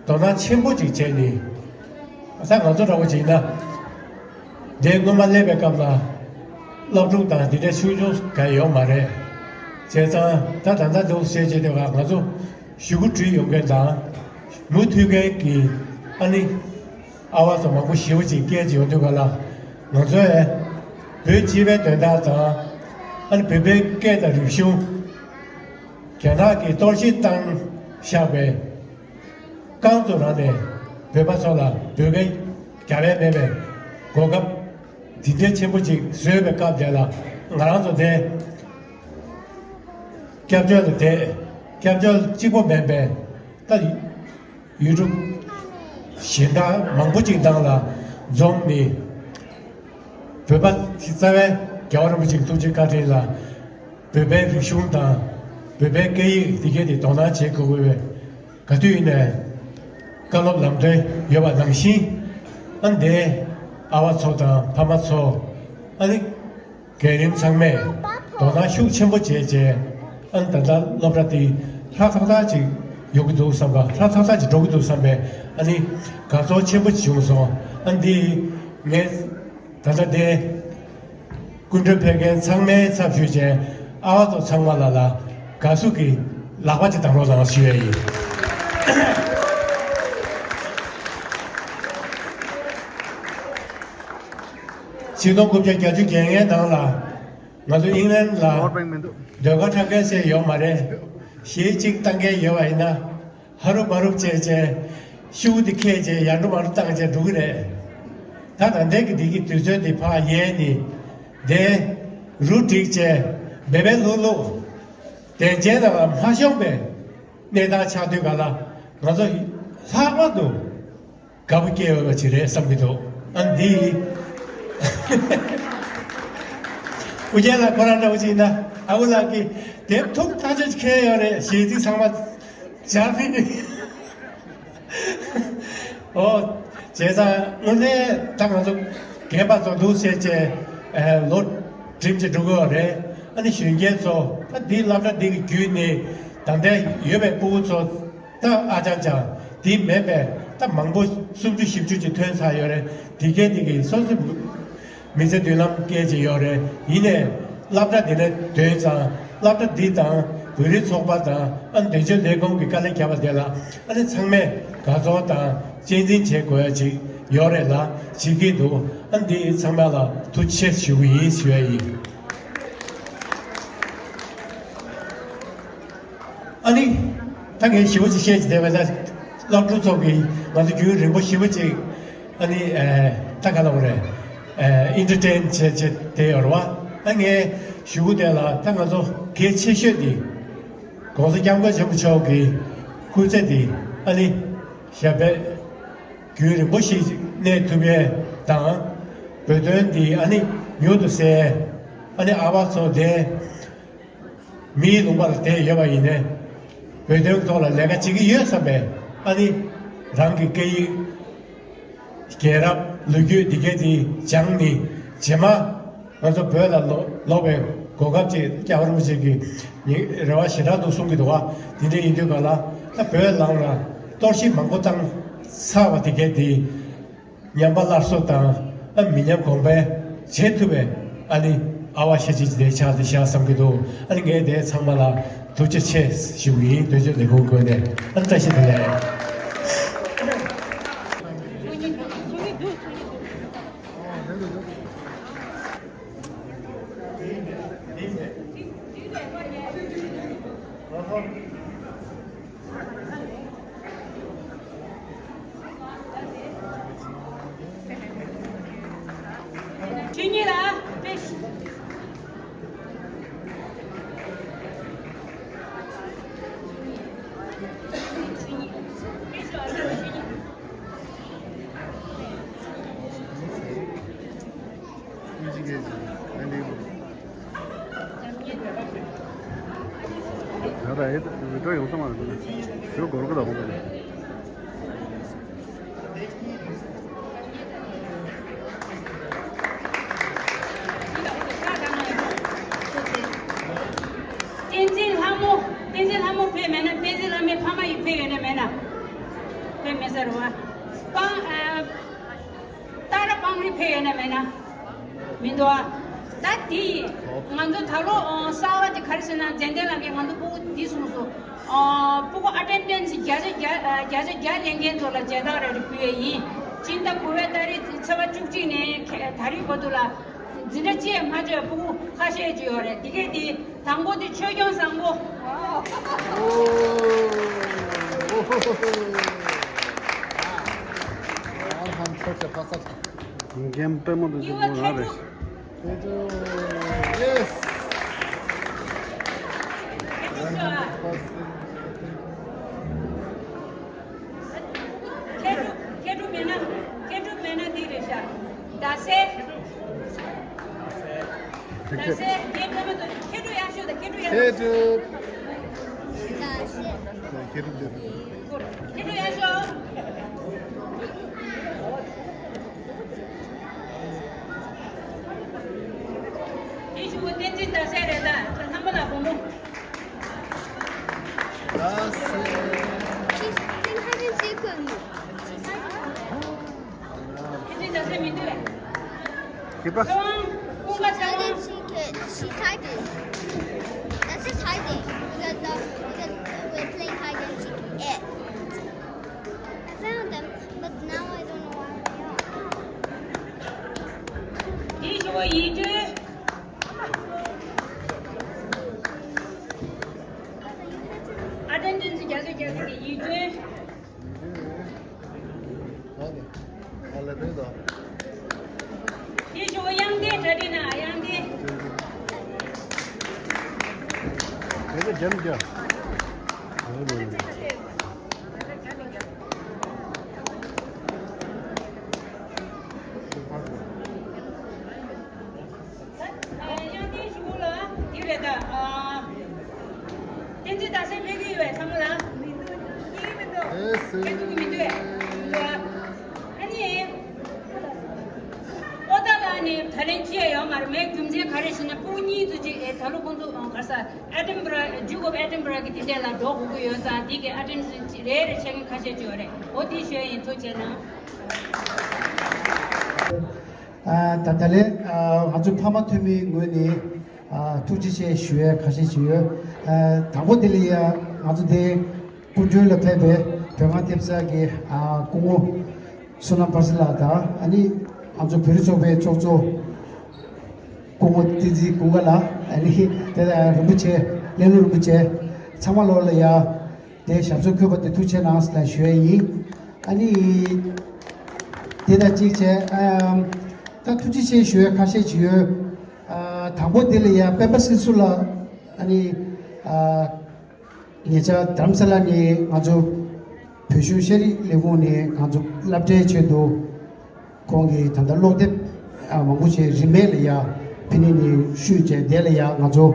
དོ་སྣང་ཆེན་པོ་ཅིག་བྱས་ནས། ད་ང་ཚོ་འདྲ་བོ་བྱས་ན། འདས་སྔོན་མ་སླེབས་པའི་སྐབས་ལ། སློབ་ཕྲུག་དང་འདི་འདྲ་ཆུང་ཆུང་གང་ཡོད་མ་རེད། བྱས་ཙང་ད་ད་ལྟ་འདུག་བཤད་བྱས་དུས་ང་ཚོ་གཞུག་གུ་འགྲུལ་ཡོང་མཁན་དང་། མུ་མཐུད་མཁན་གྱི་ཨ་ནི། ཨ་བ་ཚོ་མང་པོ་ཞེ་པོ་ཅིག་སྐད་ཅིག་ཡོང་དུས་ག་ལ། ང་ཚོས། བོད་སྤྱི་པའི་དོན་དག་དང་། ཨ་ནི་བོད་པའི་སྐད་དང་རིག་གཞུང་། རྒྱ་ནག་གིས་གཏོར་བཤིག་བཏང་བཞག་པའི་རྐང་བཙུགས་རང་ནས་བོད་པ་ཚོ་ལ་བོད་སྐད་རྒྱབ་ཡས་མེད་པའི་གོ་སྐབས་འདི་འདྲའི་ཆེན་པོ་ཅིག་བཟོས་པའི་སྐབས་དེ་ལ། ང་རང་ཚོ་དེ་སྐྱབས་བཅོལ་དུ་བསྡད། སྐྱབས་བཅོལ་གཅིག་པོ་མིན་པའི་ད་ཡུལ་གྲུ་གཞན་དག་མང་པོ་ཅིག་ནང་ལ་འཛོམས་ནས། བོད་པ་དེ་རྩ་བའི་རྒྱལ་བ་རིན་པོ་ཆེའི་ཐུགས་རྗེ་བཀའ་དྲིན་ལ། བོད་པའི་རིག་གཞུང་དང་བོད་པའི་སྐད་ཡིག་འདི་གས་དེ་དོ་སྣང་བྱེད་དགོས་པའི། ག་དུས་ཡིན་ནའི་བཀའ་སློབ་ལམ་སྟོན་ཡོད་པ་ནང་བཞིན། ཨ་ནི་དེ་ཨ་བ་ཚོ་དང་ཕ་མ་ཚོ། ཨ་ནི་རྒན་རིམ་ཚང་མས་དོ་སྣང་ཤུགས་ཆེན་པོ་བྱས་བྱས། ཨ་ནི་ད་ལྟ་སློབ་གྲྭ་འདི་ལྷ་ཐག་ཐག་ཅིག་ཡོང་གི་འདུག་བསམ་པ། ལྷ་ཐག་ཐག་ཅིག་འགྲོ་གི་འདུག་བསམ་པས། ཨ་ནི་དགའ་ཚོར་ཆེན་པོ་བྱུང་སོང་། ཨ་ནི་འདི་ངས་ད་ལྟ་དེ་སྐུ་མགྲོན་ཕེབས་མཁན་ཚང་མའི་ཚབ་ཞུས་བྱས། ཨ་བ་ཚོ་ཚང་མ་ལ་ལ་དགའ་བསུ་གི་ལག་པ་ཅིག་བརྡབ་རོགས་གནང་ཞུ་ཡས་ཡིན། ཆིག་སྟོང་དགུ་བརྒྱ་བརྒྱད་ཅུ་གྱ་ལྔའི་ནང་ལ་ང་ཚོ་ཨིང་ལན་ལ་ཟློས་གར་འཁྲབ་མཁན་ཟེར་ཡོད་མ་རེད། གཞས་གཅིག་བཏང་མཁན་ཡོད་པ་ཡིན་ན། ཧ་རུབ་བ་རུབ་བྱས་བྱས། ཤུགས་དེ་ཁྱེར་བྱས་ཡར་འགྲོ་མར་འགྲོ་བཏང་བྱས་འགྲོ་གི་རེད། ད་ད་ལྟའི་གི་འདི་གི་དུས་ཚོད་འདི་ཕར་ཡལ་ནས། དེ་རུ་བསྒྲིགས་བྱས་འབད་འབད་ལྷུག་ལྷུག་བདེན་ཆའི་ནང་ལ་མ་ཤོང་པའི་གནས་སྟངས་ཆགས་དུས་ག་ལ། ང་ཚོ་ལྷག་པར་དུ་དགའ་པོ་སྐྱེ་འོས་པ་ཅིག་རེད་བསམ་གྱི་འདུག་ཨ་འདི་ཨུ་རྒྱན་ལགས་ཁོ་རང་འདྲ་བོ་ཅིག་ཡིན་ན། ཨ་ཁུ་ལགས་ཀྱིས་དེབ་ཐུང་ཐག་ཆོད་ཅིག་ཁྱེར་ཡོད་རེད། གཞས་ཚིག་ཚང་མ་སྦྱར་ནས། ཨོ། བྱས་ཙང་དངོས་གནས་ད་ང་ཚོ་རྒན་པ་ཚོ་འདུག་ཟེར་བྱས། ཨ་ལོ་རིམ་གྱིས་འགྲོ་གི་ཡོད་རེད། ཨ་ནི་གཞོན་སྐྱེས་ཚོ་ད་འདི་སློབ་གྲྭ་འདི་གི་བརྒྱུད་ནས་ད་ལྟ་ཡོད་པའི་སྤུ་གུ་ཚོ། ད་ཨ་ཅང་ཅང་འདི་མེད་པས། ད་མང་པོ་སུམ་ཅུ་བཞི་བཅུ་ཅིག་ཐོན་ཚར་ཡོད་རེད། དེ་གས་དེ་གི་སོ་སོ་མི་ཚེ་མདུན་ལམ་སྐྱེལ་གྱི་ཡོད་རེད། ཡིན་ནའི་སློབ་གྲྭ་འདི་ནས་ཐོན་ཙང་། སློབ་གྲྭ་འདི་དང་བོད་རིགས་ཚོགས་པ་དང་། ཨ་ནི་དོན་གཅོད་ལས་ཁུངས་ཀྱི་དཀའ་ལས་བརྒྱབ་པ་དེ་ལ། ཨ་ནི་ཚང་མས་དགའ་ཚོར་དང་གཅེས་འཛིན་བྱེད་དགོས་ཡ་ཅིག་ཡོད་རེད་ལ། བྱེད་ཀྱི་འདུག་ཨ་ནི་འདི་ཚང་མ་ལ་ཐུགས་རྗེ་ཆེ་ཞུ་གི་ཡིན་ཞུ་ཡ་ཡིན། ཨ་ནི། ད་ངས་ཞེ་པོ་ཅིག་བཤད་ཅིག་བསྡད་པ་ན། སློབ་ཕྲུག་ཚོ་གིས་ང་ཚོ་རྒྱུན་རིང་པོ་ཞེ་པོ་ཅིག་ཨ་ནི། ཨེ། ད་ག་ལབ་དགོས་རེད། ཨེ། ཨིན་ཊར་ཊེན་བྱས་བྱས་བསྡད་ཡོད་རེད་བ། ཨ་ངས་ཞུ་གི་དེ་ལ། ད་ང་ཚོ་གལ་ཆེ་ཤོས་དེ་༸གོང་ས་༸སྐྱབས་མགོན་ཆེན་པོ་མཆོག་གི་སྐུ་ཚེ་དེ་ཨ་ནི་ཞབས་པད་རྒྱུན་རིང་པོ་ཞིག་གནས་ཐུབ་ཡས་དང་། བོད་དོན་དེ་ཨ་ནི་མྱུར་དུ་གསལ། ཨ་ནི་ཨ་བ་ཚོ་དེ། མིའི་ལུང་པ་ལ་བསྡད་ཡོད་པ་ཡིན་ནའི། བོད་དོན་ཐོག་ལ་ལས་ཀ་བྱེད་ཀྱི་ཡོད་བསམ་པའི། ཨ་ནི་རང་གི་སྐད་ཡིག་རྒྱལ་རབས་ལོ་རྒྱུས་འདི་གས་དེ་སྦྱངས་ནས། རྗེས་མ་ང་ཚོ་བོད་ལ་ལོག་ལོག་པའི་གོ་སྐབས་ཅིག་༸སྐྱབས་མགོན་རིན་པོ་ཆེ་གིས་རེ་བ་ཞེ་དྲག་འདུག་གསུང་གི་འདུག་བ། དེ་འདྲ་ཡིན་དུས་ག་ལ། ད་བོད་ནང་ལ་གཏོར་བཤིག་མང་པོ་བཏང་ཚར་བ་དེ་གས་དེ། ཉམས་པ་སླར་གསོ་དང་། ཨ། མི་ཉམས་གོང་འཕེལ་བྱེད་ཐུབ་པའི། ཨ་ནི་ཨ་བ་ཤ་ཅིག་དེ་ཆགས་དེ་བཞག་བསམ་གྱི་འདུག་ཨ་ནི་ངས་དེ་ཚང་མ་ལ་ཐུགས་རྗེ་ཆེ་ཞུ་གི་ཡིན། དོན་གཅོད་ལས་ཁུངས་ངོས་ནས། ཨ་ནི་བཀྲ་ཤིས་བདེ་ལེགས། ཆོས་ཉིད་ལ་དཔེ། ད་ལྟ་ཨེ་འགྲོ་ཡོང་ས་མ་རེད། ཞོ་སྒོར་ག་ལ་འོང་གི་རེད། བསྟན་འཛིན་ལྷ་མོ། བསྟན་འཛིན་ལྷ་མོ་ཕེབས་མེད་ན། བསྟན་འཛིན་ལྷ་མོའི་ཕ་མ་ཡིས་ཕེབས་ཡོད་ན་མེད་ན། ཕེབས་མེད་ས་རེད་བ། སྤང་། ཨ། ཏཱ་ར་སྤང་རི་ཕེབས་ཡོད་ན་མེད་ན། མི་འདུག་ཨ། ད་དེ་ཡིན། ང་ཚོ་ད་ལོ་གསར་བ་དེ་ག་རེ་ཟེར་ན། ཛེན་ཏན་ལགས་ཀྱིས་ང་ཚོ་སྤུ་གུ་འདི་གསུངས་སོང་། ཨ། སྤུ་གུ་ཨ་ཊེན་ཌེན་སི་བརྒྱ་ཆ་བརྒྱ། བརྒྱ་ཆ་བརྒྱ་ལེན་མཁན་ཚོ་ལ་མཇལ་དར་རེ་རེ་ཕུལ་ཡས་ཡིན། སྤྱི་ཟླ་དགུ་པའི་ཏ་རིག་ཚེས་པ་བཅུ་གཅིག་ནས་ད་རེས་བར་དུ་ལ། འཛིན་གྲྭ་གཅིག་མ་བྱས་ཕྲུ་གུ་ཁ་ཤས་ཅིག་ཡོད་རེད། དེ་གས་དེ་དང་པོ་དེ་ཆོས་སྐྱོང་བཟང་པོ། རྒན་པད་མ་དང་གཅིག་པོ་ང་རེད། Yes. མཁས་གྲུབ། མཁས་གྲུབ་མེད་ན། མཁས་གྲུབ་མེད་ན་འདི་རེད་ཤག་ཟླ་གསལ། ཟླ་གསལ་རྒན་པད་མ་དང་མཁས་གྲུབ་ཡག་ཤོས་དང་མཁས་གྲུབ་ཡག་ཤོས། མཁས་གྲུབ། མཁས་གྲུབ་དེ། མཁས་གྲུབ་ཡག་ཤོས། དེ་ཞུ་བོ་བསྟན་འཛིན་ཟླ་གསལ་རེད་ད། ཁྱེད་ཚང་མ་ལ་དགོངས་མོ། She's playing hide and seek with me. She's hiding. བསྟན་འཛིན་ཟླ་གསལ་མི་འདུག་གས། ཁྱེད་པ། ཀུན་དགའ་ཚེ་དབང་། Hide and seek it. She's hiding. That's just hiding. Because, uh, because we're playing hide and seek it. I found them, but now I don't know where they are. དེ་ཞུ་བོ་ཡིད་སྤྲུལ། ཨ་ཏན་ཏན་ཚི་རྒྱ་ཚོད་རྒྱ་ཚོད་ཀྱི་ཡིད་སྤྲུལ། དེ་ཞུ་བོ་དབྱངས་ལྡན་གྲ་སྒྲིག་གནང་། དབྱངས་ལྡན། དེ་ཚོ་རྒྱབ་རྒྱབ། དབྱངས་ལྡན་ཞུ་བོ་ལ་དེ་རེད་ད། ཨ། བསྟན་འཛིན་ཟླ་གསལ་ཕེབས་ཀྱི་ཡོད་པས་ཚང་མ་ལ། ཨེ་སེ། ཕེབས་ཐུབ་ཀྱི་མི་འདུག་གས། ཨ་ནི། ཨོ་ད་ལ་ནི་ད་ལན་ཅི་ཡང་ཡོད་མ་རེད། མེད། རྒྱུ་མཚན་ག་རེ་ཞེ་ན། ཕྲུ་གུ་གཉིས་ཙམ་ཅིག་ཨེ་ད་ལོ་ཁོང་ཚོ་ག་ས་ཨེ་ཏན་བྷ་ར། Duke of Edinburgh གི་དེ་འདྲ་ལ་འགྲོ་དགོས་ཀྱི་ཡོད་ཙང་། དེ་གི་ཨ་ཏེན་ཌེན་སི་རེ་རེ་ཆེ་མཁན་ཁ་ཤས་ཅིག་ཡོད་རེད། འོ་དེ་ཞུ་ཡ་ཡིན། ཐུགས་རྗེ་གནང་། ཨ། ད་ད་ལན། ཨ། ང་ཚོ་ཕ་མ་འཐུས་མིའི་ངོས་ནས། ཨ། ཐུགས་རྗེ་ཆེ་ཞུ་ཡ་ཁ་ཤས་ཅིག་ཡོད། ཨ། དང་པོ་དེ་ལ་ཡ་ང་ཚོ་དེ་སྐུ་མགྲོན་ལ་ཕེབས་པའི་བོད་ཁང་ཐེབས་རྩ་གི། ཨ། སྐུ་ངོ་བསོད་ནམས་དཔལ་སྲས་ལགས་དང་། ཨ་ནི་ང་ཚོ་བོད་རིགས་ཚོགས་པའི་ཚོགས་གཙོ་སྐུ་ངོ་བསྟན་འཛིན་ཀུན་དགའ་ལགས། ཨ་ནི་དེ་ལ་རིན་པོ་ཆེ། སླེ་ལོ་རིན་པོ་ཆེ། ཚང་མ་ལོག་ལ་ཡ། དེ་ཞབས་སོར་འཁོད་པ་དེ་ཐུགས་རྗེ་གནང་ལ་ཞུ་ཡ་ཡིན། ཨ་ནི། དེ་དང་གཅིག་བྱས། ཨམ། ད་ཐུགས་རྗེ་ཆེ་ཞུ་ཡ་ཁ་ཤས་ཅིག་ཡོད། ཨ། དང་པོ་དེ་ལ་ཡ་སྤེན་པ་སིལ་སྲུ་ལགས། ཨ་ནི། ཨ། ཉེ་ཆར་རྡ་རམ་ས་ལ་ནས་ང་ཚོ་བོད་གཞུང་ཤེས་རིག་ལས་ཁུངས་ནས་ང་ཚོ་སློབ་གྲྭའི་ཆེད་དུ། ཁོང་གིས་ད་ལྟ་སློབ་དེབ། ཨ། མང་པོ་ཞིག་རིན་མེད་ལ་ཡ་ཕི་ནི་ནས་བཤུས་བྱས། དེ་ལ་ཡ་ང་ཚོ།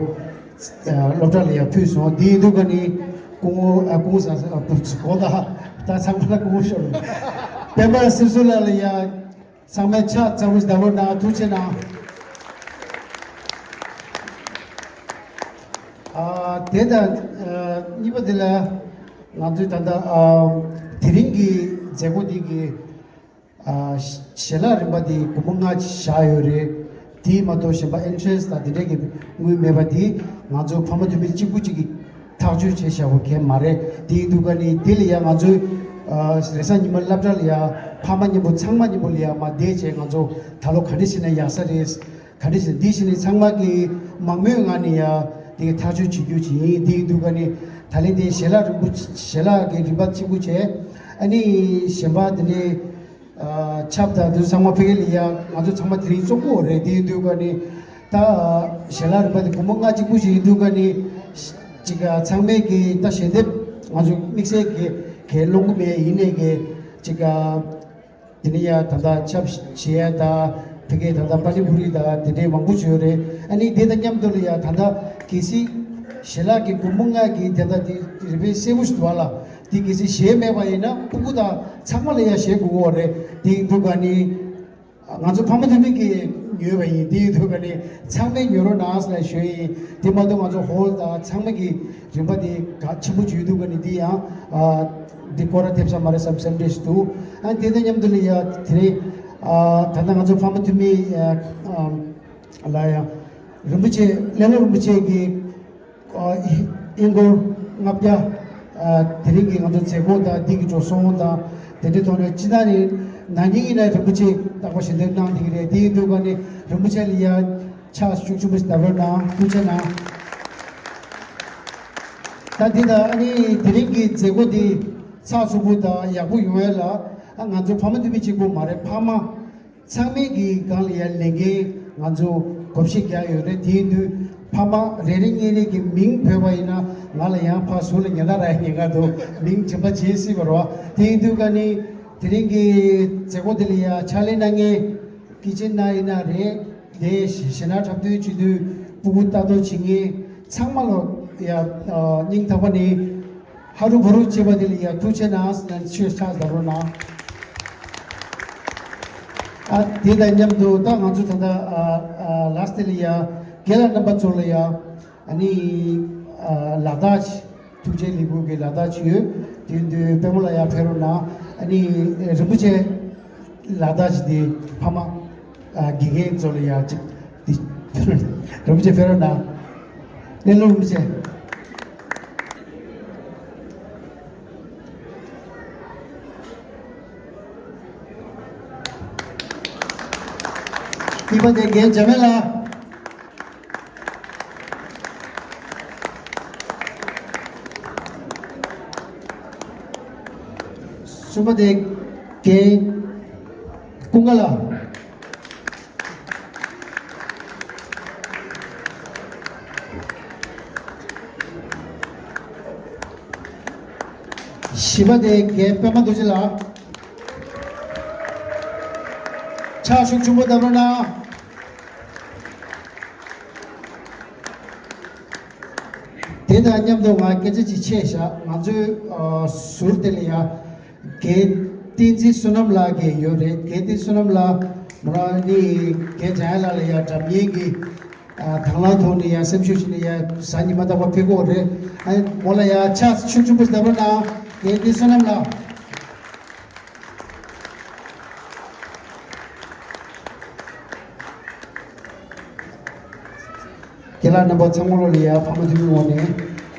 ཨ། སློབ་གྲྭ་ལ་ཡ་ཕུལ་སོང་། དེ་ཡིན་དུས་ཀ་ནི་སྐུ་ངོ། ཨ། སྐུ་ངོ་ཟེར། ཨ། གོང་དག་ད་ཚང་མ་ལ་སྐུ་ངོ་ཤོར་རེད། སྤེན་པ་སིལ་སྲུ་ལགས་ལ་ཡ་ཚང་མས་ཕྱག་ཚ་པོ་ཞིག་བརྡབ་རོགས་གནང་། ཐུགས་རྗེ་གནང་། ཨ། དེ་དང་། ཨ། གཉིས་པ་དེ་ལ་ང་ཚོས་ད་ལྟ། ཨ། དེ་རིང་གི་མཛད་སྒོ་འདི་གི། ཨ། ཞལ་ལག་རིམ་པ་འདི་སྒོར་མོ་ལྔ་བཞག་ཡོད་རེད། དེ་མ་གཏོགས་གཞན་པ་ཨེན་ཊི་རན་སི་དང་དེ་འདྲའི་གི་དངུལ་མེད་པ་འདི་ང་ཚོ་ཕ་མ་འཐུས་མི་གཅིག་པུ་གཅིག་གིས་ཐག་གཅོད་བྱས་བཞག་པ་གང་ཡང་མ་རེད། དེ་ཡིན་དུས་ཀ་ནི་དེ་ལ་ཡང་ང་ཚོའི། ཨ། རེས་གཟའ་ཉི་མ་སློབ་གྲྭ་ལ་ཡང་ཕ་མ་མཉམ་པོ། ཚང་མ་མཉམ་པོ་ལ་ཡང་མར་བསྡད་བྱས། ང་ཚོ་ད་ལོ་ག་འདྲ་བྱས་ན་ཡག་ས་རེད། ག་འདྲ་བྱས། འདི་བྱས་ནས་ཚང་མ་གིས་མང་མོས་ངང་ནས་ཡང་དེ་གི་ཐག་གཅོད་བྱེད་རྒྱུ་ཅིག་ཡིན། དེ་ཡིན་དུས་ཀ་ནི་ད་ལན་དེ་ཞལ་ལག་རིམ་པ། ཞལ་ལག་གི་རིམ་པ་གཅིག་པུ་བྱས། ཨ་ནི་གཞན་པ་དེ་ནས། ཨ། ཆབ་དང་དེ་ཚང་མ་ཕ་གི་ལ་ཡ་ང་ཚོ་ཚང་མ་དེ་རིང་བཙོང་གི་ཡོད་རེད། དེ་ཡིན་དུས་ཀ་ནི་ད་ཞལ་ལག་རིམ་པ་དེ་སྒོར་མོ་ལྔ་གཅིག་པུ་ཞིག་ཡིན་དུས་ཀ་ནི། ཅིག་ཚང་མས་ཀྱི་ད་ཞལ་འདེབས་ང་ཚོ་དམིགས་བསལ་གྱི་གང་ཡང་སློང་གི་མེད། ཡིན་ནའི་གི་ཅིག་དེ་ནས་ཡ་ད་ལྟ་ཆབ་བཞེས་ཡ་དང་། ཕ་གིའི་ད་ལྟ་པ་ནི་པུ་རི་དང་དེ་འདྲའི་མང་པོ་ཞིག་ཡོད་རེད། ཨ་ནི་དེ་དང་མཉམ་དུ་ལ་ཡ་ད་ལྟ་གལ་སྲིད་ཞལ་ལག་གི་སྒོར་མོ་ལྔ་གི་ད་ལྟ་དེ་རིན་པ་གསལ་པོ་ཞིག་འདུག་བ་ལ། དེ་གལ་སྲིད་བཞེས་མེད་པ་ཡིན་ན་སྤུ་གུ་དང་ཚང་མ་ལ་ཡ་བཞེས་དགོས་ཀྱི་ཡོད་རེད། དེ་ཡིན་དུས་ཀ་ནི་ང་ཚོ་ཕ་མ་འཐུས་མི་གིས་ཉོས་པ་ཡིན། དེ་ཡིན་དུས་ཀ་ནི་ཚང་མས་ཉོ་རོགས་གནང་ཟེར་ལ་ཞུ་ཡིན། དེ་མ་གཏོགས་ང་ཚོ་ཧོལ་དང་ཚང་མ་གི་རིན་པ་དེ་གལ་ཆེན་པོ་བརྗོད་དུས་ཀ་ནི་དེ་ཡང་། ཨ། འདི་སྐོར་ར་ཐེབས་ས་མ་རེད་བསམ་བསམ་འདྲ་ཞིག་འདུག། ཨ། དེ་དང་མཉམ་དུ་ལ་ཡ་དེ་རིང་། ཨ། ད་ལྟ་ང་ཚོ་ཕ་མ་འཐུས་མི། ཨ། ལ་ཡ་རིན་པོ་ཆེ། སླེ་ལོ་རིན་པོ་ཆེ་གི། ཨ། ཨིན་སྒོར་ལྔ་བརྒྱ། ཨ། དེ་རིང་གི་ང་ཚོ་མཛད་སྒོ་དང་འདི་གི་འགྲོ་སོང་དང་དེ་འདྲའི་ཐོག་ནས་སྤྱི་བཏང་ནས་ན་ནིང་ཡིན་ན་རིན་པོ་ཆེ་རྟག་པར་ཞལ་འདེབས་གནང་བསྡད་ཀྱི་རེད། དེ་ཡིན་དུས་ཀ་ནས་རིན་པོ་ཆེ་ལ་ཡ་ཕྱག་ཤུགས་ཆེན་པོ་ཞིག་བརྡབ་རོགས་གནང་། ཐུགས་རྗེ་གནང་། ད་འདི་ད་ཨ་ནི་དེ་རིང་གི་མཛད་སྒོ་འདི་ཚགས་ཚུད་པོ་དང་ཡག་པོ་ཡོང་ཡ་ལ། ཨ། ང་ཚོ་ཕ་མ་འདུས་མི་གཅིག་པོ་མ་རེད། ཕ་མ་ཚང་མའི་གི་སྒང་ལ་ཡ་ལས་འགན་ང་ཚོ་བགོ་བཤའ་རྒྱག་ཡོད་རེད། དེ་ཡིན་དུས་ཕ་མ་རེ་རེ་གཉིས་རེ་གི་མིང་བོས་པ་ཡིན་ན་ང་ལ་ཡང་ཕར་ཟུར་ལ་ཉེན་བརྡ་རག་ཉེན་ཁ་འདུག་མིང་དྲན་པ་བརྗེད་སྲིད་པ་རེད་བ། དེ་ཡིན་དུས་ཀ་ནི་དེ་རིང་གི་མཛད་སྒོ་འདི་ལ་ཡ་ཕྱག་ལས་གནང་མཁན་དཀྱིལ་ཆེན་ན་ཡིན་ན་རེད། དེ་གཞི་གཞི་ནག་འཁྲབ་སྟོན་བྱེད་དུས་སྤུ་གུ་ལྟ་རྟོག་བྱེད་མཁན་ཚང་མ་ལ་ཡ། ཨ། སྙིང་ཐག་པ་ནས་ཧ་རུ་བ་རུ་བྱེད་པ་དེ་ལ་ཡ་ཐུགས་རྗེ་གནང་ཟེར་ནས་ཆོས་ཕྱག་བརྡབ་རོགས་གནང་། ཨ། དེ་དང་མཉམ་དུ་ད་ང་ཚོ་ད་ལྟ། ཨ། ཨ། ལཱསི་ཊི་ལ་ཡ་རྒན་ལགས་རྣམ་པ་ཚོ་ལ་ཡ། ཨ་ནི། ཨ། ལ་དྭགས་ཀྱི་ཐུགས་རྗེ་ལེགས་འབུལ་གྱི་ལ་དྭགས་ཀྱི་ཡོད། དེ་དུས་པད་མ་ལགས་ཡར་ཕེབས་རོགས་གནང་། ཨ་ནི་རིན་པོ་ཆེ་ལ་དྭགས་ཀྱི་དེ་ཕ་མ། ཨ། དགེ་རྒན་ཚོ་ལ་ཡ་ཅིག་དེ་རིན་པོ་ཆེ་ཕེབས་རོགས་གནང་། གནས་ལུགས་རིན་པོ་ཆེ། གཉིས་པ་དེ་རྒན་འཇམ་དབྱངས་ལགས། གསུམ་པ་དེ་རྒན་ཀུན་དགའ་ལགས། བཞི་པ་དེ་རྒན་པད་མ་རྡོ་རྗེ་ལགས། ཕྱག་ཤུགས་ཆེན་པོ་བརྡབ་རོགས་གནང་། དེ་དང་མཉམ་དུ་ང་སྐད་ཆ་ཅིག་ཆད་བཞག་ང་ཚོའི། ཨ། ཟུར་དེ་ལ་ཡ་རྒན་བསྟན་འཛིན་བསོད་ནམས་ལགས་ཀྱི་ཡོད་རེད། རྒན་བསྟན་འཛིན་བསོད་ནམས་ལགས་མོ་རང་ནི་རྒན་འཇམ་དབྱངས་ལགས་ལ་ཡ་འདྲ་མཉེན་གྱི། ཨ། དང་བླངས་ཐོག་ནས་ཡ་སེམས་ཤུགས་ཅིག་ནས་ཡ་གཟའ་ཉི་མ་རྟག་པར་ཕེབས་ཀྱི་ཡོད་རེད། ཨ། མོ་ལ་ཡ་ཕྱག་ཤུགས་ཆེན་པོ་ཞིག་བརྡབ་རོགས་གནང་། རྒན་བསྟན་འཛིན་བསོད་ནམས་ལགས། རྒན་ལགས་རྣམ་པ་ཚང་མ་ལོ་ལ་ཡ་ཕ་མ་འདུས་མའི་ངོས་ནས་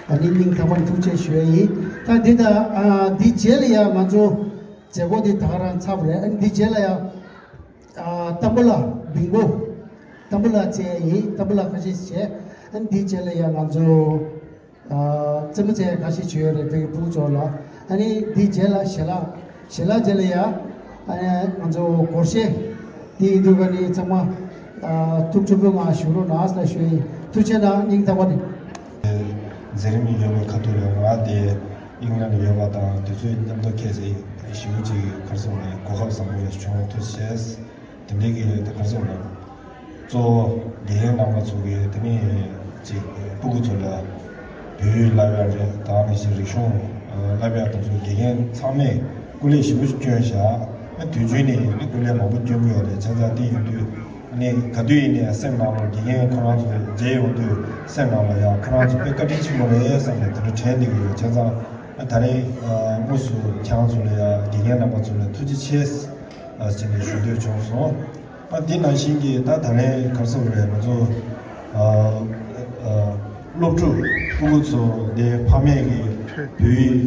ཨ་ནི་སྙིང་ཐག་པ་ནས་ཐུགས་རྗེ་ཆེ་ཞུ་ཡ་ཡིན། ད་འདི་ད། ཨ། འདི་རྗེས་ལ་ཡ་ང་ཚོ་མཛད་སྒོ་འདི་ད་ག་རང་ཚར་བ་རེད། ཨ་ནི་འདི་རྗེས་ལ་ཡ། ཨ། ཏམ་བུ་ལ་བིང་གོ། ཏམ་བུ་ལ་བཅས་ཡིན། ཏམ་བུ་ལ་ཁ་ཤས་བྱས། ཨ་ནི་འདི་རྗེས་ལ་ཡ་ང་ཚོ། ཨ། རྩེད་མོ་རྩེ་ཁ་ཤས་བྱས་ཡོད་རེད། བོད་ཀྱི་ཕྲུ་གུ་ཚོ་ལ། ཨ་ནི་འདི་རྗེས་ལ་ཞལ་ལག་ཞལ་ལག་རྗེས་ལ་ཡ། ཨ་ནི་ང་ཚོ་སྒོར་གཞས་འདི་ཡིན་དུས་ཀ་ནི་ཚང་མ། ཨ། ཐུགས་སྤྲོ་པོའི་ངང་བཞུགས་རོགས་གནང་ཟེར་ཞུ་ཡིན། ཐུགས་རྗེ་གནང་། སྙིང་ཐག་པ་ནས། མཛད་རིམ་ཡོད་པའི་ཁ་ཐུག་ལ་ང་དེ་ཨིང་ལན་ཡོད་པ་དང་དེ་ཚོའི་མཉམ་དུ་ཁྱེད་ཚོས་ཞིབ་པོ་ཅིག་ག་རེ་ཟེར་དགོས་རེད། གོ་སྐབས་བཟང་པོ་ཞིག་བྱུང་། ཐུགས་རྗེ་ཆེ། དེ་འདྲའི་གི་ད་ག་རེ་ཟེར་དགོས་རེད། གཙོ་བོ་དགེ་རྒན་རྣམ་པ་ཚོ་གིས་དེ་ནས་ཅིག་སྤུ་གུ་ཚོ་ལ་བོད་ཡིག་བསླབ་ཡ་རེད། ད་ནང་བཞིན་རིག་གཞུང་བསླབ་ཡ་དེ་ཚོ་དགེ་རྒན་ཚང་མས་སྐུ་ལས་ཞེ་པོ་ཞིག་བསྐྱོན་བཞག་ཨ། དུས་རྒྱུན་ནས་ནི་སྐུ་ལས་མང་པོ་བསྐྱོན་གྱི་ཡོད་རེད། བྱས་ཙང་དེ་ཡིན་དུས་ཨ་ནི་ག་དུས་ཡིན་ནའི་སེམས་ནང་ལ་དགེ་རྒན་ཁོ་རང་ཚོ་མཇལ་ཡོང་དུས་སེམས་ནང་ལ་ཡང་ཁོ་རང་ཚོ་དཔེ་བཀའ་དྲིན་ཆེན་པོ་རེད་བསམ་ནས་དེ་འདྲ་དྲན་བསྡད་ཀྱི་ཡོད། བྱས་ཙང་ཨ། ད་རེས་ཨ། དངོས་སུ་ཁྱེད་རང་ཚོ་ལ་ཡང་དགེ་རྒན་རྣམ་པ་ཚོ་ལ་ཐུགས་རྗེ་ཆེ་ཟེར་ནས་ཞུ་འདོད་བྱུང་སོང་། ཨ། དེ་ནང་བཞིན་གྱི་ད་ད་རེས་ག་རེ་ཟེར་དགོས་རེད། ང་ཚོ་ཨ། ཨ། སློབ་ཕྲུག་སྤུ་གུ་ཚོ་དེ་ཕ་མས་ཀྱི་བོད་ཡིག་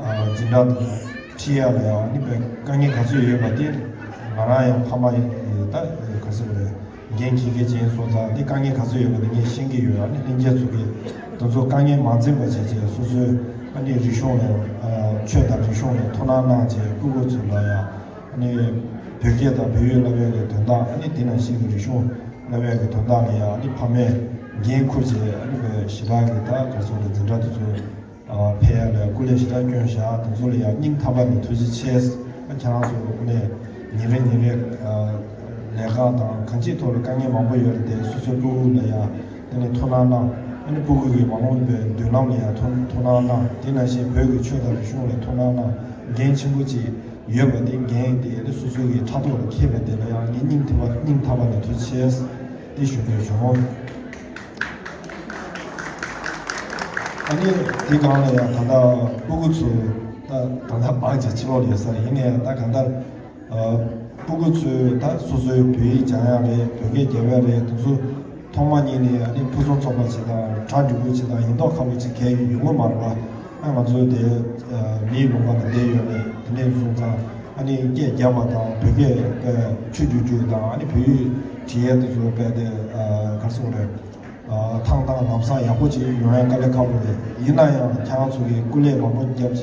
ཨ། འཛིན་གྲྭ་དང་ཁྲིད་ཡ་ལ་ཡང་ནི་དཔེ་དཀའ་ངལ་ག་ཚོད་ཡོད་པ་དེ་ང་རང་ཡང་ཕ་མ་ཡིན། ད་ག་རེ་ཟེར་དགོས་རེད། འགན་འཁྱེར་མཁན་ཅིག་ཡིན་སོང་ཙང་འདི་དཀའ་ངལ་ག་ཚོད་ཡོད་པ་འདི་ངས་ཤེས་ཀྱི་ཡོད། ཨ་ནི་ལྷན་རྒྱས་ཚོ་གིས་དེ་ཚོ་དཀའ་ངལ་མ་འཛེམས་པ་བྱས་བྱས་སོ་སོའི་ཨ་ནི་རིག་གཞུང་ལ་ཨ། ཆོས་དང་རིག་གཞུང་ལ་ཐུགས་སྣང་གནང་བྱས་སྤུ་གུ་ཚོ་ལ་ཡང་ཨ་ནི་བོད་སྐད་དང་བོད་ཡིག་བསླབ་ཡག་གི་དོན་དག་ཨ་ནི་དེ་ནང་བཞིན་གྱི་རིག་གཞུང་བསླབ་ཡག་གི་དོན་དག་ལ་ཡང་ཨ་ནི་ཕ་མས་འགན་འཁུར་བྱས་ཨ་ནི་བོད་ཞི་བདེ་གི་ད་ག་རེ་ཟེར་དགོས་རེད། འཛིན་གྲྭ་དེ་ཚོ། ཨ། ཕེབས་ཡ་ལ་སྐུ་ལས་ཞེ་དྲག་བསྐྱོན་བཞག་དེ་ཚོ་ལ་ཡང་སྙིང་ཐག་པ་ནས་ཐུགས་རྗེ་ཆེ། ཨ། ཁྱེད་རང་ཚོ་དངོས་གནས་ཉིན་རེ་ཉིན་རེ་ཨ། ལས་ཀ་དང་གང་ཅིའི་ཐོག་ལ་དཀའ་ངལ་མང་པོ་ཡོད་རེད་དེ། སོ་སོའི་སྤུ་གུ་ལ་ཡང་དེ་ནས་ཐུགས་སྣང་གནང་། ཨ་ནི་སྤུ་གུ་གི་མ་འོངས་པའི་མདུན་ལམ་ལ་ཡང་ཐུགས་ཐུགས་སྣང་གནང་། དེ་ནང་བཞིན་བོད་ཀྱི་ཆོས་དང་རིག་གཞུང་ལ་ཐུགས་སྣང་གནང་། འགན་ཆེན་པོ་ཅིག་ཡོད་པ་དེ་འགན་དེ་ཨ་ནི་སོ་སོ་གི་ཕྲག་ཐོག་ལ་འཁྱེར་བ་དེ་ལ་ཡང་ངས་སྙིང་ཐག་པ་སྙིང་ཐག་པ་ནས་ཐུགས་རྗེ་ཆེ་དེ་ཞུ་འདོད་བྱུང་། ཨ་ནི་དེ་སྒང་ལ་ཡང་ད་ལྟ་སྤུ་གུ་ཚོ་ད་ད་ལྟ་མང་ཆེ་ཕྱི་ལོགས་ལ་ཡོད་ས་རེད། ཡིན་ནའི་ད་གང་ལྟར་ཨ། སྤུ་གུ་ཚོས་ད་སོ་སོའི་བོད་ཡིག་སྦྱང་ཡག་རེད། བོད་སྐད་རྒྱབ་ཡག་རེད། དེ་ཚོ་ཐོག་མ་ཉིད་ནས་ཨ་ནི་ཕུན་སུམ་ཚོགས་པ་ཅིག་དང་གྲ་འགྲིག་པོ་ཅིག་དང་ཡིན་མདོག་ཁ་པོ་ཅིག་གས་ཡོང་གི་མ་རེད་པ། ང་ཚོ་དེ་མིའི་ལུང་པ་ལ་བསྡད་ཡོད་རེད། དེ་ནས་སོང་ཙང་ཨ་ནི་སྐད་རྒྱབ་པ་དང་བོད་སྐད་ཆུ་རྒྱུག་རྒྱུག་དང་ཨ་ནི་བོད་ཡིག་བྲིས་ཡས་དེ་ཚོ་དཔེ་དེ་ག་རེ་ཟེར་དགོས་རེད། ཐང་ཐང་ལམ་སང་ཡག་པོ་ཅིག་ཡོང་ཡ་དཀའ་ལས་ཁག་པོ་རེད། ཡིན་ན་ཡང་ཁྱེད་རང་ཚོ་གིས་སྐུ་ལས་མང་པོ་བརྒྱབ་བྱས་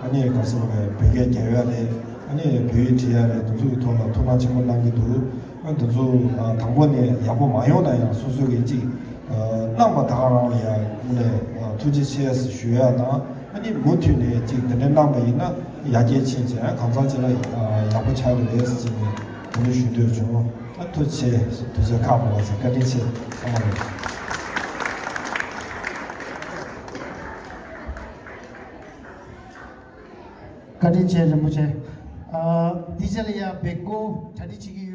ཨ་ནི་ག་རེ་ཟེར་དགོས་རེད། བོད་སྐད་རྒྱབ་ཡ་རེད། ཨ་ནི་བོད་ཡིག་བྲིས་ཡ་རེད། དེ་ཚོ་གི་ཐོག་ལ་ཐུགས་སྣང་ཆེན་པོ་གནང་གི་འདུག་ཨ་དེ་ཚོ་དང་པོ་ནས་ཡག་པོ་མ་ཡོང་ན་ཡང་སོ་སོ་གིས་ཅིག་གནང་བ་ད་ག་རང་ལ་ཡང་དངོས་གནས་ཐུགས་རྗེ་ཆེ་ཞུ་ཡ་དང་། ཨ་ནི་མུ་མཐུད་ནས་ཅིག་དེ་འདྲ་གནང་བ་ཡིན་ན་ཡར་རྒྱས་ཕྱིན་བྱས་གང་ཚང་ཅིག་ལ་ཡག་པོ་ཆགས་ཀྱི་རེད་ཟེར་ནས་དེ་འདྲ་ཞུ་འདོད་བྱུང་། ཨ་ཐུགས་རྗེ་ཆེ། དུས་ཚོད་ཁག་པོ་བ་ཟེར། བཀའ་དྲིན་ཆེ་ཚང་མ་ལ། བཀའ་དྲིན་ཆེ་རིན་པོ་ཆེ། ཨ་འདི་རྗེས་ལ་ཡ་བེག་གོ་གྲ་སྒྲིག་བྱེད་ཀྱི།